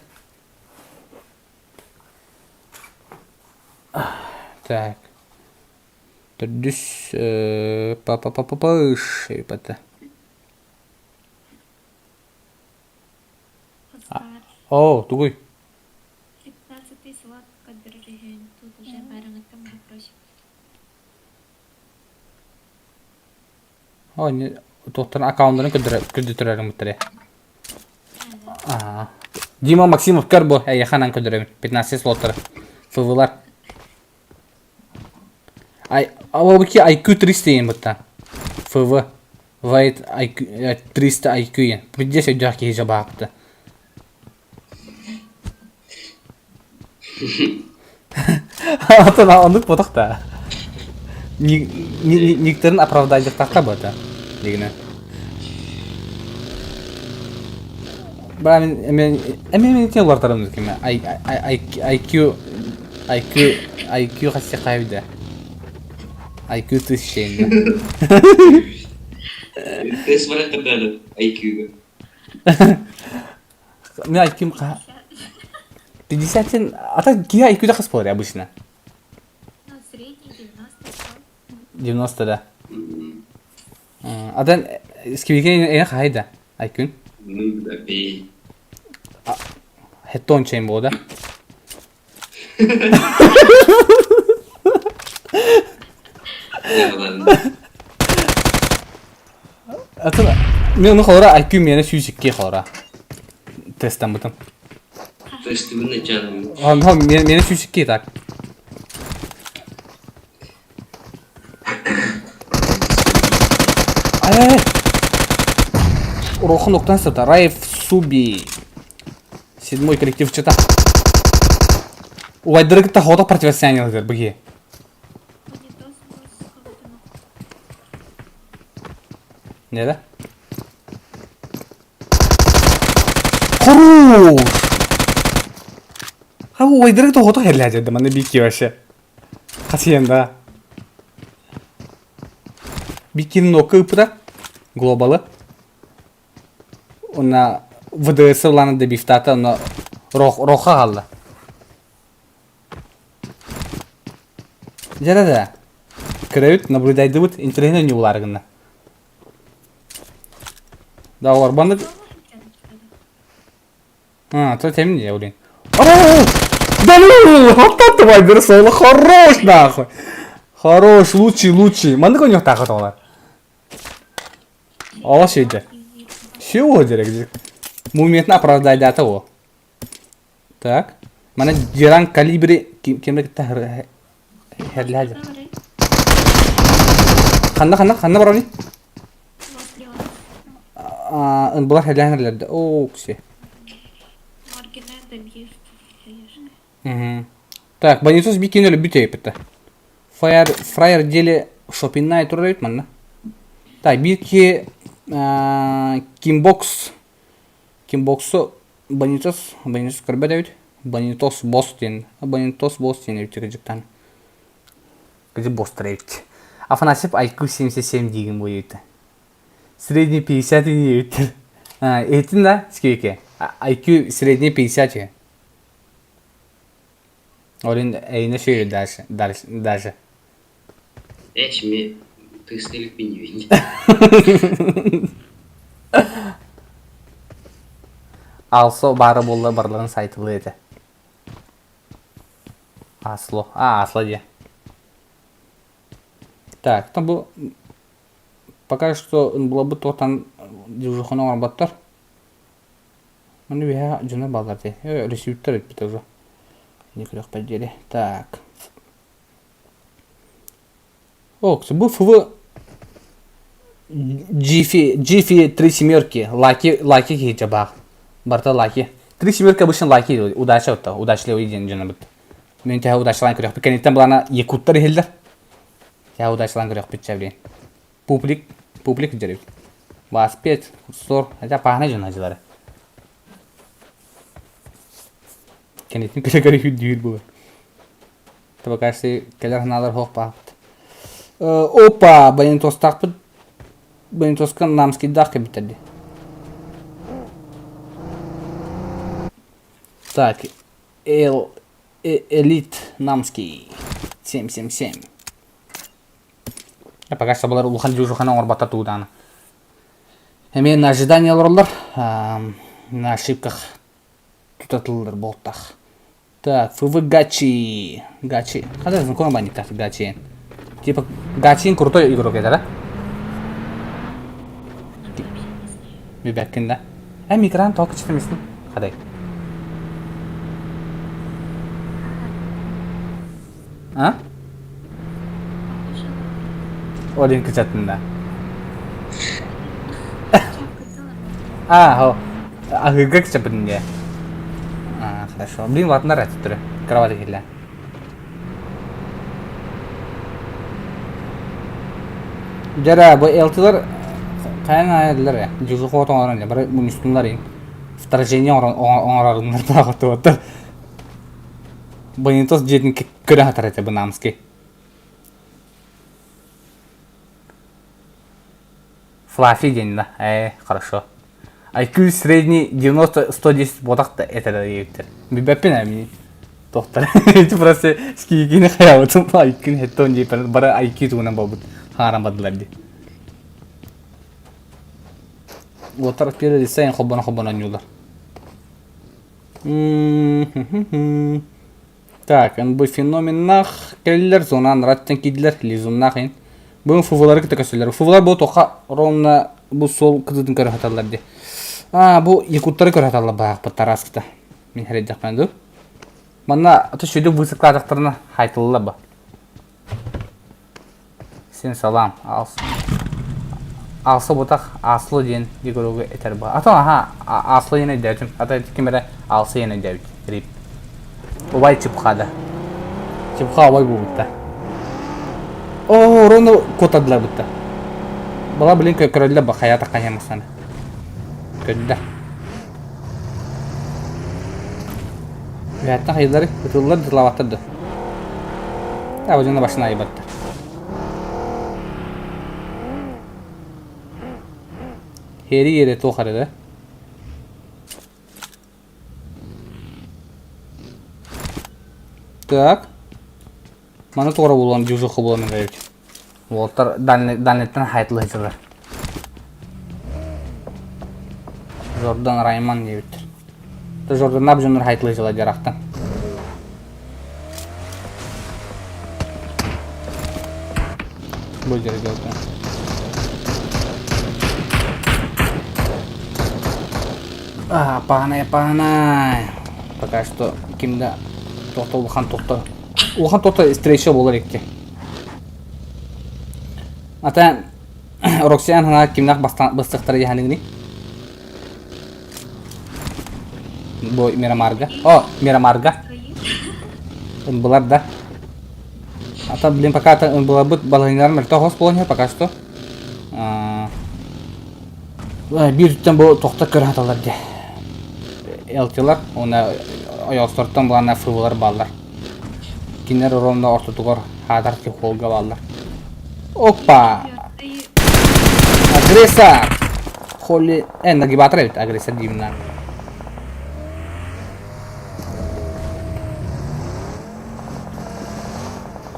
Speaker 1: Так. Төрдүс па-па-па-па-па ыш Оо, тугуй?
Speaker 3: 15-й слот көрдөрөр тут уже барыҥыттан просит.
Speaker 1: Оо, туохтан аккауннарын көрдөрөрүм Аа. Дима Максимов көр бу, эйиэхэ анаан көрдөрөбүн. 15 слоттары. ФВлар. Ай, обыки IQ 300 диэн бытта. ФВ. Вайт IQ 300 IQ диэн. Бүддьэс өйдөөх киһи дьабаапта. Атын оннук ботох да. Никтерин оправдайдыктахха бата. Дигинэ. Бра мен мен мен те улартарым киме. IQ IQ IQ хасси хайда. IQ тысяча.
Speaker 5: Тест баран кырдады IQ-га.
Speaker 1: Мен IQ 50 а так киһи IQ-да хас буолар обычно?
Speaker 3: Ну, средний 90
Speaker 1: 90 да. Адан скибике эне хайда IQ?
Speaker 5: Ну, да, бей.
Speaker 1: Хеттон чейн буолда. Атын мен ону холора IQ миэнэ 102 холора. Тесттаммытым.
Speaker 5: Тестибин началым.
Speaker 1: Онно миэнэ 102 так. Ай-ай-ай! Урохун уктан сыта. Раев Суби. Седьмой коллектив чыта. Убайдары кытта хото противостояние ылар быги. Не да? Хорош! А убайдары кытта хото херләжеді маны бики вообще. Хасиен да. Бикинин окы ыпыта. Глобалы. Уна ВДС ыланы добивтата, онно роха хаалла. Дьэ да, көрөбүт, наблюдайдыбыт, интэриэһинэй ньуулаары гынна. Да, олор баннык... А, то тем не, блин. Да ну, вот так твой персона, хорош нахуй. Хорош, лучший, лучший. Маннык у них так вот Ол сүйдэ. Чего дерек? Мумиетна оправдайдата о. Так. Мана Диран калибри кимде кытта херлээдэ. Ханна ханна ханна барабын? ынбылар хэлээн эрэллэр Оо, кси.
Speaker 3: Моргене добьешь, конечно.
Speaker 1: Мгм. Так, Бонитос бикини өлбүт эппитэ. Фаер, фраер деле шопиннай турар эбит манна. Так, биир киһи Кимбокс Кимбоксу Бонитос, Бонитос көрбөт эбит. Бонитос босс диэн. Бонитос босс диэн эбит кырдьыктаан. Кырдьык босстар эбит. Афанасьев IQ 77 диигин буойута. Средний 50 диэбиттэр. Этин да, скейке. IQ средний 50 үһү. Олин эйне шөйү дальше, дальше, даже.
Speaker 5: Эчми тыстылык бинибин.
Speaker 1: Алсо баара буолла барларын сайтылыы этэ. Асло. А, Асло дии. Так, там бу пока что булабыт туохтан дежурханы оҥорботтор. Маны үөһэ дьоно бааллар дии. Өрөсүүттэр эппит уже. Не күрөхпэт диэри. Так. О, бу ФВ Джифи, Джифи три семерки. Лаки, лаки киһи дьабаах. Барыта лаки. Три семерки обычно лаки удача отто. Удачливый диэн дьоно бут. Мен тэһэ удачалаан көрүөхпүт. Кэнниттэн былаана якуттар иһиллэр. Тэһэ удачалаан көрүөхпүт чэ блин. Публик, публик дьэрибит. Васпет, сор, хотя паана дьоно дьылары. Кэнниттэн көрө-көрө үрдүүр буолар. Табакасы кэлэр санаалар суох бааппыт. Опа, Бонитостаахпыт. Бонитоска Намскийдаах кэлбиттэр дии. Так, Эл, Элит Намский 777. Пока что балар улахан дьуушухана оҥорботтор тугутааны. Эмиэ на ожидание олороллор, на ошибках тутатыллар буолтах. Так, ФВ Гачи. Гачи. Хотя знакомый банник Гачи. Типа Гачи крутой игрок это, да? Бибэккин да? Э, микран тоқ кычытымысың? Хадай. А? Один кычаттын да. А, хо. Аһыырга кычаппытын дии. А, хорошо. Блин, латынар этиттэрэ. Кровать киллэ. Дьэрэ, бу ЛТлар хайан аайылар ээ. Дьузу хоот оҥорон илэ. Бары мунньустуннар иин. Вторжение оҥороруннар таахаттыбаттар. Бонитос дьиэтин көрө сатар этэ Бынамский. Флаффи диэн да, ээ, хорошо. IQ средний 90-110 буотах да этэр диэбиттэр. Билбэппин ээ мин тохтор. Ити просто скиикини хайаабытым IQ хеттон диэппэр бары IQ тугунан буолбут хааран бардылар дии. Уоттар первый лица холбоно-холбоно оонньууллар. Так, бу феноменнаах кэллилэр, зонаан раттан киирдилэр, лизуннаах иһин. Бүгүн ФВлары кытта көрсөллөр. ФВлар бу тоха ровно бу суол кытытын көрө саталлар дии. А, бу якуттары көрө саталлар баахпыт Тараскыта. Мин хэрийдэхпинэ дуу. Манна аты сүдү высыклаатахтарына хайтылла ба. Син салам. Алса бутах Аслы диэн игрогу этэр ба. Ато аха Аслы диэн өйдөөтүм. Ата ким эрэ Алсы диэн өйдөөбүт. Рип. Убай Чыпхада. Чыпха убай буолбутта. Оо, рону куотардылар бутта. Бала блин көрөллөр ба хайа таххан масана. Көрдүлэр. Үһэттэн хайыллары ытыллар дылаабаттар да. Та дьоно башына айбаттар. Хери ере туох эрэ да? Так. Маны туора булан дюжуха булан эбит. Уолаттар дальныйтан хайытылы сылдьаллар. Жордан Райман диэбиттэр. Жорданнаах дьоннор хайытылы сылдьаллар дьарахтан. Бу дьэргэ А, паанай, паанай. Пока что ким да тохто улахан тохто. Улахан тохто встреча буолар икки. Ата Роксиан хана кимнах быстыктары яханыгыны? Бу Мирамарга. О, Мирамарга. Ынбылар да. А то, блин, пока это ынбыларбыт балаһыҥнар мөлтөх хос буолан иһэр пока что. Биир үттэн бу тохто көрө саталлар дии. ЛТлар уонна ойоҕостортон буланна ФВлар бааллар. Кинилэр ровно ортотугар хаатар холга бааллар. Опа! Агрессор! Холли... Э, нагибатор эбит агрессор диибин на.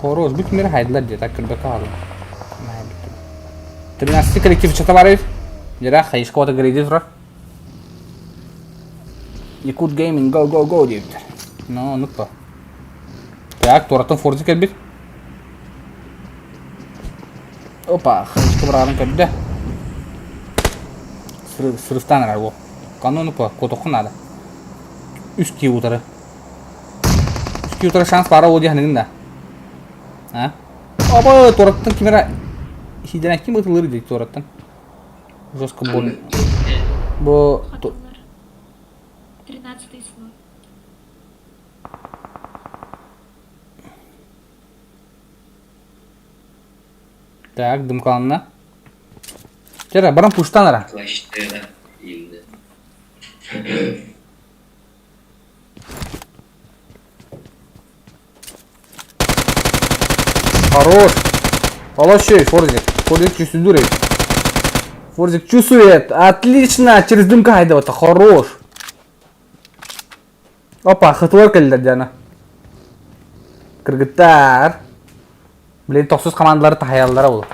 Speaker 1: Хорош, бу кимнэр хайдылар дии, так көрбөккө хаалым. 13 коллектив что товарищ? Дера, хайышка грейди турар. Якут Gaming, go, go, go диэбиттэр. Ну, оннук то. Так, туораттан Форзи кэлбит. Опа, хайышка быраҕарын көрдө. Сырыстаан эрэр уол. Кану оннук куотуохха наада. Үс кии утары. Үс кии утары шанс баара ол диэхинигин да. А? Оба, туораттан ким эрэ сиидэрэн ким ытылыр дии туораттан. Жестко больно. Бу
Speaker 3: Тринадцатый слой.
Speaker 1: Так, дымкаланна. Чера, баран пуштан ара.
Speaker 5: Плащтера инде.
Speaker 1: Хорош! Алащей, Форзик. Форзик чувствует. Форзик чувствует. Отлично! Через дымка хайдавата. Хорош! Опа, хытылар кэллэр Диана. Кыргыттар. Блин, тохсус командалары таһайаллара ол.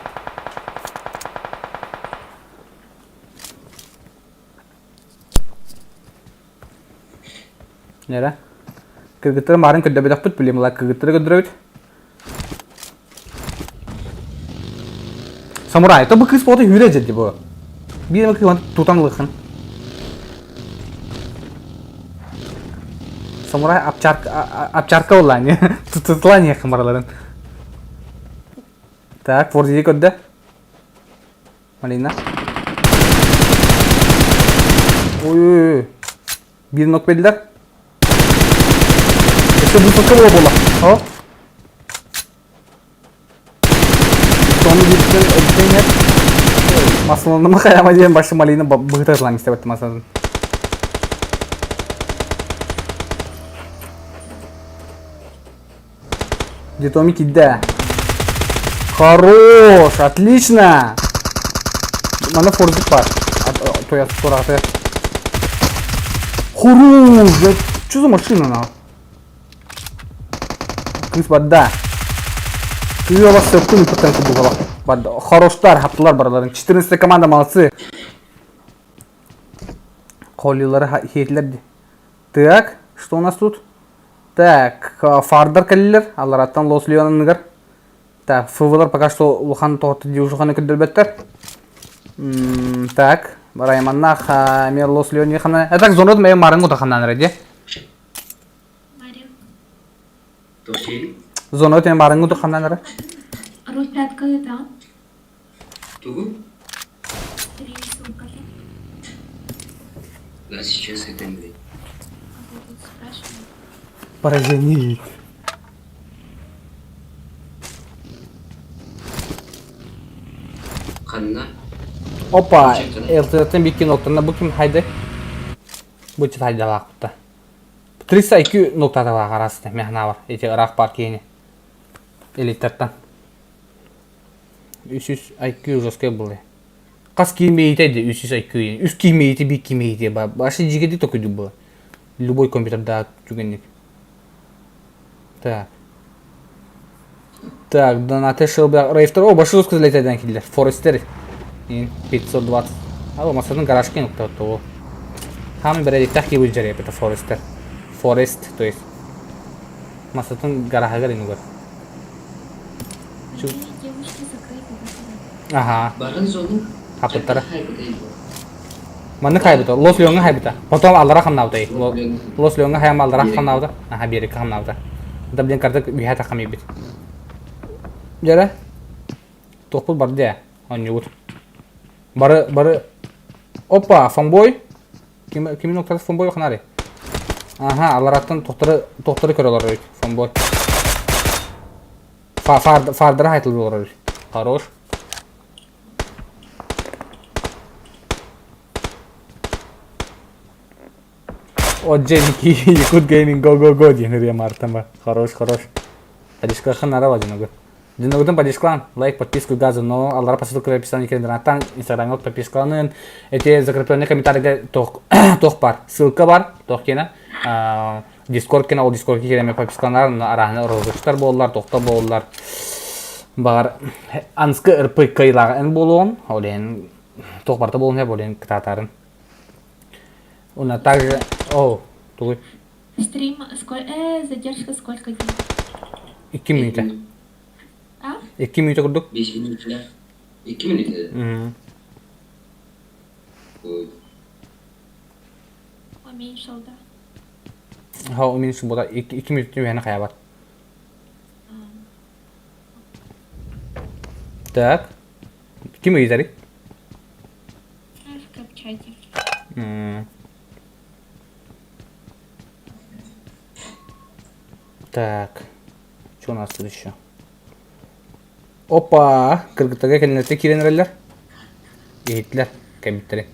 Speaker 1: Нера. Кыргыттары маарын көрдөбөтөхпүт, блин, мыла кыргыттары көрдөрөбүт. Самурай, то бу кыыс буолта үүрэ дьэ бу. Биир эмэ кыыс тутан ылыхын. Самурай апчарка апчарка буолла тутулан иһэххин бараларын. Так, Фордиди көрдө. Малина. Ой-ой-ой. Биир нок биллэр. Өссө высоко буола буола. О. Соны бииртэн эбитэн иһэр. Масланама хайама диэн башы малина быһыта ытылан истэбэт масланын. Детоми кидде. Хорош, отлично. Мана форзик бар. Тоя тураты. Хорош, что за машина на? Кыыс бадда. Кыыс сөптүн ыпыттан курдук Бадда. Хороштар, хаптылар бараларын. 14 команда молодцы. Холлилары хетлер. Так, что у нас тут? Так, фардар кэллилэр, аллараттан Лос Леон Так, ФВлар пока что улахан тоҕотто дьиэ көрдөрбөттөр. Так, Райманнах эмиэ Лос Леон хана. А так зонот мэ марыҥ утаханнан эрэ дии. Зонот эмэ марыҥ утаханнан эрэ.
Speaker 3: Руль пятка да.
Speaker 5: Тугу?
Speaker 3: Три ссылка.
Speaker 5: Да, сейчас это не.
Speaker 1: Поражение.
Speaker 5: Ханна?
Speaker 1: Опа, ЛТ-тен бикки ноктана бу ким хайды? Бу чит хайдалаахпыта. 300 IQ ноктаталаах араста мехна бар. Эти ыраах бар киини. Элиттертан. 300 IQ жесткий был. Хас киимэйитэ де 300 IQ. Үс киимэйити би киимэйити ба. Башы жигеди токуйду было. Любой компьютерда түгенник. Так. Так, донаты шел Рейфтер. О, башы сказали киллер. Форестер. 520. А, масатын гаражка нукта то. Хам бере так и выжаре это Форестер. Форест, то есть. Масатын гаража инугар. Ага.
Speaker 5: Барын зону.
Speaker 1: Хапыттара. Маннык хайбыта. Лос Леонга хайбыта. Потом аллара хамнаабыта. Лос Леонга хайам аллара хамнаабыта. Аха, биэрикке хамнаабыта. Да блин, картык үһэ тахамыйбыт. Дьэрэ. Туохпут барды ээ. Онньугут. Бары, бары. Опа, фомбой. Ким, кимин октата фомбой ханары? Аха, алараттан тохторы тохторы көрө олорор эбит, фанбой. Фардара хайтылы олорор эбит. Хорош. О, Дженики, Якут Гейминг, го го го диэн ырыа Мартама. Хорош, хорош. Поддержкахан нара Диногу. Диногутун поддержкалан, лайк, подписку, газу, но аллара по ссылке в описании кэлэн инстаграмҥа подпискаланын, эти закрепленный комментарийга тох тох бар, ссылка бар, тох кена, Дискорд кена, ол Дискордка кирэме подпискаланар, араһына розыгрыштар буоллар, тохто буоллар. Багар анскы РП кыйлаҕа эн буолуон, ол иһин туох барыта буолуон сөп, ол иһин кытаатарын. Уонна также, о, тугуй?
Speaker 3: Стрим, сколько, задержка сколько дней?
Speaker 1: 2 мүнүүтэ.
Speaker 3: А?
Speaker 1: 2 мүнүүтэ курдук.
Speaker 5: 5 мүнүүтэ. 2 мүнүүтэ. Ой.
Speaker 3: Уменьшил, да.
Speaker 1: Ха, уменьшил буолар. 2 мүнүүтэ үһэни хайабат. Так. Ким ыйытарый?
Speaker 3: В чате.
Speaker 1: Так. Что у нас тут еще? Опа! Кыргыттарга кэлинэртэ киирэн эрэллэр. Иһиттилэр кэмиттери.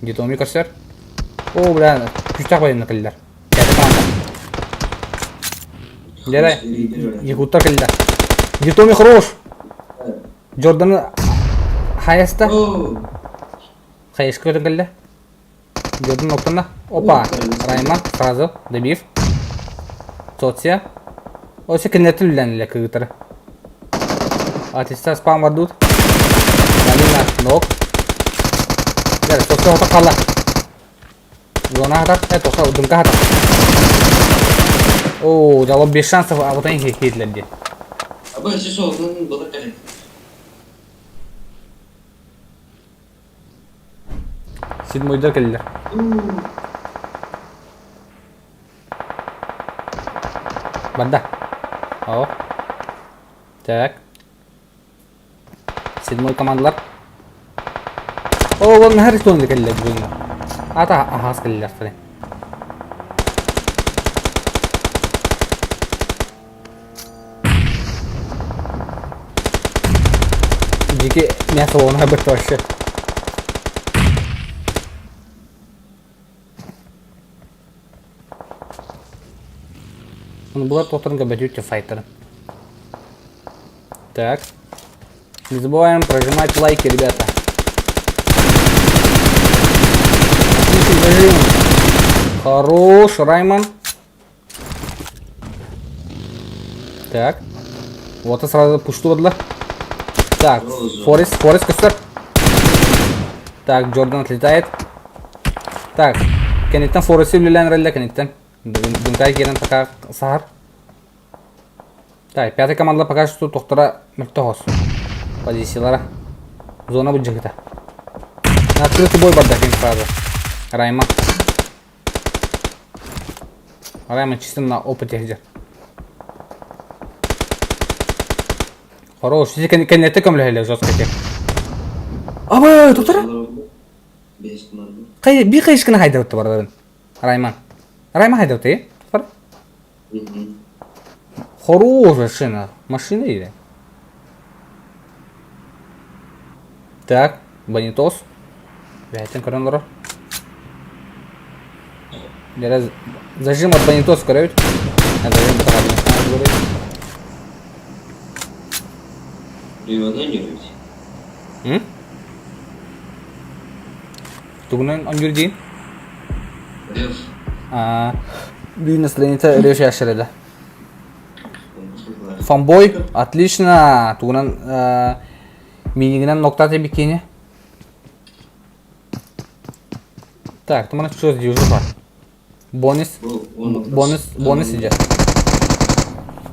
Speaker 1: Детоми көрсөр. О, бля, күчтэх байынна кэллэр. Дьэрэ, якуттар кэллэр. Детоми хорош! Джорданы хайаста? Хайаска көтөн кэллэ. Джордан оттонно. Опа! Райман сразу добив. Соция. Осе кинилэртэн үллэннилэр кыргыттары. Артистар спам бардут. Галина нок. Дьэ, соция хото хаалла. Зона хатар, тоса дымка хатар. Оо, дало без шансов абытан хитлер диэн.
Speaker 5: Аба өссө суолтан былыр кэлин.
Speaker 1: Седьмойдар кэллилэр. Барда. О. Так. Седьмой командалар. О, вон наһар туон кэллилэр бүгүн. Ата аһаас кэллилэр сары. Дьики мясо уона быт вообще. Оны булар тоқтарын көбөтүт файтер. Так. Не забываем прожимать лайки, ребята. Отличный зажим. Хорош, Раймон. Так. Вот и сразу пушту бадла. Так, Форест, Форест костер. Так, Джордан отлетает. Так, кэнниттэн Форести үлэлээн эрэллэр кэнниттэн. Дункай киирэн пока саһар. Так, пятый команда пока что тохтора мөлтөх Позициялара. Зона былдьаһыта. На открытый бой барда ким сразу. Райма. Райма чисто на опыте где. Хорош. Сизи кэннетте көмөлөһөлөр жестко те. Абы, тутара. Кай би кайышкына хайдабытты бардарын. Райман. Райман хайдабыты, э? Хорош машина. Машина или? Так, Бонитос. Бэйтэн көрөн олорор. Дьэ, зажим от Бонитос көрөбүт. Зажим бутаҕа
Speaker 5: Приводной нервить.
Speaker 1: М? Тугунан ондюр диин?
Speaker 5: Рев.
Speaker 1: Бүгүн настроениета рев шашырыда. Фанбой, отлично. Тугунан минигинен ноктаты бикини. Так, тумана что здесь Бонус, бонус, бонус идет.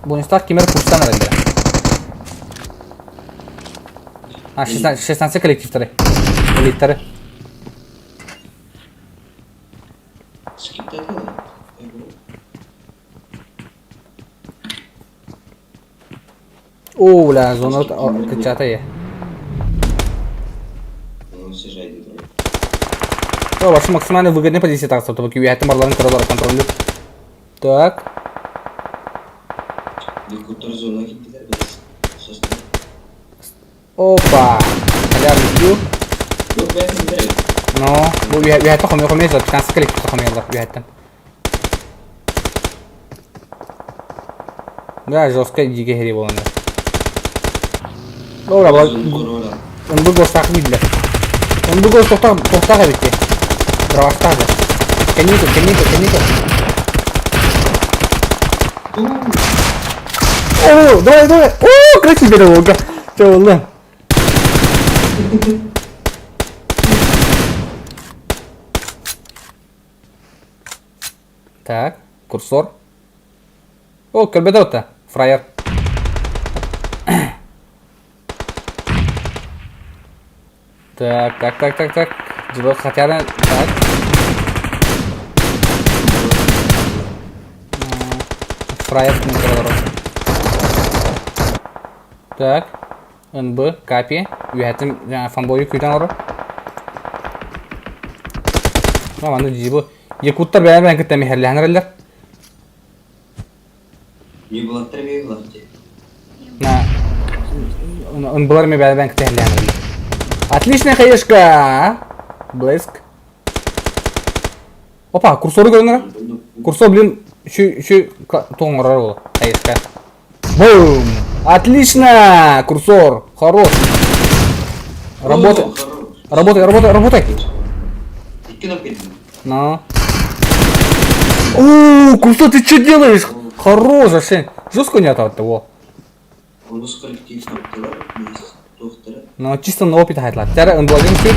Speaker 1: Бонустар кимер курстан эрэллэр. А, 16, 16 коллективтары. Элиттары. Оо, бля, зона кыччата е. Вообще максимально выгодная позиция тахса, чтобы күйәттің барларын көрелер контроль. Так.
Speaker 5: Якуттар зона киттилер biz. Состав.
Speaker 1: Опа. Халявный кью.
Speaker 5: Yok ben direkt.
Speaker 1: Но, бу үһәттә хомия хомия зат, 15 коллектив хомиялар үһәттән. Да, жестко дикий хери боланда. Добра, була Онду гостах видле. Онду гос тохта тохта битти. Дровастах да. Кеннико, кеннико, кеннико. О, давай, давай. О, красиво волга. Че oldu? Так, курсор. О, көрбөтө отта. Фраер. Так, так, так, так, так. Дьылы хотя бы... Так. Фраер Так. НБ, Капи. Үһэтим фанбойу күүтэн олорор. Манна дьиби. Якуттар бэйэ-бэйэн кытта миһэрлэһэн эрэллэр.
Speaker 5: Ньукулаттар эмиэ ылар дии.
Speaker 1: На. Ынбылар эмиэ бэйэ-бэйэн кытта иһэллэһэн эрэллэр. Отличная хаешка! Блеск. Опа, курсору көрүнэр. Курсор, блин, үчү, үчү тоҥорор ол хаешка. Бум! Отлично! Курсор! Хорош! Работай! Работай, работай, работай!
Speaker 5: Икки ног кэллим.
Speaker 1: Ну. О, Курсор, ты что делаешь? Хорош, вообще. Жестко не от того.
Speaker 5: Онус коллектив таптылар, туохтара.
Speaker 1: Но чисто на опыт хайтлар. Тәрі ынбыларын ki.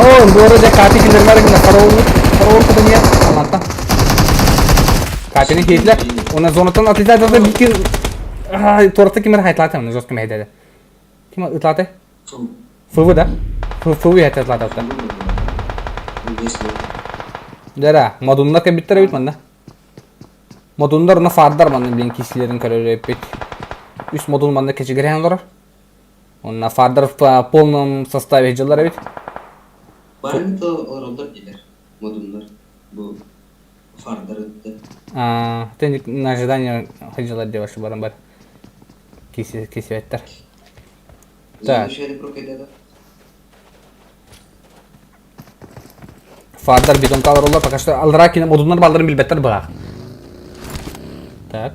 Speaker 1: О, ынбылары да капи киндермәрі гына қарауыл. Қарауыл куда нет. Аманта. Капини хейтлер. Она зонаттан отлетает да биткен. Торты кимер хайтлаты, оны жестко мейдеді. Ким ытлаты? ФВ да? ФВ хайтлаты. Дара, модуннар кебиттер эбит манна. Модуннар уна фардар манна блин кисилерин көрөр эппит. Үс модун манна кечигерен олорор. Онна фардар в полном составе дьыллар эбит.
Speaker 5: Барыны да олороллор диилэр, модуннар. Бу фардар ытты.
Speaker 1: А, ты на ожидание ходила девушка баран бар. Кисибеттер. Так. Фардар бетонка олороллор пока что аллара кини модуннар балларын билбэттэр быһаах. Так.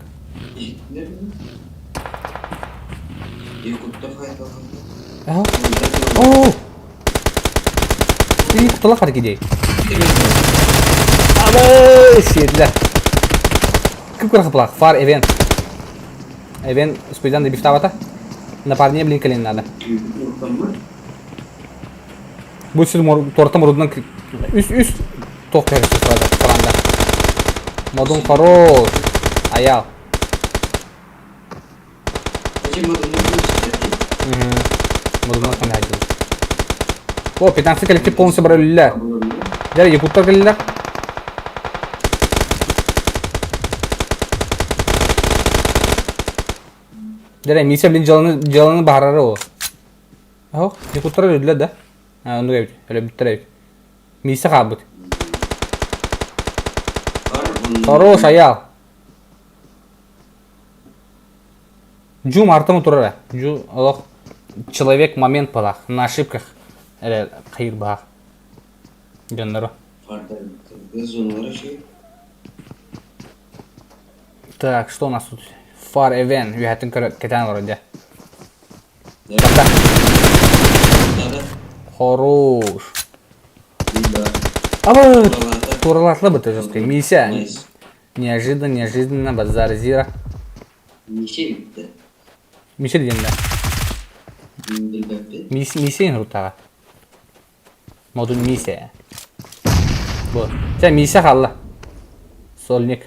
Speaker 1: О! И кутала харки Абы, сиэтлэр. Кып-кыра хыпылах. Фар Эвен. Эвен успейдан добивтавата. На парне блин кэлин надо. Бу сир торта мурудунан үс үс тоқ кәрісі сұрады команда. Модун хорош. Аял. Модуннан қандай айтылды. О, 15 коллектив полностью брали. Дәрі, якуттар келілер. Дәрі, миссия, блин, жаланы, жаланы баарары ол. Ох, якуттар өлдүлэр да. А, оннук эбит, өлөбүттэр эбит. Миссия хаалбыт. Хорош, аял. Джу мартымы турара. Джу олох человек момент балах, на ошибках эрэ хайыр баах. Дьоннору. Так, что у нас тут? Фар Эвен, үһэтин кэтэн олорор дьэ. Пока. Хорош. Абы, туралатлы быты жесткий. Мися. Неожиданно, неожиданно, базар зира.
Speaker 5: Мише битте.
Speaker 1: Мише диэн да.
Speaker 5: Билбэппин.
Speaker 1: Мисе рутаҕа. Модун Мисе. Бу. Чэ, Мисе хаалла. Сольник.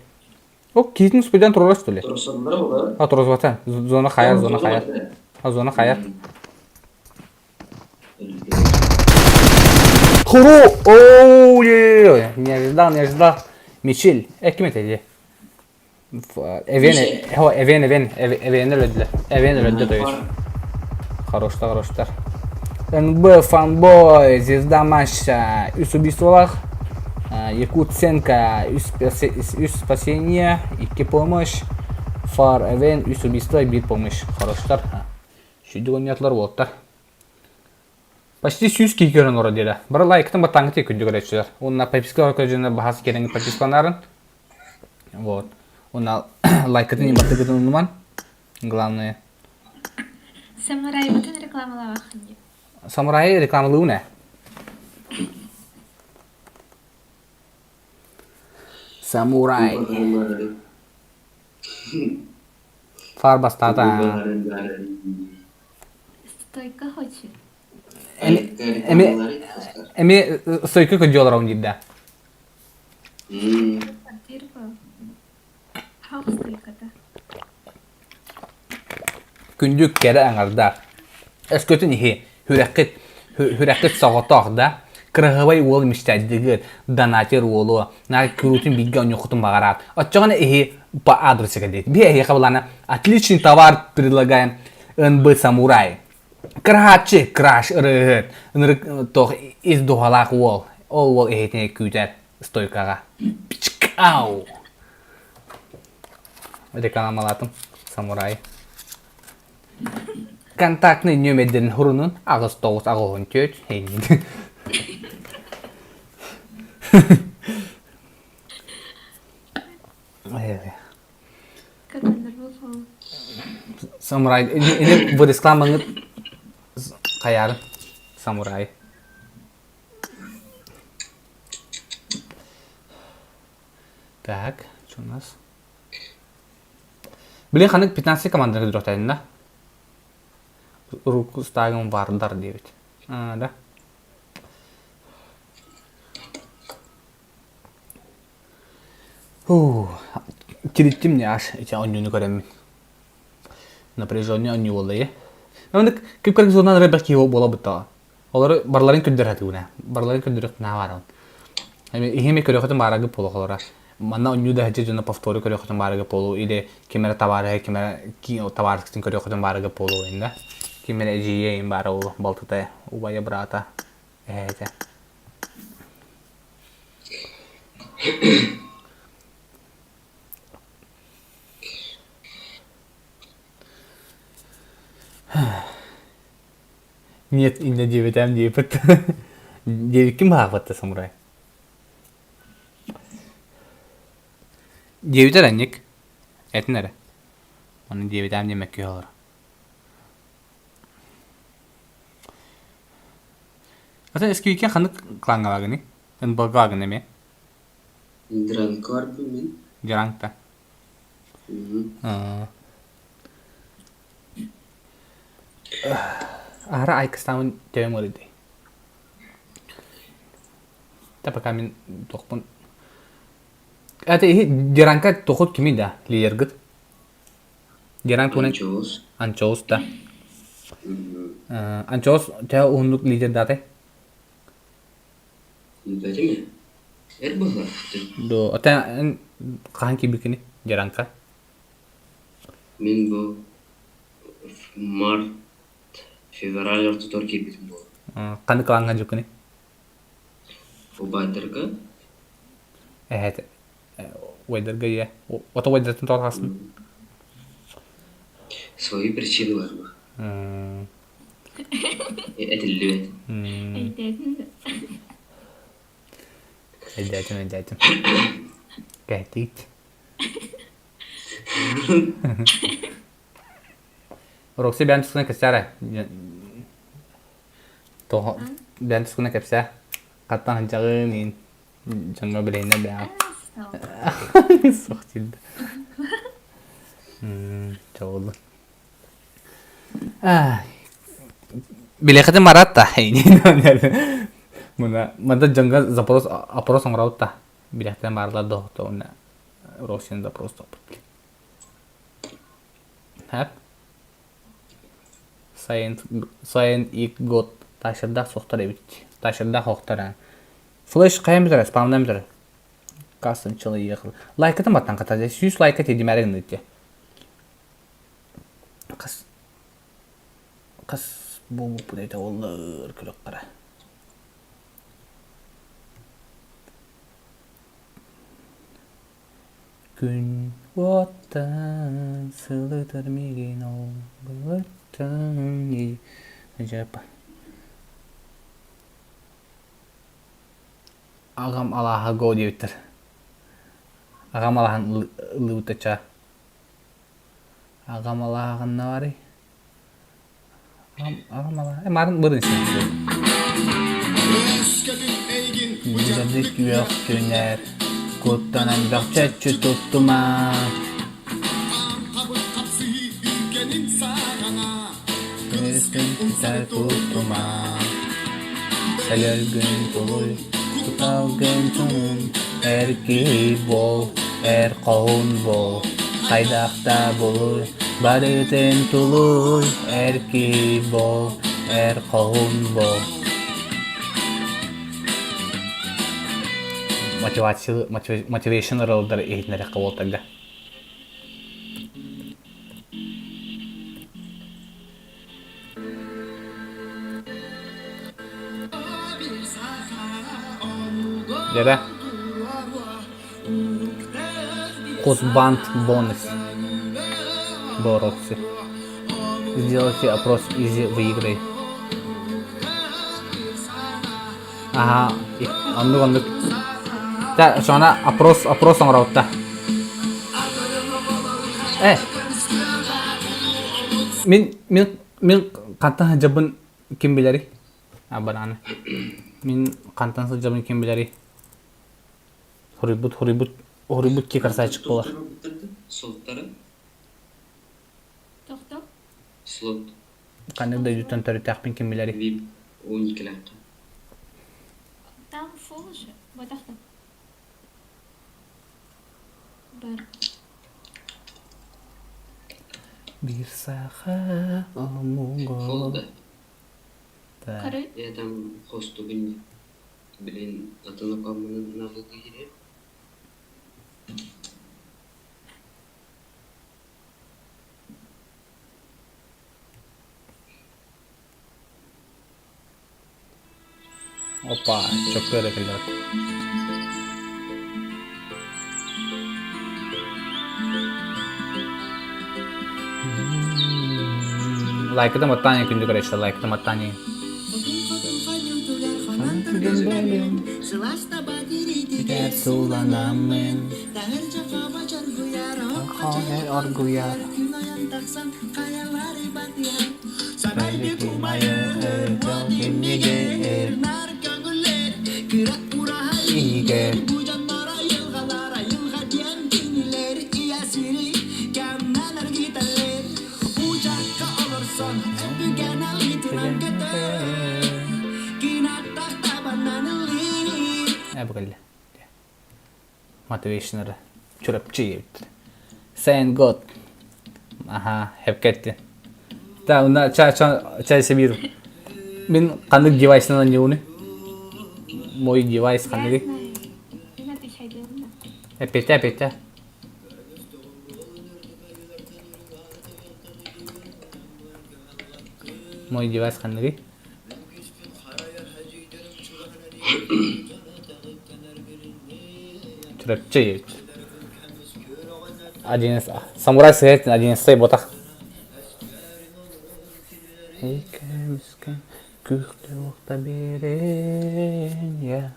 Speaker 1: О, киһитин успейдан турар что ли?
Speaker 5: Турсаллара буолар.
Speaker 1: А, турузбата. Зона хайар, зона хайар. А, зона хайар. Хору! Оу, не ожидал, не ожидал. Мичил, э, ким этэй Эвен, хо, Эвен, Эвен, Эвен өлөдүлэр. Эвен өлөдү то есть. Хороштар, хороштар.
Speaker 8: НБ Фанбой, Звезда матча, үс убийстволаах. Якутсенко үс спасение, икки помощь. Фар Эвен үс убийство, биир помощь. Хороштар. Сүйдүк оонньоотулар уолаттар. Почти 100 киһи көрөн олорор диэтэ. Бары лайктан баттааҥҥыт күндү көрөөччүлэр. Уонна подписка көрдьүнэ баһаас киэрэҥҥит подпискаланарын. Вот. Уонна лайкытын баттыгытын умнуман. Главное.
Speaker 3: Самурайбытын рекламалаабаххын дии.
Speaker 8: Самурайы рекламалыыбын ээ. Самурай. Фар бастаата.
Speaker 3: Стойка хочет.
Speaker 8: Эми эми стойка көрдүү олоробун диир да. Күндү кэрэ аҥардаах. Өскөтүн иһи сүрэххит сүрэххит соҕотох да кыраһыабай уол мечтайдыгыт донатер уолу наар куруутун бииргэ онньуоххутун баҕараат оччоҕуна иһи по адресу кэлдиит биһи эһиэхэ былаана отличный товар предлагаем НБ самурай кыраһааччы краш ырыаһыт ынырык туох ис дууһалаах уол ол уол эһиэтини күүтэр стойкаҕа Пчкау! Рекламалаатым самурай. Контактный нүөмэрдэрин хурунун 89 84 Самурай ini bu рекламаңыт хайаарын самурай Так, что у нас? Блин, ханнык 15 команданы көрдөрөхтөйүн да? Руку ставим вардар диэбит. А, да. Фу, тириттим не аж ити онньууну көрөммүн. Напряжение онньуу буолла ээ. Оннук кып-кыргыз зонан ыры бэрт киһи буола буттаҕа. Олору барыларын көрдөрө сатыыбын ээ. Барыларын көрдөрүөх наһаа баарабын. Иһими көрүөхүтүн баарагы буолуох олоро. Манна онньуу да сылдьар дьоно повтору көрүөхүтүн баарагы буолуо или ким эрэ табаарыһа ким эрэ табаарыскытын көрүөхүтүн баарагы буолуо инда. Ким эрэ эдьиийэ им баара буолуо балтыта, убайа, брата, эһээтэ. Нет, иннэ диэбитэм диэбит. Диэбиккин баһаахпатта самурай. Диэбитэ эрэ Ник. Этин эрэ. Ону диэбитэм диэмэккэ олор. Ата эскиикэ ханнык клаҥҥа баргыный? НБГ гын эмиэ?
Speaker 5: Дранка барбын мин.
Speaker 8: Дранкта. Аһара айкыстаамын төбөм ыарыйдый. Та пока мин туохпун Это иһи Деранка тухут кими да лидергыт? Деранг туһунан
Speaker 5: Анчоус.
Speaker 8: Анчоус да. Анчоус төһө уһуннук лидердатай?
Speaker 5: Билбэтим ээ. Эр быһыылаах.
Speaker 8: До, ата хаһан киирбиккиний Деранка?
Speaker 5: Мин бу март, февраль ортотугар киирбитим буолуо.
Speaker 8: Ханнык клаҥҥа дьуккуный?
Speaker 5: Убайдарга
Speaker 8: Эһэт убайдарга ийэ. Ото убайдартан тоҕо таҕыстын?
Speaker 5: Свои причины бар Этиллибэт.
Speaker 3: Өйдөөтүн да.
Speaker 8: Өйдөөтүм, өйдөөтүм. Кэһэтиит. Рокси бэйэм тускунан кэпсээ эрэ. Тоҕо бэйэм тускунан кэпсээ. Хаттан сылдьаҕын иин дьоҥҥо билиһиннэр бэйэҕин. Суох диир да. Чоҕуллун. Билиэхитин бараат да Мына манда дьоҥҥо запрос опрос оҥоробут да билиэхтэн баарлар да уонна Росин запрос топпут. Хэп. Сайын сайын ик год ташырдаах суохтар эбит. Ташырдаах охтор аа. Флеш хайан бүтэрэ, спамнан бүтэрэ. Кастын чылы Лайкатын баттан хата, сүүс лайка тиийдимээри гынныт дии. Хас хас.
Speaker 7: буолбуппут этэ оллар күрөххөрө. Күн уоттан сылытар миигин ол былыттан дьэп Аҕам алааһа го диэбиттэр. Аҕам алааһын ыллыбыт чаа. Аҕам алааһа ханна барый? Аҕам алааһа марын бырын Быдьардык күөх түнэр, куттанан бөхчөччү туттума. Күнүскүн кытар туттума. Өлөргүн тулуй, куталгын туҥун, эр киһи буол, эр хоһун буол. Хайдах да булуй, барытын тулуй, эр киһи буол, эр хоһун буол. Мотивация, мотивation ыралдар иһитинэрэххэ буолтарга. Дьэрэ. Хосбанк бонус. Бороться. Сделайте опрос изи выиграй. Аха, оннук оннук. Та, сона опрос опрос оҥоробутта. Э. Мин мин мин хантан сылдьабын ким билэрий? А бананы. Мин хантан сылдьабын ким билэрий? Хоруйбут хоруйбут хоруйбут ки красавчик буолар.
Speaker 4: Слоттары?
Speaker 3: Тохто.
Speaker 4: Слот.
Speaker 7: Ханнык дойдуттан төрүттээхпин ким билэрий?
Speaker 4: Вип 12-лээххэ.
Speaker 3: Там фул же. Бодохто. Бар.
Speaker 7: Биир саха омугу
Speaker 4: Фул да.
Speaker 7: Да.
Speaker 3: Коры.
Speaker 4: Я там хостубун Блин, атын аккаунтунан навыгы киирэр.
Speaker 7: Опа, чөккөр этилэр. Лайкыта маттаани күндү көрөччү, лайкыта маттаани. Суланаммын оргуяр Игер Эбгэл Motivationer Чурапчы диэбиттэр. Thank God. Аха, хепкетти. Та уна ча ча ча себир. Мин ханнык девайсынан ньууну? Мой девайс
Speaker 3: Я
Speaker 7: ханныгый?
Speaker 3: знаю. Мин отвечайдыым да.
Speaker 7: Эппиэтэ, эппиэтэ. Мой девайс ханныгый? Чурапчы диэбит. Один самурай сыһыат одиннадцатай ботах. Иккэмискэ күхтэ уохта биэрэн я.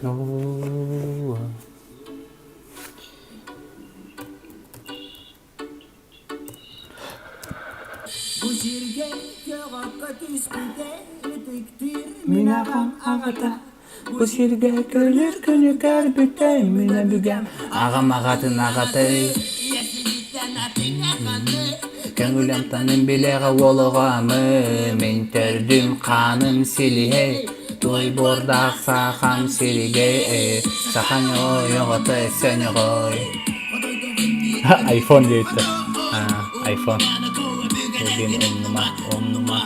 Speaker 7: Оо. Мин аҕам аҕата бу сиргэ көлөр күнү көрбүтэ мин өбүгэм аҕам аҕатын аҕатай Көҥүл амтанын билэҕэ уолуҕамы мин төрдүм хааным силиһэ Той буордаах саахам сиригэ саха ньоҕой оҕото сөнөҕой Айфон диэбиттэр. Айфон. Диэн умнума, умнума.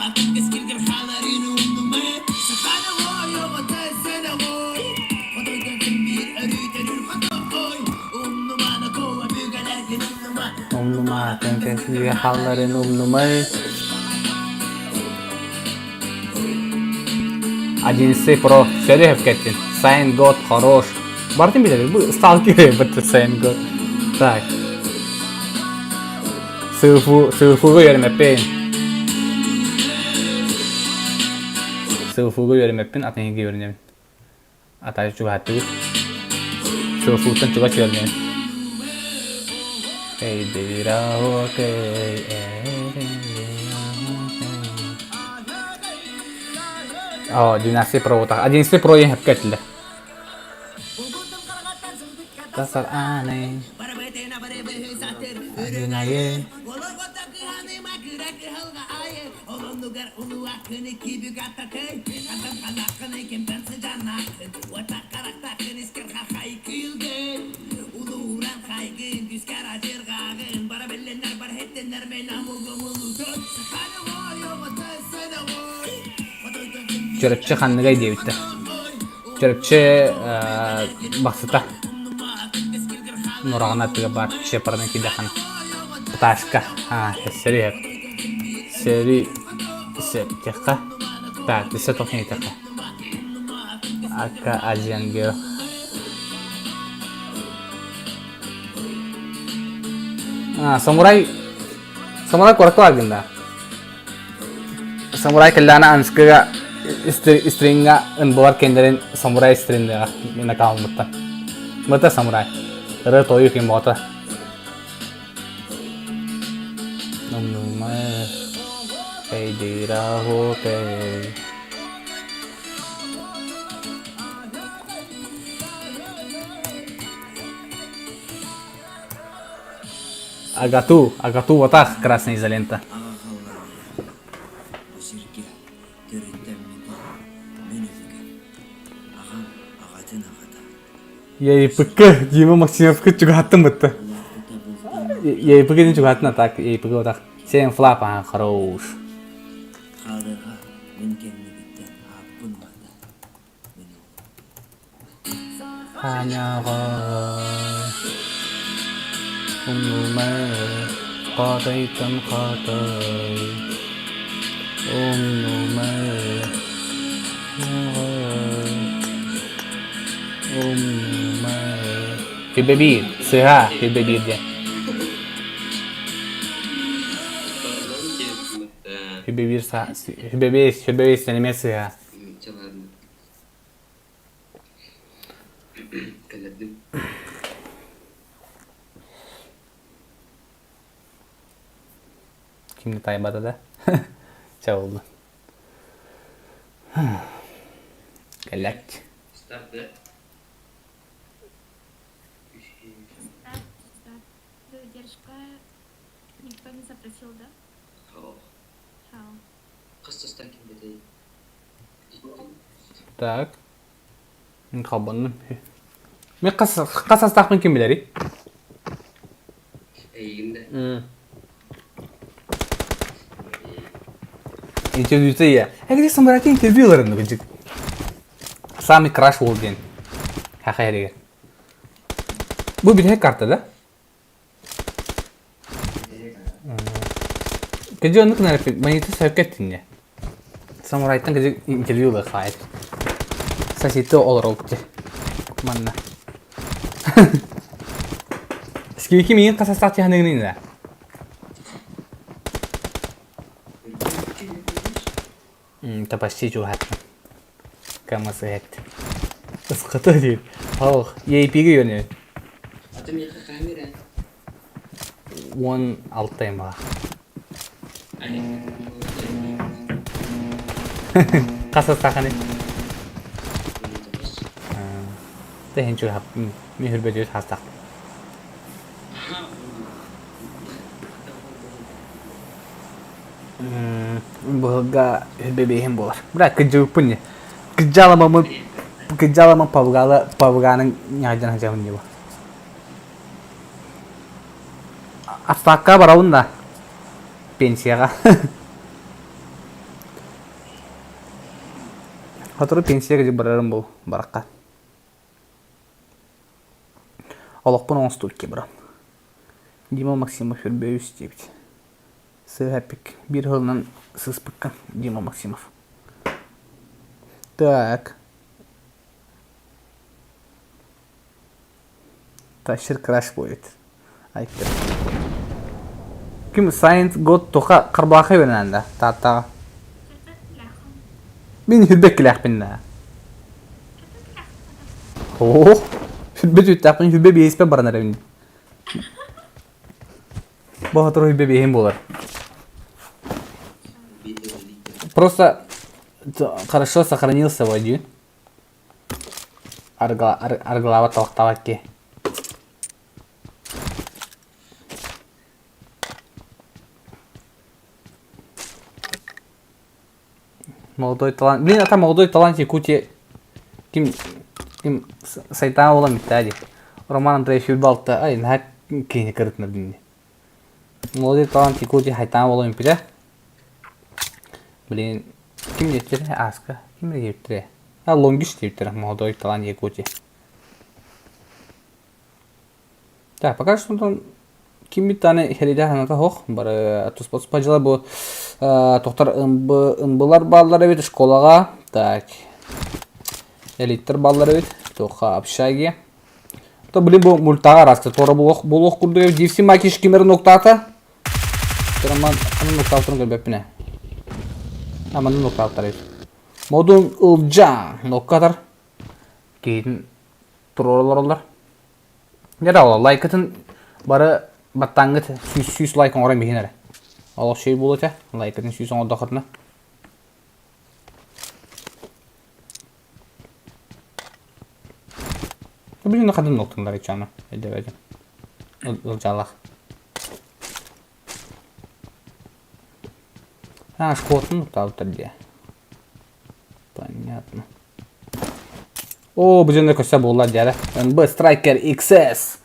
Speaker 7: Умнума, тэн кэсигэ халларын умнумай.
Speaker 8: Одиннадцатый про сөрү хөпкеттин. Сайн год хорош. Бартын билер. Бу сталкер бытты Сайн год. Так. Сыфу, сыфуга үөрэмэппин. Сыфуга үөрэмэппин, атын иһигэ үөрэнэбин. Атаары чугаһаттыбыт. Сыфуттан чугас үөрэнэбин. О, 12 про вот 11 про ең хөпкө этилер. Тасар аны. Адынайы. Чөрөпчү ханныгай диэбиттэр. Чөрөпчү бахсыта Нураҕын аттыгар баар Шепарынан киирдэххинэ Пташка сери сери септиэххэ так өссө туох иһитэххэ Ака Азиангео Самурай Самурай куоракка баар гында Самурай кэллэҕинэ Анскыга стринга ынбылар кэннэрин самурай стринныаҕа мин аккаунмуттан. Быта самурай. Ыры тойук имбота. Агату, Агату вот так красная изолента. ЕИПК Дима Максимовка чугаһаттым бытты. ЕИПК дин чугаһаттын а так ЕИПК вот так. Сен флап а хорош. Ханяҕа умнума хатайтан хатай умнума умнума Хүбэбиир, сыһа хүбэбиир диэн. Хүбэбиир хүбэбиир хүбэбиир сэнэмэ сыһа.
Speaker 5: Кэлэрдим.
Speaker 8: Ким да таайбата да. Чэ буолла. Кэллэт.
Speaker 4: Старт, да?
Speaker 3: Старт, старт. Задержка. Никто не запросил, да?
Speaker 5: Хау.
Speaker 3: Хау.
Speaker 5: Хас састан кимбэтэй?
Speaker 8: Так. Мин холбоннум. Мен хас хас астаахпын ким билэрий?
Speaker 5: Эйигин да.
Speaker 8: Интервьюта я. Я где самурайты интервью ыларын кыдьык. Самый краш уол диэн. Хаха эригэр. Бу бүтэһик карта да? Кыдьы оннук маньыты сөпкө эттин Самурайтан кыдьык интервью ылыаххаайт. Соситы олоролк Манна. Скибики миигин хасастаах тиһаныгын да? Та почти чугаһаттым. Кама сыһэт. Ысхыты диир. Ох, EAP-ге yönüyor.
Speaker 5: Аты миэхэ камера.
Speaker 8: 16 аймаҕа. Хас саханы? Тэһин чугаһап. Мин хүрбөтүөт хастах. Быһылга бэбиэһин буолар. Бра кыдьыыппын не. Кыдьааламамын кыдьааламан павгала павганың ньаадьан сылдьабын дии бу. Отставкаҕа барабын да пенсияҕа. Сотору пенсияга барарым бу барахха. Олохпун оҥостуу икки баран. Дима Максимов үрбөйүс диэбит. Сыыһа эппик. Биир сылынан сыыспыккын, Дима Максимов. Так. Тащер краш будет. Айттыр. Ким Science God туха харбаахай үөрэнэнда Тааттаҕа. Мин хүрбэк килээхпин да. Оо, хүрбэ түүттээхпин хүрбэ биэспэ баран эрэбин. Баһатыр хүрбэ биэһин буолар. Просто хорошо сохранился водю. Аргылаабат талахтаабат киһи. Молодой талант. Блин, это молодой талант Якутии. Ким ким сайтаан буолан бүттээ дии. Роман Андреевич Юлбалта ай наһаа киһини кырытына дии. Молодой талант Якутии хайтаан буолан бүппүтэ. Блин, ким диэттэрэ Ааска? Ким диэбиттэрэ? А, Лонгиш диэбиттэрэ молодой талант Якутии. Так, пока что онтон киммит даҕаны иһэлийдээх санаата суох. Бары туспа-туспа дьыла бу тохтор ынбылар бааллар эбит школаҕа. Так, элиттэр бааллар эбит. Туохха общаги. То блин бу мультаҕа араска туора буолуох буолуох курдук эбит. Дивси Макиш кимер нуктаата. Тураман ханан нуктаабытын көрбөппүн ээ. А манна нуктаабыттар эбит. Модун Ылдьаа ноккатар. Киһитин туруора олороллор. Дьэ да лайкытын бары баттааҥҥыт 100 лайк оҥорон биһин эрэ. Олох шей буолуо этэ. Лайкытын 100 оҥордоххутуна. Блин, хадын ноктундар ичана. Эдебедим. Ылдьалах. А, школатын нуктаабыттар дии. Понятно. О, бу дьонно көсө буолла дьэрэ. НБ Striker XS.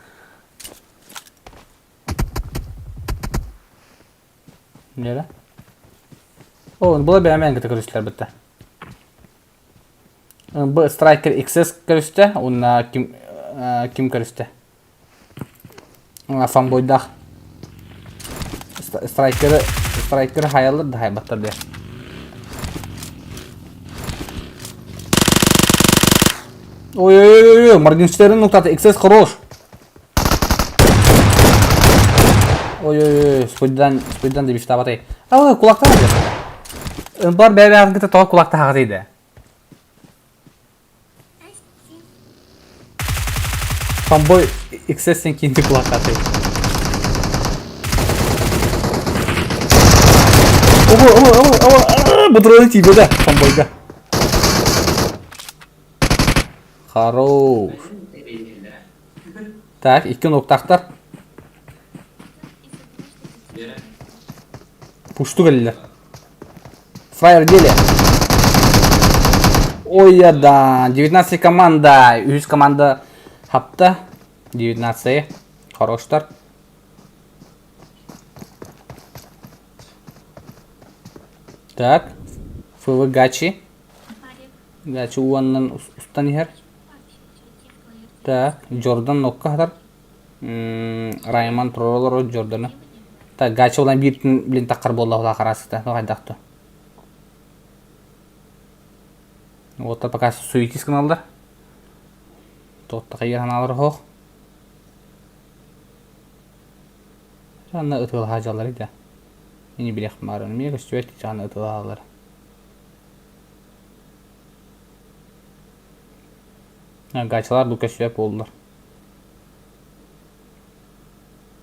Speaker 8: Дьэрэ. О, была бэйэм кытта көрүстүлэр бытта. НБ Striker XS көрүстэ, уонна ким ким көрүстэ? Фанбойдаах. Страйкеры, страйкеры хайалар да хайбаттар диye. Ой-ой-ой, Моргенштерн нуктаты, XS хорош. Ой-ой-ой, спойдан, спойдан деп иштабатай. А, кулактар деп. Бар бәбәғын кіті тоға кулакта хағатайды. Фанбой XS-тен кейінгі құлаққа Ого, ого, ого, ого, бұдыраны тиді да, фанбойға. Хорош. Так, икки ноктақтар. Пушту келлилэр. Фраер деле. Ой, я да. 19 команда. Үһүс команда хапта. 19 Хороштар. Так. ФВ Гачи. Гачи уоннан устан иһэр. Так. Джордан нокка хатар. Райман турар Джорданы. Так, Гача улан биир блин таххар буолла хула хараасыта. Ну хайдах Вот пока суетись гыналлар. Туоттахайы ханаалар хоох. Анна ытыалаһа дьаллар да. Ини билэх марын. Мие көстүбэт чаана ытыалаһаллар. Гачалар бу көстүбэт буоллар.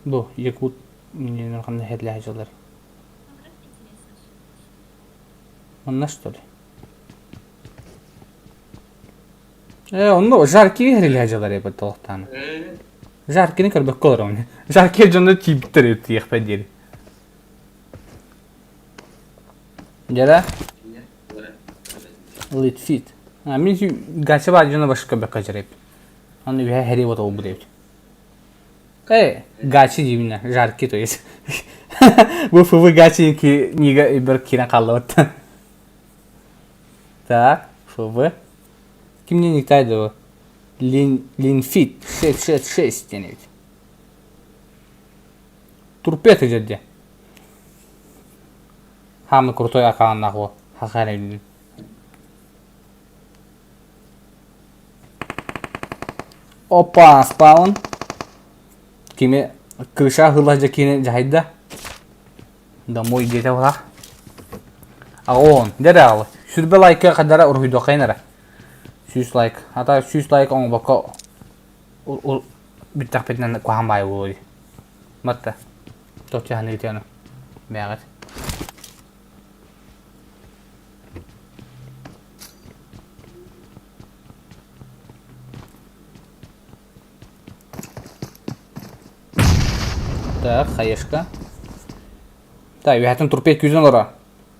Speaker 8: Бу якут ханна хэрлэһэ дьаллар. Онно что ли? Э, онно жаркий хэрилэһэ дьаллар эбит толохтааны. Жаркини көрбөккө олоромун. Жаркий дьоно тиийбиттэр тиийэхпэ диэри. Дьэрэ? Литфит. А, мин гача баар дьоно башка көрбөккө дьэрэп. Аны үһэ хэри вот ол эбит. Э, гачи диибинэ, жаркий то есть. Бу ФВ гачи книга бир киирэн хааллыбыт. Так, ФВ. Кимне никтай да Лин, Линфит 666 диэн эбит. Турпет дьэ. Хаамы крутой акааннаах уол. Хахара. Опа, спаун. Кими крыша хыла дьэ дьаһайда. Домой диэтэ була. Аҕон, дьэ аҕалы. Сүрбэ лайка хадара уруһуйдуоххайын эрэ. 100 лайк. Ата 100 лайк оҥобокко бүттэхпитинэн куһаҕан баайы буолуо дии. Батта. Туох чаһыныгытый ону? Бээҕит. Так, хаешка. Так, үһэттэн турпет күүтэн олоро.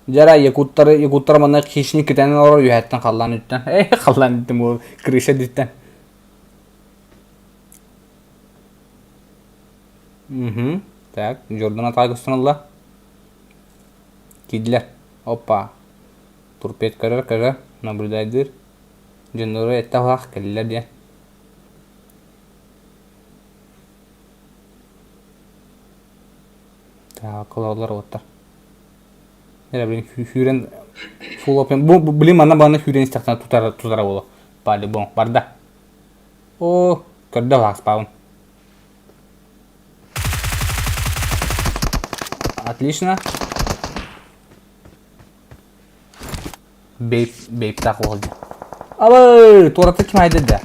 Speaker 8: Дьара якуттары, якуттар манна хищник китэн олорор үһэттэн халлаан үттэн. Э, халлаан үттэн бу крыша диттэн. Угу. Так, Джордан атаҕа көстөн ылла. Киирдилэр. Опа. Турпет көрөр, көрөр, наблюдайдыыр. Дьоннору этте-аһылаах кэллилэр диэн. Так, олороллор уоттар. Эрэ блин сүүрэн full open. Бу блин манна баны сүүрэн истэхтэн тутара тутара буолуо. По-любому барда. О, көрдө лааспаабын. Отлично. Бейп, бейптаах уолдьа. Абай, туората ким айда да?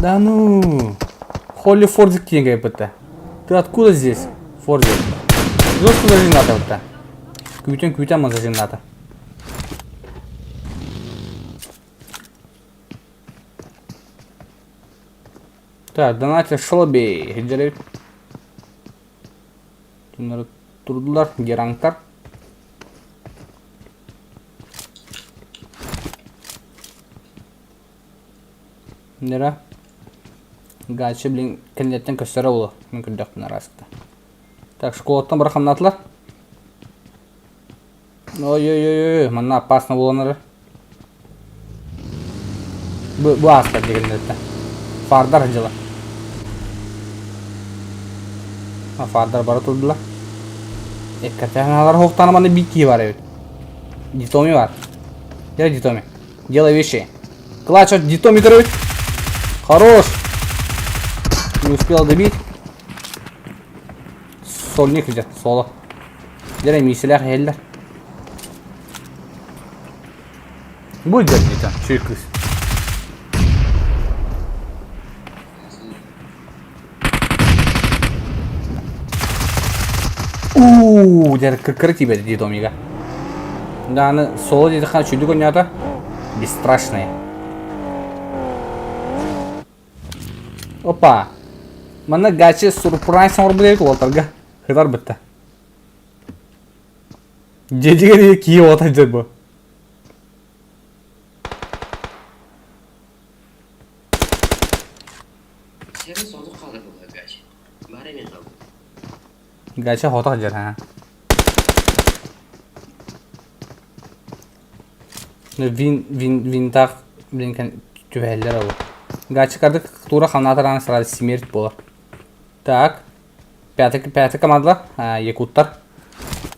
Speaker 8: Да ну. Холли Фордик диэн кайбыта. Ты откуда здесь, Фордик? Жестко зажимната бытта. Күүтэн күүтэн ма зажимната. Так, донатер Шолби. Хиджеребит. Туннары турдулар, гераңтар. Нера. Гача, блин, кэнниттэн көстөрө буолуо. Мин көрдөхпүнэ араста. Так, школаттан бара хамнаатылар. Ой-ой-ой, манна опасно буолан эрэр. Бу, бу ааспат дигиннэртэн. Фардар дьыла. Фардар бара турдулар. Эккэтээһин хоқтана манна биир киһи бар эбит. Дитоми бар. Где Дитоми? Делай вещи. Клач, Дитоми көрөбүт. Хорош. Не успел добить. Сольник идет, соло. Дьэ миисэлээх иһэллэр. Бу дьэ диэтэ, чүй кыыс. Уу, дьэ кыркыры тиийбэтэ дии Томига. Дааны соло диэтэххэ чүйдүк оонньоото. Бесстрашная. Опа! Манна гачи сурпрайз оҥорбут эбит уолтарга. Хытар бытта. Дьиэтигэр кии оҕото сылдьар бу.
Speaker 5: Сэрин соҕотох хаалар буолла Гача. Баара эмиэ хаалбыт.
Speaker 8: Гача соҕотох сылдьар ха. Вин, вин, винтах, блин, түбэһэллэр ол. Гачикардык тура хамнаатар сразу смерть буолар. Так, пятый, пятый командалар, якуттар.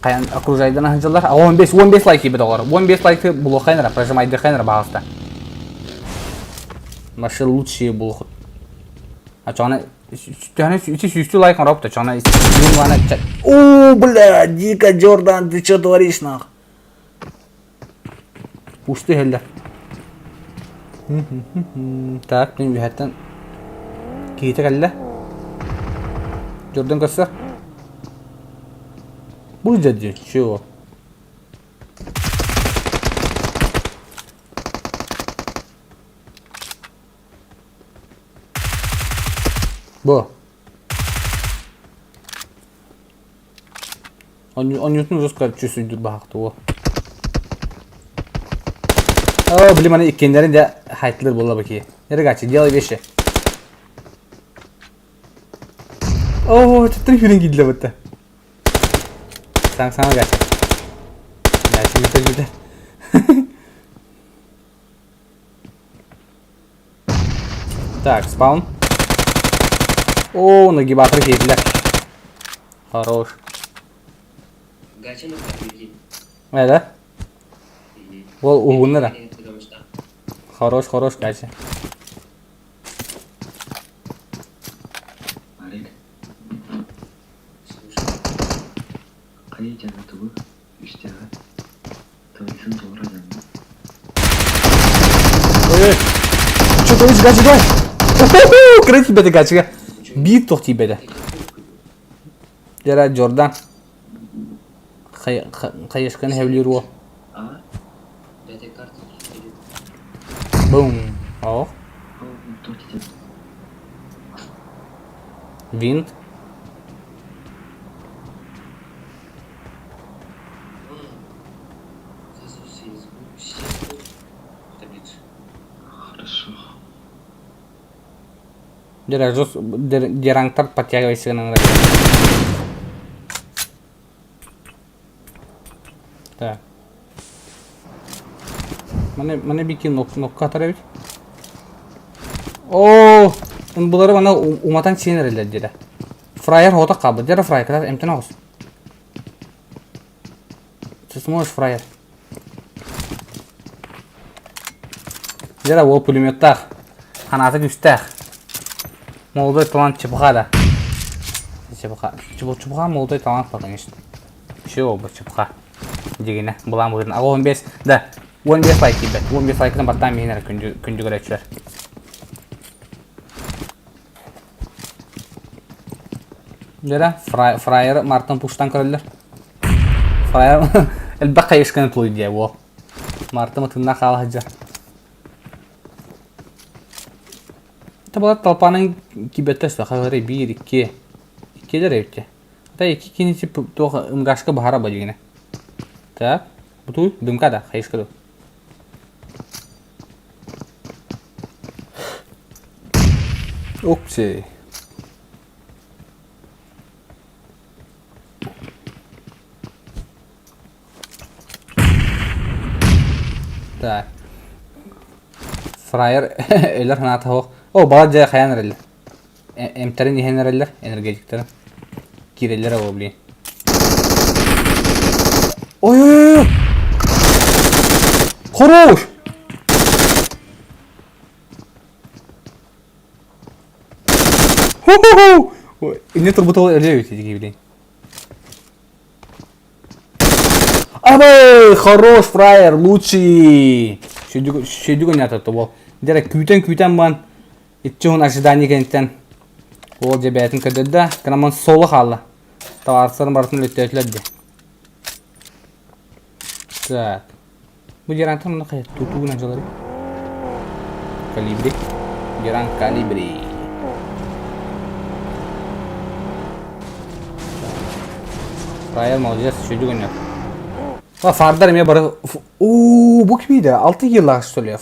Speaker 8: Хайан окружайдан аһынчылар. 15, 15 лайк киирбит оҕолор. 15 лайкы булуоххайын эрэ, прожимайдыаххайын эрэ баҕаста. Вообще лучшие булухут. А чоҕана төһөнө ити сүүстүү лайк оҥоробут чоҕана О, бля, Дика Джордан, ты что творишь, нах? Пусты иһэллэр. Так, мин үөһэттэн киһитэ кэллэ. Дьордон көрсө. Бу дьэ чего? Бу. Онньутун жестко чувствуйдур баһахты уо. О, блин, аны иккиэннэрин дэ хайтылыр буолла баки. Регачи, делай вещи. О, чаттан хүрен киирдилэ бытта. Саҥ саҥа гача. Гача бүтэр бүтэр. Так, спаун. О, нагибатор киирдилэр. Хорош.
Speaker 5: Гачаны прикинь.
Speaker 8: Да? Ол уһунна да. Хорош, хорош, гача.
Speaker 2: Үчүгэй дьаҥа тугу үстээҕэ Тылыйсын толоро дьаҥа
Speaker 1: Ой, что то гачыга? Кыра тиийбэтэ гачыга. Биир туох тиийбэтэ. Дьара Джордан. Хайышканы хэвлиир уол. Бум. Ох. Винт.
Speaker 2: Хорошо.
Speaker 1: Дерангтар подтягивайся гынан Так. Маны маны бики нокка атар эбит. Оо, булары мана уматан сиэн эрэллэр диэтэ. Фраер хота хаалбыт. Дьэ фраер кытаат эмтэн оҕус. Ты сможешь, фраер. Дьэ ол пулеметтаах. Ханаата күүстээх. Молодой талант ЧПХ да. ЧПХ. ЧПХ молодой талант конечно. Все оба ЧПХ. Дигинэ былаан быһыытынан. Аҕа 15 да 15 лайк киирбэт. 15 лайкынан баттаан миһин эрэ күндү күндү көрөөччүлэр. Дьэрэ, фраер Мартын пуштан көрөллөр. Фраер элбэх хайысканы тулуй диэ уол. Мартын ытынна хаала сылдьар. Табалар толпанын кибеттэ сахалары биир, икки. Иккилэр эбитте. Ата икки кини туох ымгашка баһара ба дигине. Так, бутуй, дымка да, хайыска ду. Опси. Так. Фраер өлөр санаата суох. О, бала дьэ хайаан эрэллэр. Эмтэрин иһэн эрэллэр, энергетиктэрин. Киирэллэр ол, блин. Ой-ой-ой! Хорош! Ху-ху-ху! Инне турбут ол өлө эбит блин. Абай, хорош фраер, лучший! Шөдүгү нята тобол. Дere күүтэн-күүтэн бан иччи hun ожидание кэнниттэн ол дьэ бэйэтин көрдөрдө. Кынаман соло хаалла. Табаарыстарын барытын өлөттөөтүлэр дии. Так. Бу Герантан мына хайа тутуугун дьалары. Калибри. Герант Калибри. Фраер молодец, шөдү гөннөр. А фардар эмиэ бары Уу, бу кимий да? 6 киллаах что ли?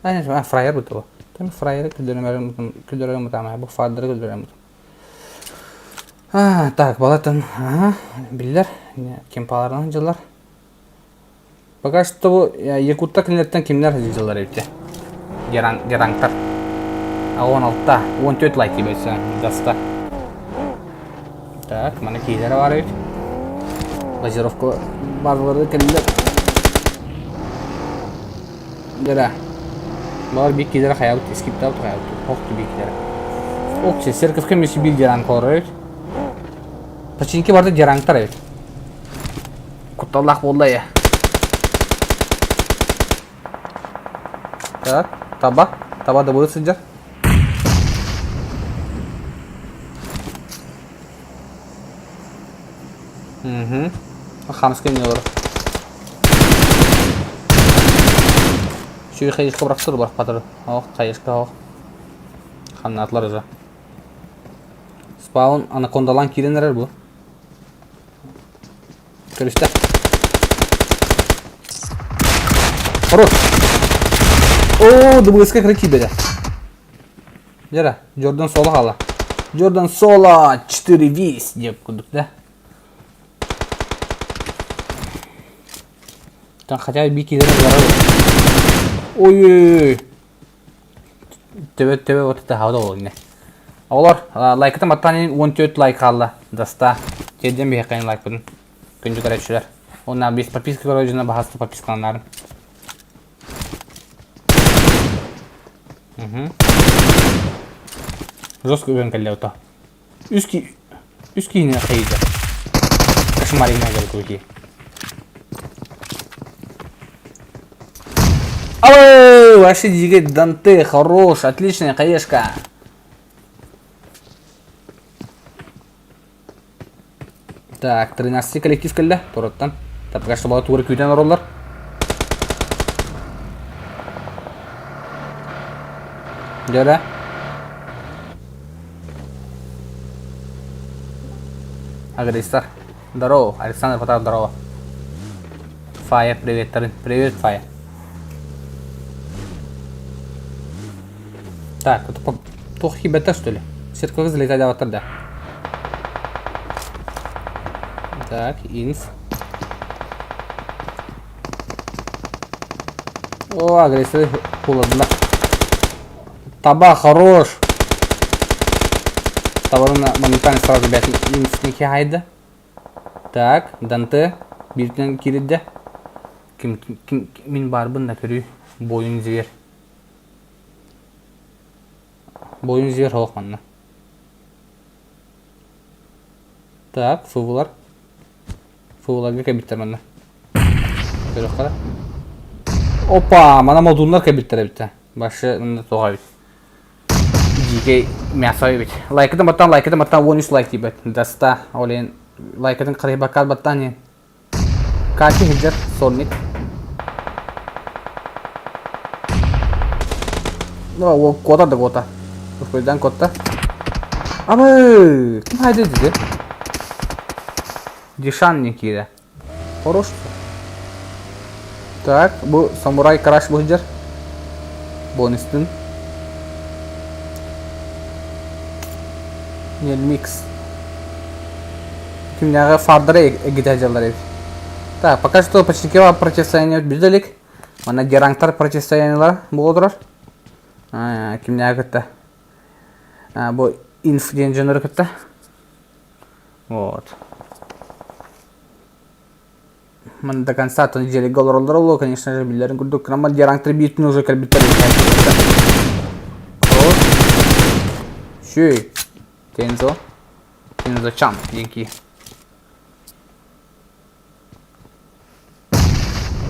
Speaker 1: А, фраер бу Там фраеры күлдөрөм бутама, бу фардары күлдөрөм А, так, балатын, ага, биллер, кемпаларынан дьыллар. Пока что бу Якутта кинилэртэн кимнэр дьыллар эбитэ? Герангтар. 16, 14 лайк кибетсе, даста. Так, маны киилэрэ бар эбит. Газировка базалары кэллилэр. Дара. Балар биир киилэрэ хайабыт, скиптаабыт хайабыт. Ох биир киилэрэ. Ох, церковка эмиэ биир дьараан олорор эбит. Починки барда дьараангтар эбит. Кутталлаах буолла я. Так, таба. Таба да будет сылдьар. Угу. Хамскай не олорор. Сүй хайыска бырахсыр бырахпатыр. Ох, хайыска ох. Хамнаатылар уже. Спаун анакондалан киирэн эрэр бу. Көрүстэ. Хорош. О, дубыска кыра киирбэтэ. Дьара, Джордан Соло хаала. Джордан Соло 4 вис деп курдук да. Там хотя бы бики Ой-ой-ой. Төбө төбө вот это хавда ол не. Олор лайкытым аттан 14 лайк хаалла. Даста. Тиэрдэн биһиэхэ лайкпытын. Күндү көрөөччүлэр. Уонна без подписка көрөөччүнэ баһаста подпискаланарын. Угу. Жестко үгэн кэллэ ото. Үс ки үс киһини хайыта. Кошмарина говорит Ой, вообще дигит Данте, хорош, отличная хаешка. Так, 13 коллектив кэллэ, туруттан. Так, пока что была тура күүтэн ороллор. Дьөрө. Агрессор. Здорово, Александр Потапов, здорово. Фая, привет, Тарын. Привет, Фая. Так, это по... Туох хибэтэ, что ли? Сеткаҕа залетать да. Так, инф. О, агрессия холодно. Таба хорош. Табарына моментально сразу ребят инф хайда. Так, Данте бииртэн киирдэ. Ким, ким, мин баарбын да көрүү. Буойун зверь. Буойун зверь суох манна. Так, фувлар. Фувларга кэлбиттэр манна. Көрүөххэ. Опа, мана модуннар кэлбиттэр эбит. Башы манна туох эбит. Дикэй мясо эбит. Лайкытын баттан, лайкытын баттан 13 лайк тиийбэт. Даста, ол иһин лайкытын харыйбакка баттан иһин. Катя сылдьар, сольник. Ну, ол куотар да куота. Ускуйдан куотта. Абы! Ким хайда диди? Дишан не киирэ. Хорош. Так, бу самурай краш бу сылдьар. Бонустун. Микс. Кимнээҕи фардары эгитэ сылдьаллар эбит. Так, пока что Почтикева противостояние бүтэ илик. Манна Герангтар противостояниелара буола турар. Кимнээҕи кытта? Бу инф диэн дьоннору кытта. Вот. Ман до конца то дьиэлэргэ олороллоро буолуо, конечно же, биллэрин курдук. Кыраммат Герангтар биир уже кэлбиттэр. Вот. Шүй. Тензо. Тензо Чан диэн киһи.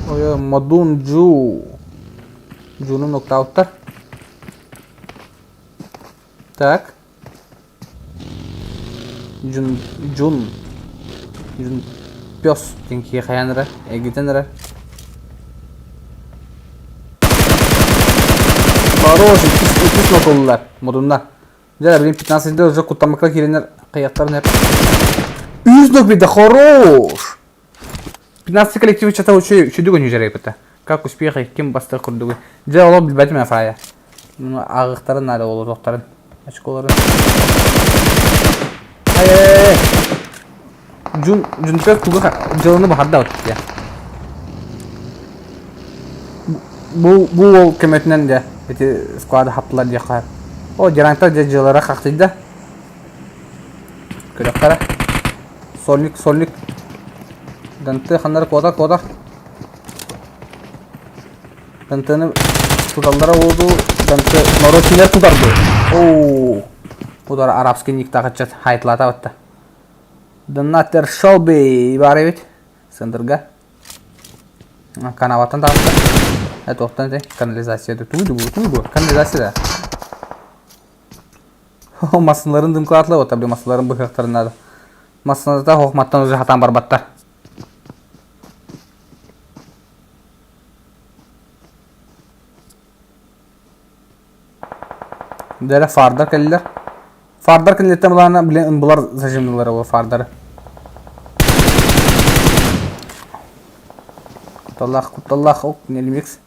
Speaker 1: Ой, Мадун Джу. Джуну нокаутта. Так. Джун Джун Джун пес диэн киһи хайаан эрэ эргитэн эрэр. Хорош, иккис нотуллар, модунна. Дьэ, блин, 15 лет уже куттаммакка киирэннэр хайыахтарын эп. Үс ног да хорош! 15 коллектив чата үчүгэй үчүгэй өнүжэрэй Как успехи, ким бастык курдугуй. Дьэ, олох билбэтим афая. Ааҕыахтарын наада буолуохтарын. Очколарын. Ай-ай-ай. Джун, Джунпек тугу дьылыны баһарда вот Бу бу уол көмөтүнэн дьэ ити склады хаптылар диэххэ. О, Герантар дьэ дьыалара хахтыйда. Көрөххө эрэ. Сольник, сольник. Данте ханнары куотар, куотар. Дантены туталлара уоду, Данте норуот тутар дуу. Оо. Удара арабский никтаах ыччат хайтлаата батта. Донатер Шелби баар эбит. Сындырга. Канаваттан таҕыста. Э туохтан этэй? Канализация тугуй бу? Тугуй бу? Канализация да. Массыналарын дымкалаатылар вот били массыналарын быһыахтарын наада. Массыната хохматтан уже хатаан барбаттар. Дэрэ фардар кэллилэр. Фардар кэнниттэн былаана блин ынбылар зажимнылар ол фардары. Кутталлаах, кутталлаах ол нелимикс.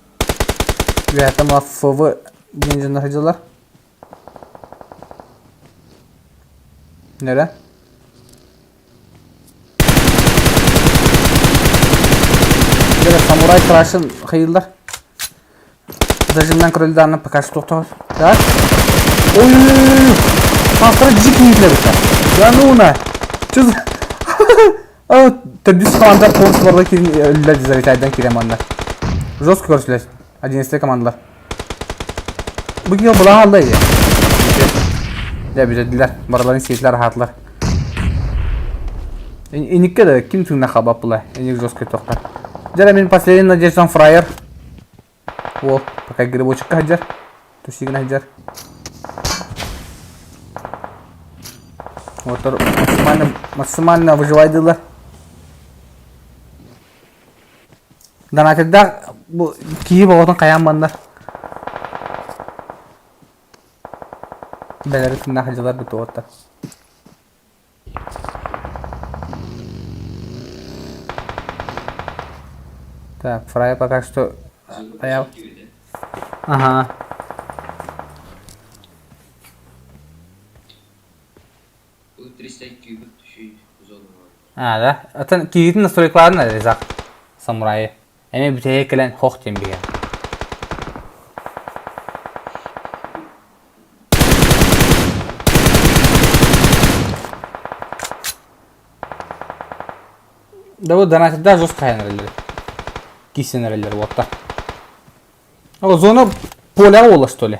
Speaker 1: Үөһэттэн мына ФВ диэн дьоннор сылдьаллар. Нэрэ? Дэрэ самурай крашын хайыыллар. Зажимнан көрүлдэ пока что тохтоор. Так. Ой-ой-ой. Саастара дьик киирдилэр Да ну на. Что за... О, төрдүс команда полностью барда кирин өлүлэр залетайдан кирен манна. Жестко көрсүлэр. 11 командалар. Бу киһи былаан алла ие. Дьэ бүтэрдилэр. Барыларын сиэтилэр аһаатылар.
Speaker 8: Иникке да ким тыына хабап була, иник жесткий тохтар. Дьэ мин последний надеждам фраер. Уол, пока грибочекка сылдьар. Тусигына сылдьар. Отор максимально, максимально выживайдылар. Донатердаах бу киһи боҕотун хайаан баннар. Бэлэри тыннаах сылдьалар бу туоттар. Так, фрай пока что стоял. Ага. А, да? Атын киһитин настройкаларын резак самурайы. Эмиэ бүтэһигэ кэлэн хох диэн биһиэн. Да вот донатирдаах жестко хайан эрэллэр. Кисэн эрэллэр уоттар. О, зона поля буолла что ли?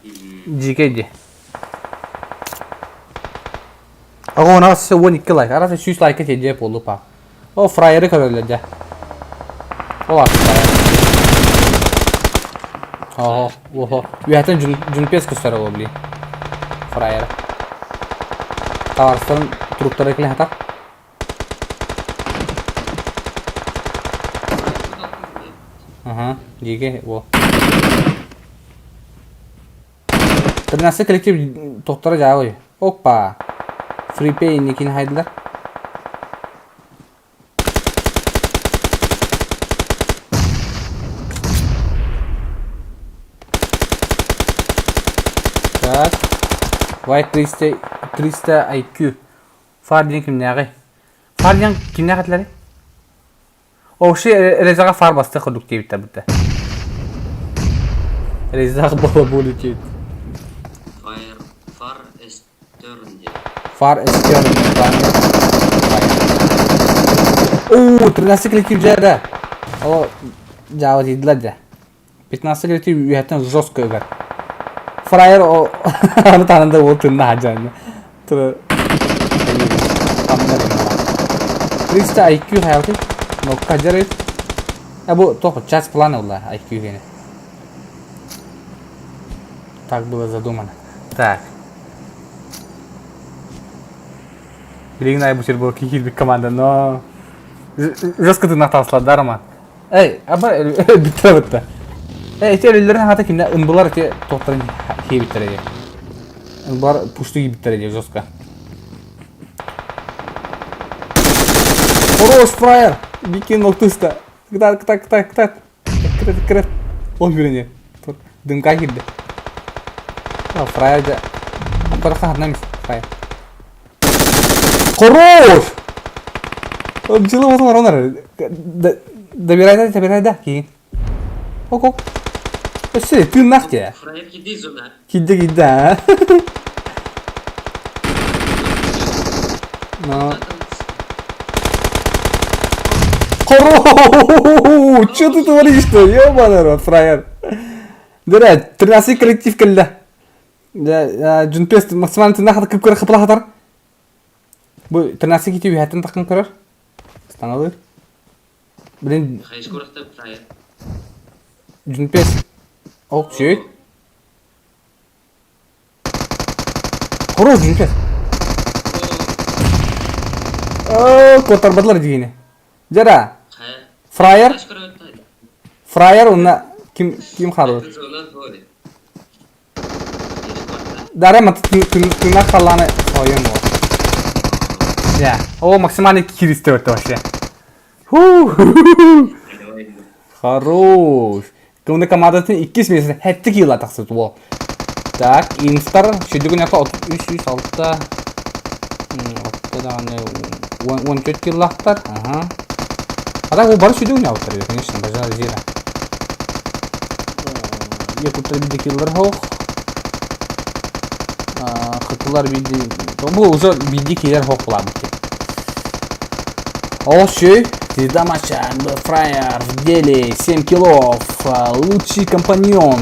Speaker 8: Дьиикэй дии. Оҕо уна 12 лайк. Арасы 100 лайка тиэрдиэ буоллу па. О, фраеры көрөллөр дьэ. Ол аты фраер. Ого, ого. Үөһэтин жүнпес көстөр ол блин. Фраер. Товарыстарын труптары киле хатар. Ага, дьиикэй уол. 13 коллектив тохторо дьаабый. Опа! Фрипей инникини хайдылар. Так. White 300, 300 IQ. Фар диэн кимнээҕий? Фар диэн кимнээх этилэрий? Вообще Резаҕа фар бастык курдук диэбиттэр бутта. Резах балабол диэбит.
Speaker 5: Fire, Far Eastern диэн.
Speaker 8: Far Eastern Оо, 13 коллектив дьэ О, дьаава дииллэр дьэ. 15 коллектив үөһэттэн жестко ыгар. Фраер аны таһынан уол тынна хаджааны. Тура 300 IQ хаялты. Нокка жарыт. А бу тоқ час план ула IQ гене. Так было задумано. Так. Билигин ай бу был киһирбит команда, но жестко ты натаслар ма. Эй, аба бүттэ бытта. Э, ити өлөлөрүн хата кимне ынбылар ити тоқтарын хиэбиттэр эди. Ынбылар пушту кийбиттэр эди жестко. Хорош, фраер! Бикин октуста. Кытат, кытат, кытат, кытат. Кытат, кытат. Ол хүрene. Дымка кирди. Фраер да. Аппараха хатнамис, фраер. Хорош! Дьылы болсун оронар. Добирай да, добирай да, кийин. Ок, ок. Өссө тыыннаах дии.
Speaker 4: Фраер киди зона.
Speaker 8: Кидде кидде, а? Но... Хорош! Что ты творишь-то? Ёбаный рот, фраер. Дөрэ, 13 коллектив кэллэ. Дьүнпес максимально тыыннаах кып көрө хапла хатар. Бу 13 кити үһэттэн таххан көрөр. Станалыыр. Блин, Дьүнпес. Ок, сүй. Хорош, Дьүнпес. Оо, куоттарбатылар дигини. Дьара, фраер, фраер уонна ким ким хаалбыт? Дара тыыннаах халлааны соһуйан буолар. Дьэ, о максимальный киристэ вообще. Ху! Хорош. Кымны командатын иккис миэстэ хэттик килла тахсыбыт уол. Так, инстар сүдүгүн ята 33 6 6 даҕаны 14 киллахтар. Ага. А так бары сүдүгүн явыттар, конечно, бажа зира. Якуттар биде киллар хоох. Хытылар биде. Бу уже биде киллер хоох булабыт. Ол шүй, звезда матча, Фраер в деле, 7 киллов, лучший компаньон.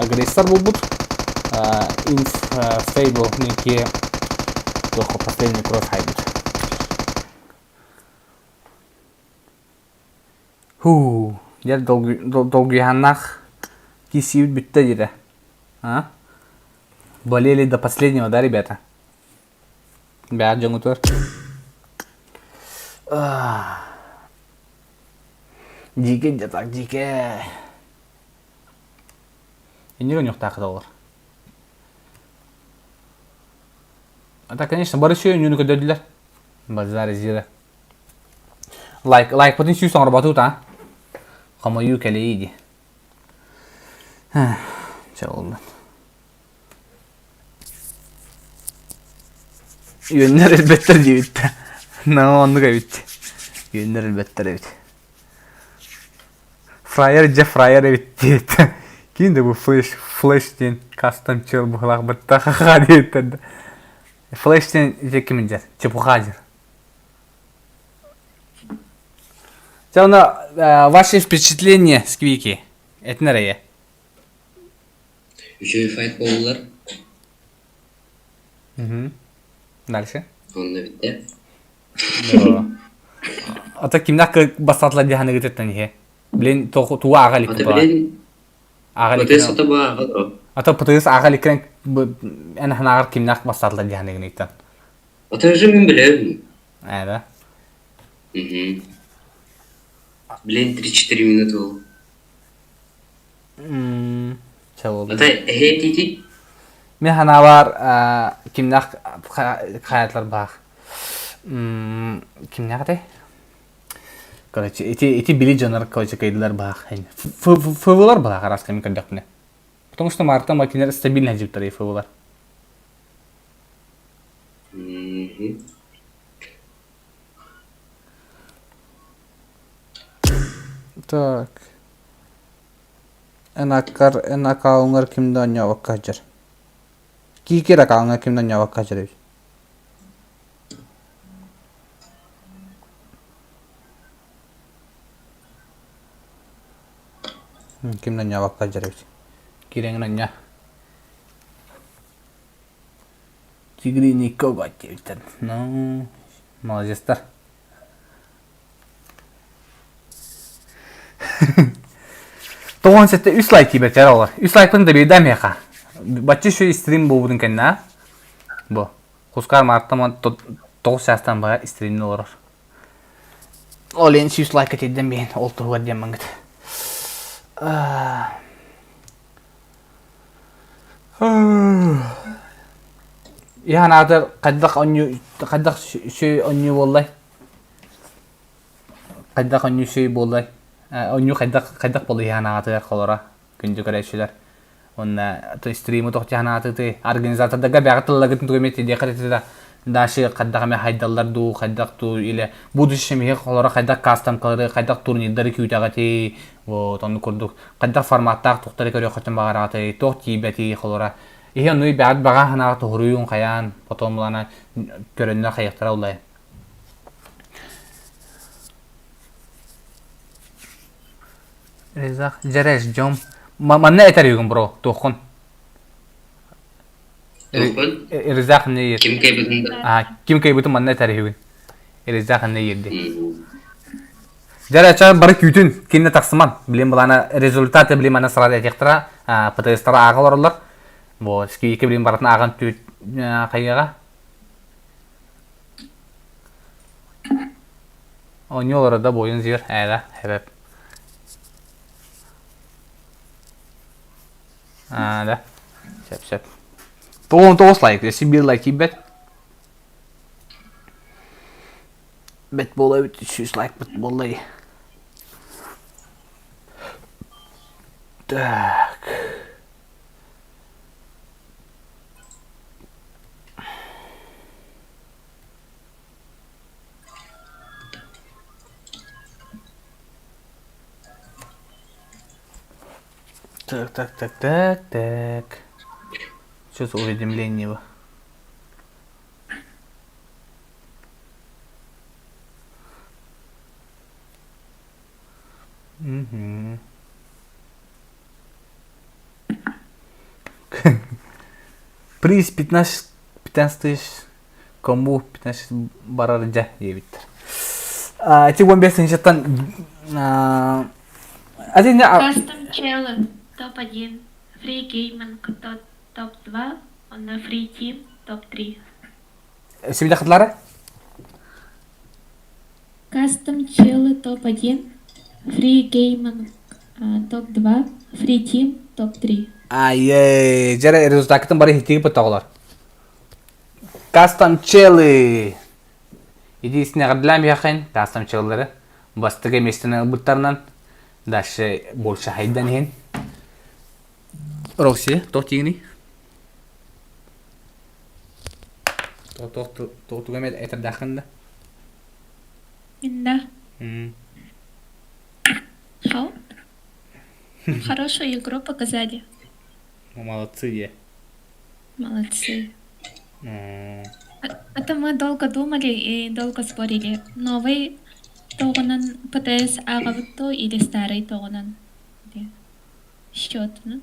Speaker 8: Агрессор буолбут. Инф Фейбл неке тоқо последний кровь хайбут. Һуу, дьэ долгуйаһаннаах киирсиибит бүттэ диирэ. А? Болели до последнего, да, ребята? Бэҕэ дьоҥутугар. Дьиикэй дьэ так дьиикэй. Иннигин ньуохтаах олор. А так, конечно, бары сүө үнүнү көрдөрдүлэр. Базар зира. Лайк, лайкпытын сүүс оҥорботуут а? Хомойуу кэлэйии дии. Чэ оллун. Үөннэр өлбөттөр диэбиттэр. Но оннук эбит. Үөннэр өлбөттөр эбит. Фраер дьэ фраер эбит диэт. Ким да бу флеш, флеш диэн кастом чел быһылаах бытта ха-ха диэттэр да. Флеш диэн ити ким дьэр? Чепуха дьэр. Чэ, онно ваши впечатления Сквики? Этин эрэ
Speaker 5: Үчүгэй файт буоллулар.
Speaker 8: Угу. Дальше.
Speaker 5: Онно бүттэ.
Speaker 8: Ата кимнээх бастаатылар дии саныгытыттан иһэ. Блин, тугу ааҕа иликпин
Speaker 5: Ата блин,
Speaker 8: ааҕа
Speaker 5: ПТС ата бу ааҕа
Speaker 8: Ата ПТС ааҕа иликкин эн санааҕар кимнээх бастаатылар дии саныгыныттан.
Speaker 5: Ата уже мин билэбин.
Speaker 8: Ээ да.
Speaker 5: Угу. Блин, 3-4 минуты ол.
Speaker 8: Чалылдым.
Speaker 5: Ата эһээ тиити?
Speaker 8: Мин санаабар кимнээх хаайатлар баах. Кимнээх этэй? Короче, ити ити били дьоннор короче кыйдылар баах. ФВлар баах араас кэми көрдөхпүнэ. Потому что Марта Макинер стабильно дьиптэр ФВлар. Так. Эн аккар, эн аккауҥҥар ким да оонньообокко сылдьар. Киикир аккауҥҥар ким да оонньообокко сылдьар эбит. Ким да оонньообокко сылдьар эбит. Киирэҥин оонньоо. Тигриный коготь диэбиттэр. Ну, молодецтар. Тоҕон сэттэ үс лайк тиийбэттэр олор. Үс лайкпын да биэрдэ миэхэ. Бачча үчүгэй стрим буолбутун кэннэ аа. Бу. Хускар Мартаман тоҕус чаастан баҕа стримни олорор. Ол иһин сүүс лайка тиийдэн биһин ол туһугар диэн маҥгыт. Иһан аатыр хайдах онньу хайдах сү онньу буоллай? Хайдах онньу сү буоллай? Онньу хайдах хайдах буолла иһан аатыгар холоро күндү көрөөччүлэр. Уонна то стримы тох дьаһан аатыты организатордарга бэҕэ тыллагытын тугу эмэ тириэхэ этэ дальше хайдах эмэ хайдаллар дуу хайдах дуу или будущем иһи холоро хайдах кастамкалары хайдах турнирдары күүтэҕитий вот онну курдук хайдах форматтаах тухтары көрүөххүтүн баҕараҕытый туох тиийбэтий холоро иһи онну бэҕэт баҕа санааҕа туһуруйуҥ хайаан потом улана көрөннөр хайыахтара улай Резах, дьэрэ ждем. Манна этэр үгүн бро, туоххун?
Speaker 5: Туохпун?
Speaker 8: Резах не ер.
Speaker 5: Ким кыайбытын да?
Speaker 8: А, ким кыайбытын манна этэр үгүн. Резах не ерди. Дьэрэ ча бары күүтүн, кинне тахсыман. Билим булана результаты билим ана сразу этиэхтара, ПТС-тара ааҕа олороллор. Вот, скийки билим барытын ааҕан түүт хайыаҕа. Оонньуу олорор да буойун зиэр ээла эбэп. Аа да. Сөп сөп. 99 лайк, өссө биир лайк тиийбэт. Бэт буола эбит, 100 лайкпыт буолла дии. Так. Так, так, так, так, так. Что за уведомление его? Угу. Приз 15, 15 тысяч Кому 15 барар дьэ диэбиттэр. Ити 15 тыһыынчаттан
Speaker 1: Один
Speaker 3: Custom Challenge топ-1, Free Gaming топ-2, онно Free Team топ-3.
Speaker 1: Сибилэхтлары?
Speaker 3: Custom Challenge топ-1, Free Gaming топ-2, Free Team топ-3.
Speaker 1: Айе, дьэрэ результакытын бары хитиги потоҕолор. Custom Челы! Единственное эҕэрдэлээн биһиэхин Custom Челлары бастакы миэстэни ылбыттарынан дальше больше хайдан иһин. Рокси, туох диигиний? Туох туох тугу эмэ этэрдээххин да?
Speaker 3: Инна. Хау. Хорошую игру показали.
Speaker 1: Молодцы, е.
Speaker 3: Молодцы. Это мы долго думали и долго спорили. Новый тоҕунан ПТС ааҕабыт дуо или старый тоҕунан счетунан?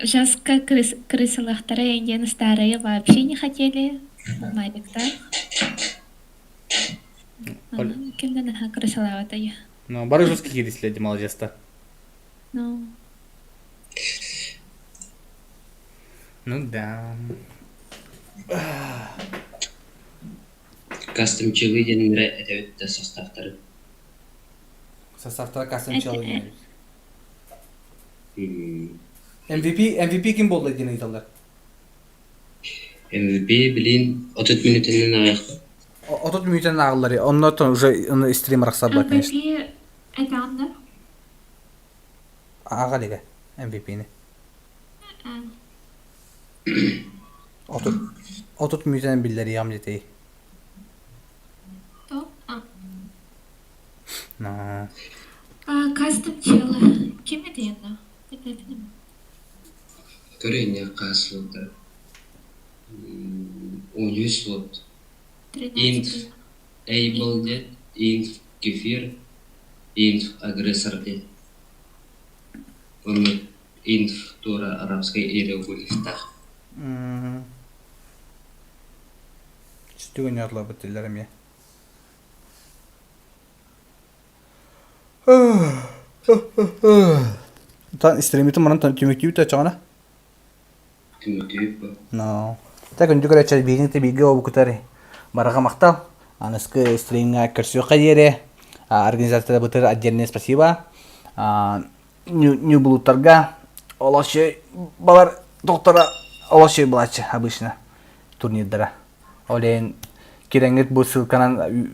Speaker 3: Жестко крысалахтара диэн старые вообще не хотели. Марикта. Кимден аха крысалаабата
Speaker 1: Ну, бары жестко киирислэ молодец-то.
Speaker 3: Ну.
Speaker 1: Ну да.
Speaker 5: Кастом челы диэннэрэ этэбит да составтары.
Speaker 1: Составтара кастом челы диэн. MVP MVP ким буолла диэн ыйыталлар.
Speaker 5: MVP билин 30 мүнүүтэнэн ааҕыахха.
Speaker 1: 30 мүнүүтэнэн ааҕыллар. Онно уже стрим арахсарбат, конечно.
Speaker 3: MVP это онно?
Speaker 1: Ааҕа илигэ MVP-ни. 30 мүнүүтэнэн биллэриэҕим диэтэй.
Speaker 3: То? А.
Speaker 1: Но.
Speaker 3: Кастом чела. Ким это онно? Билбэппин.
Speaker 5: Көрүҥҥэ хас слота? 13 слот. Инф Able диэн, Инф Кефир, Инф Агрессор диэн. Онно Инф туора арабскай иероглифтаах.
Speaker 1: Түгэн орлобут диллэр эмиэ. Тан стримитин манан түмүктүүбүт очоҕуна.
Speaker 5: Түмүктүүбүт бу.
Speaker 1: No. Та күндү көрөөччүлэр биһигини кытта бииргэ буолбуккутар барҕа махтал. Аныскы стримҥа көрсүөххэ диэри организатордарбытыгар отдельное спасибо. Ньубулуттарга олоччу балар доктора олоччу булааччы обычно турнирдара. Ол иһин кирэҥҥит бу ссылканан.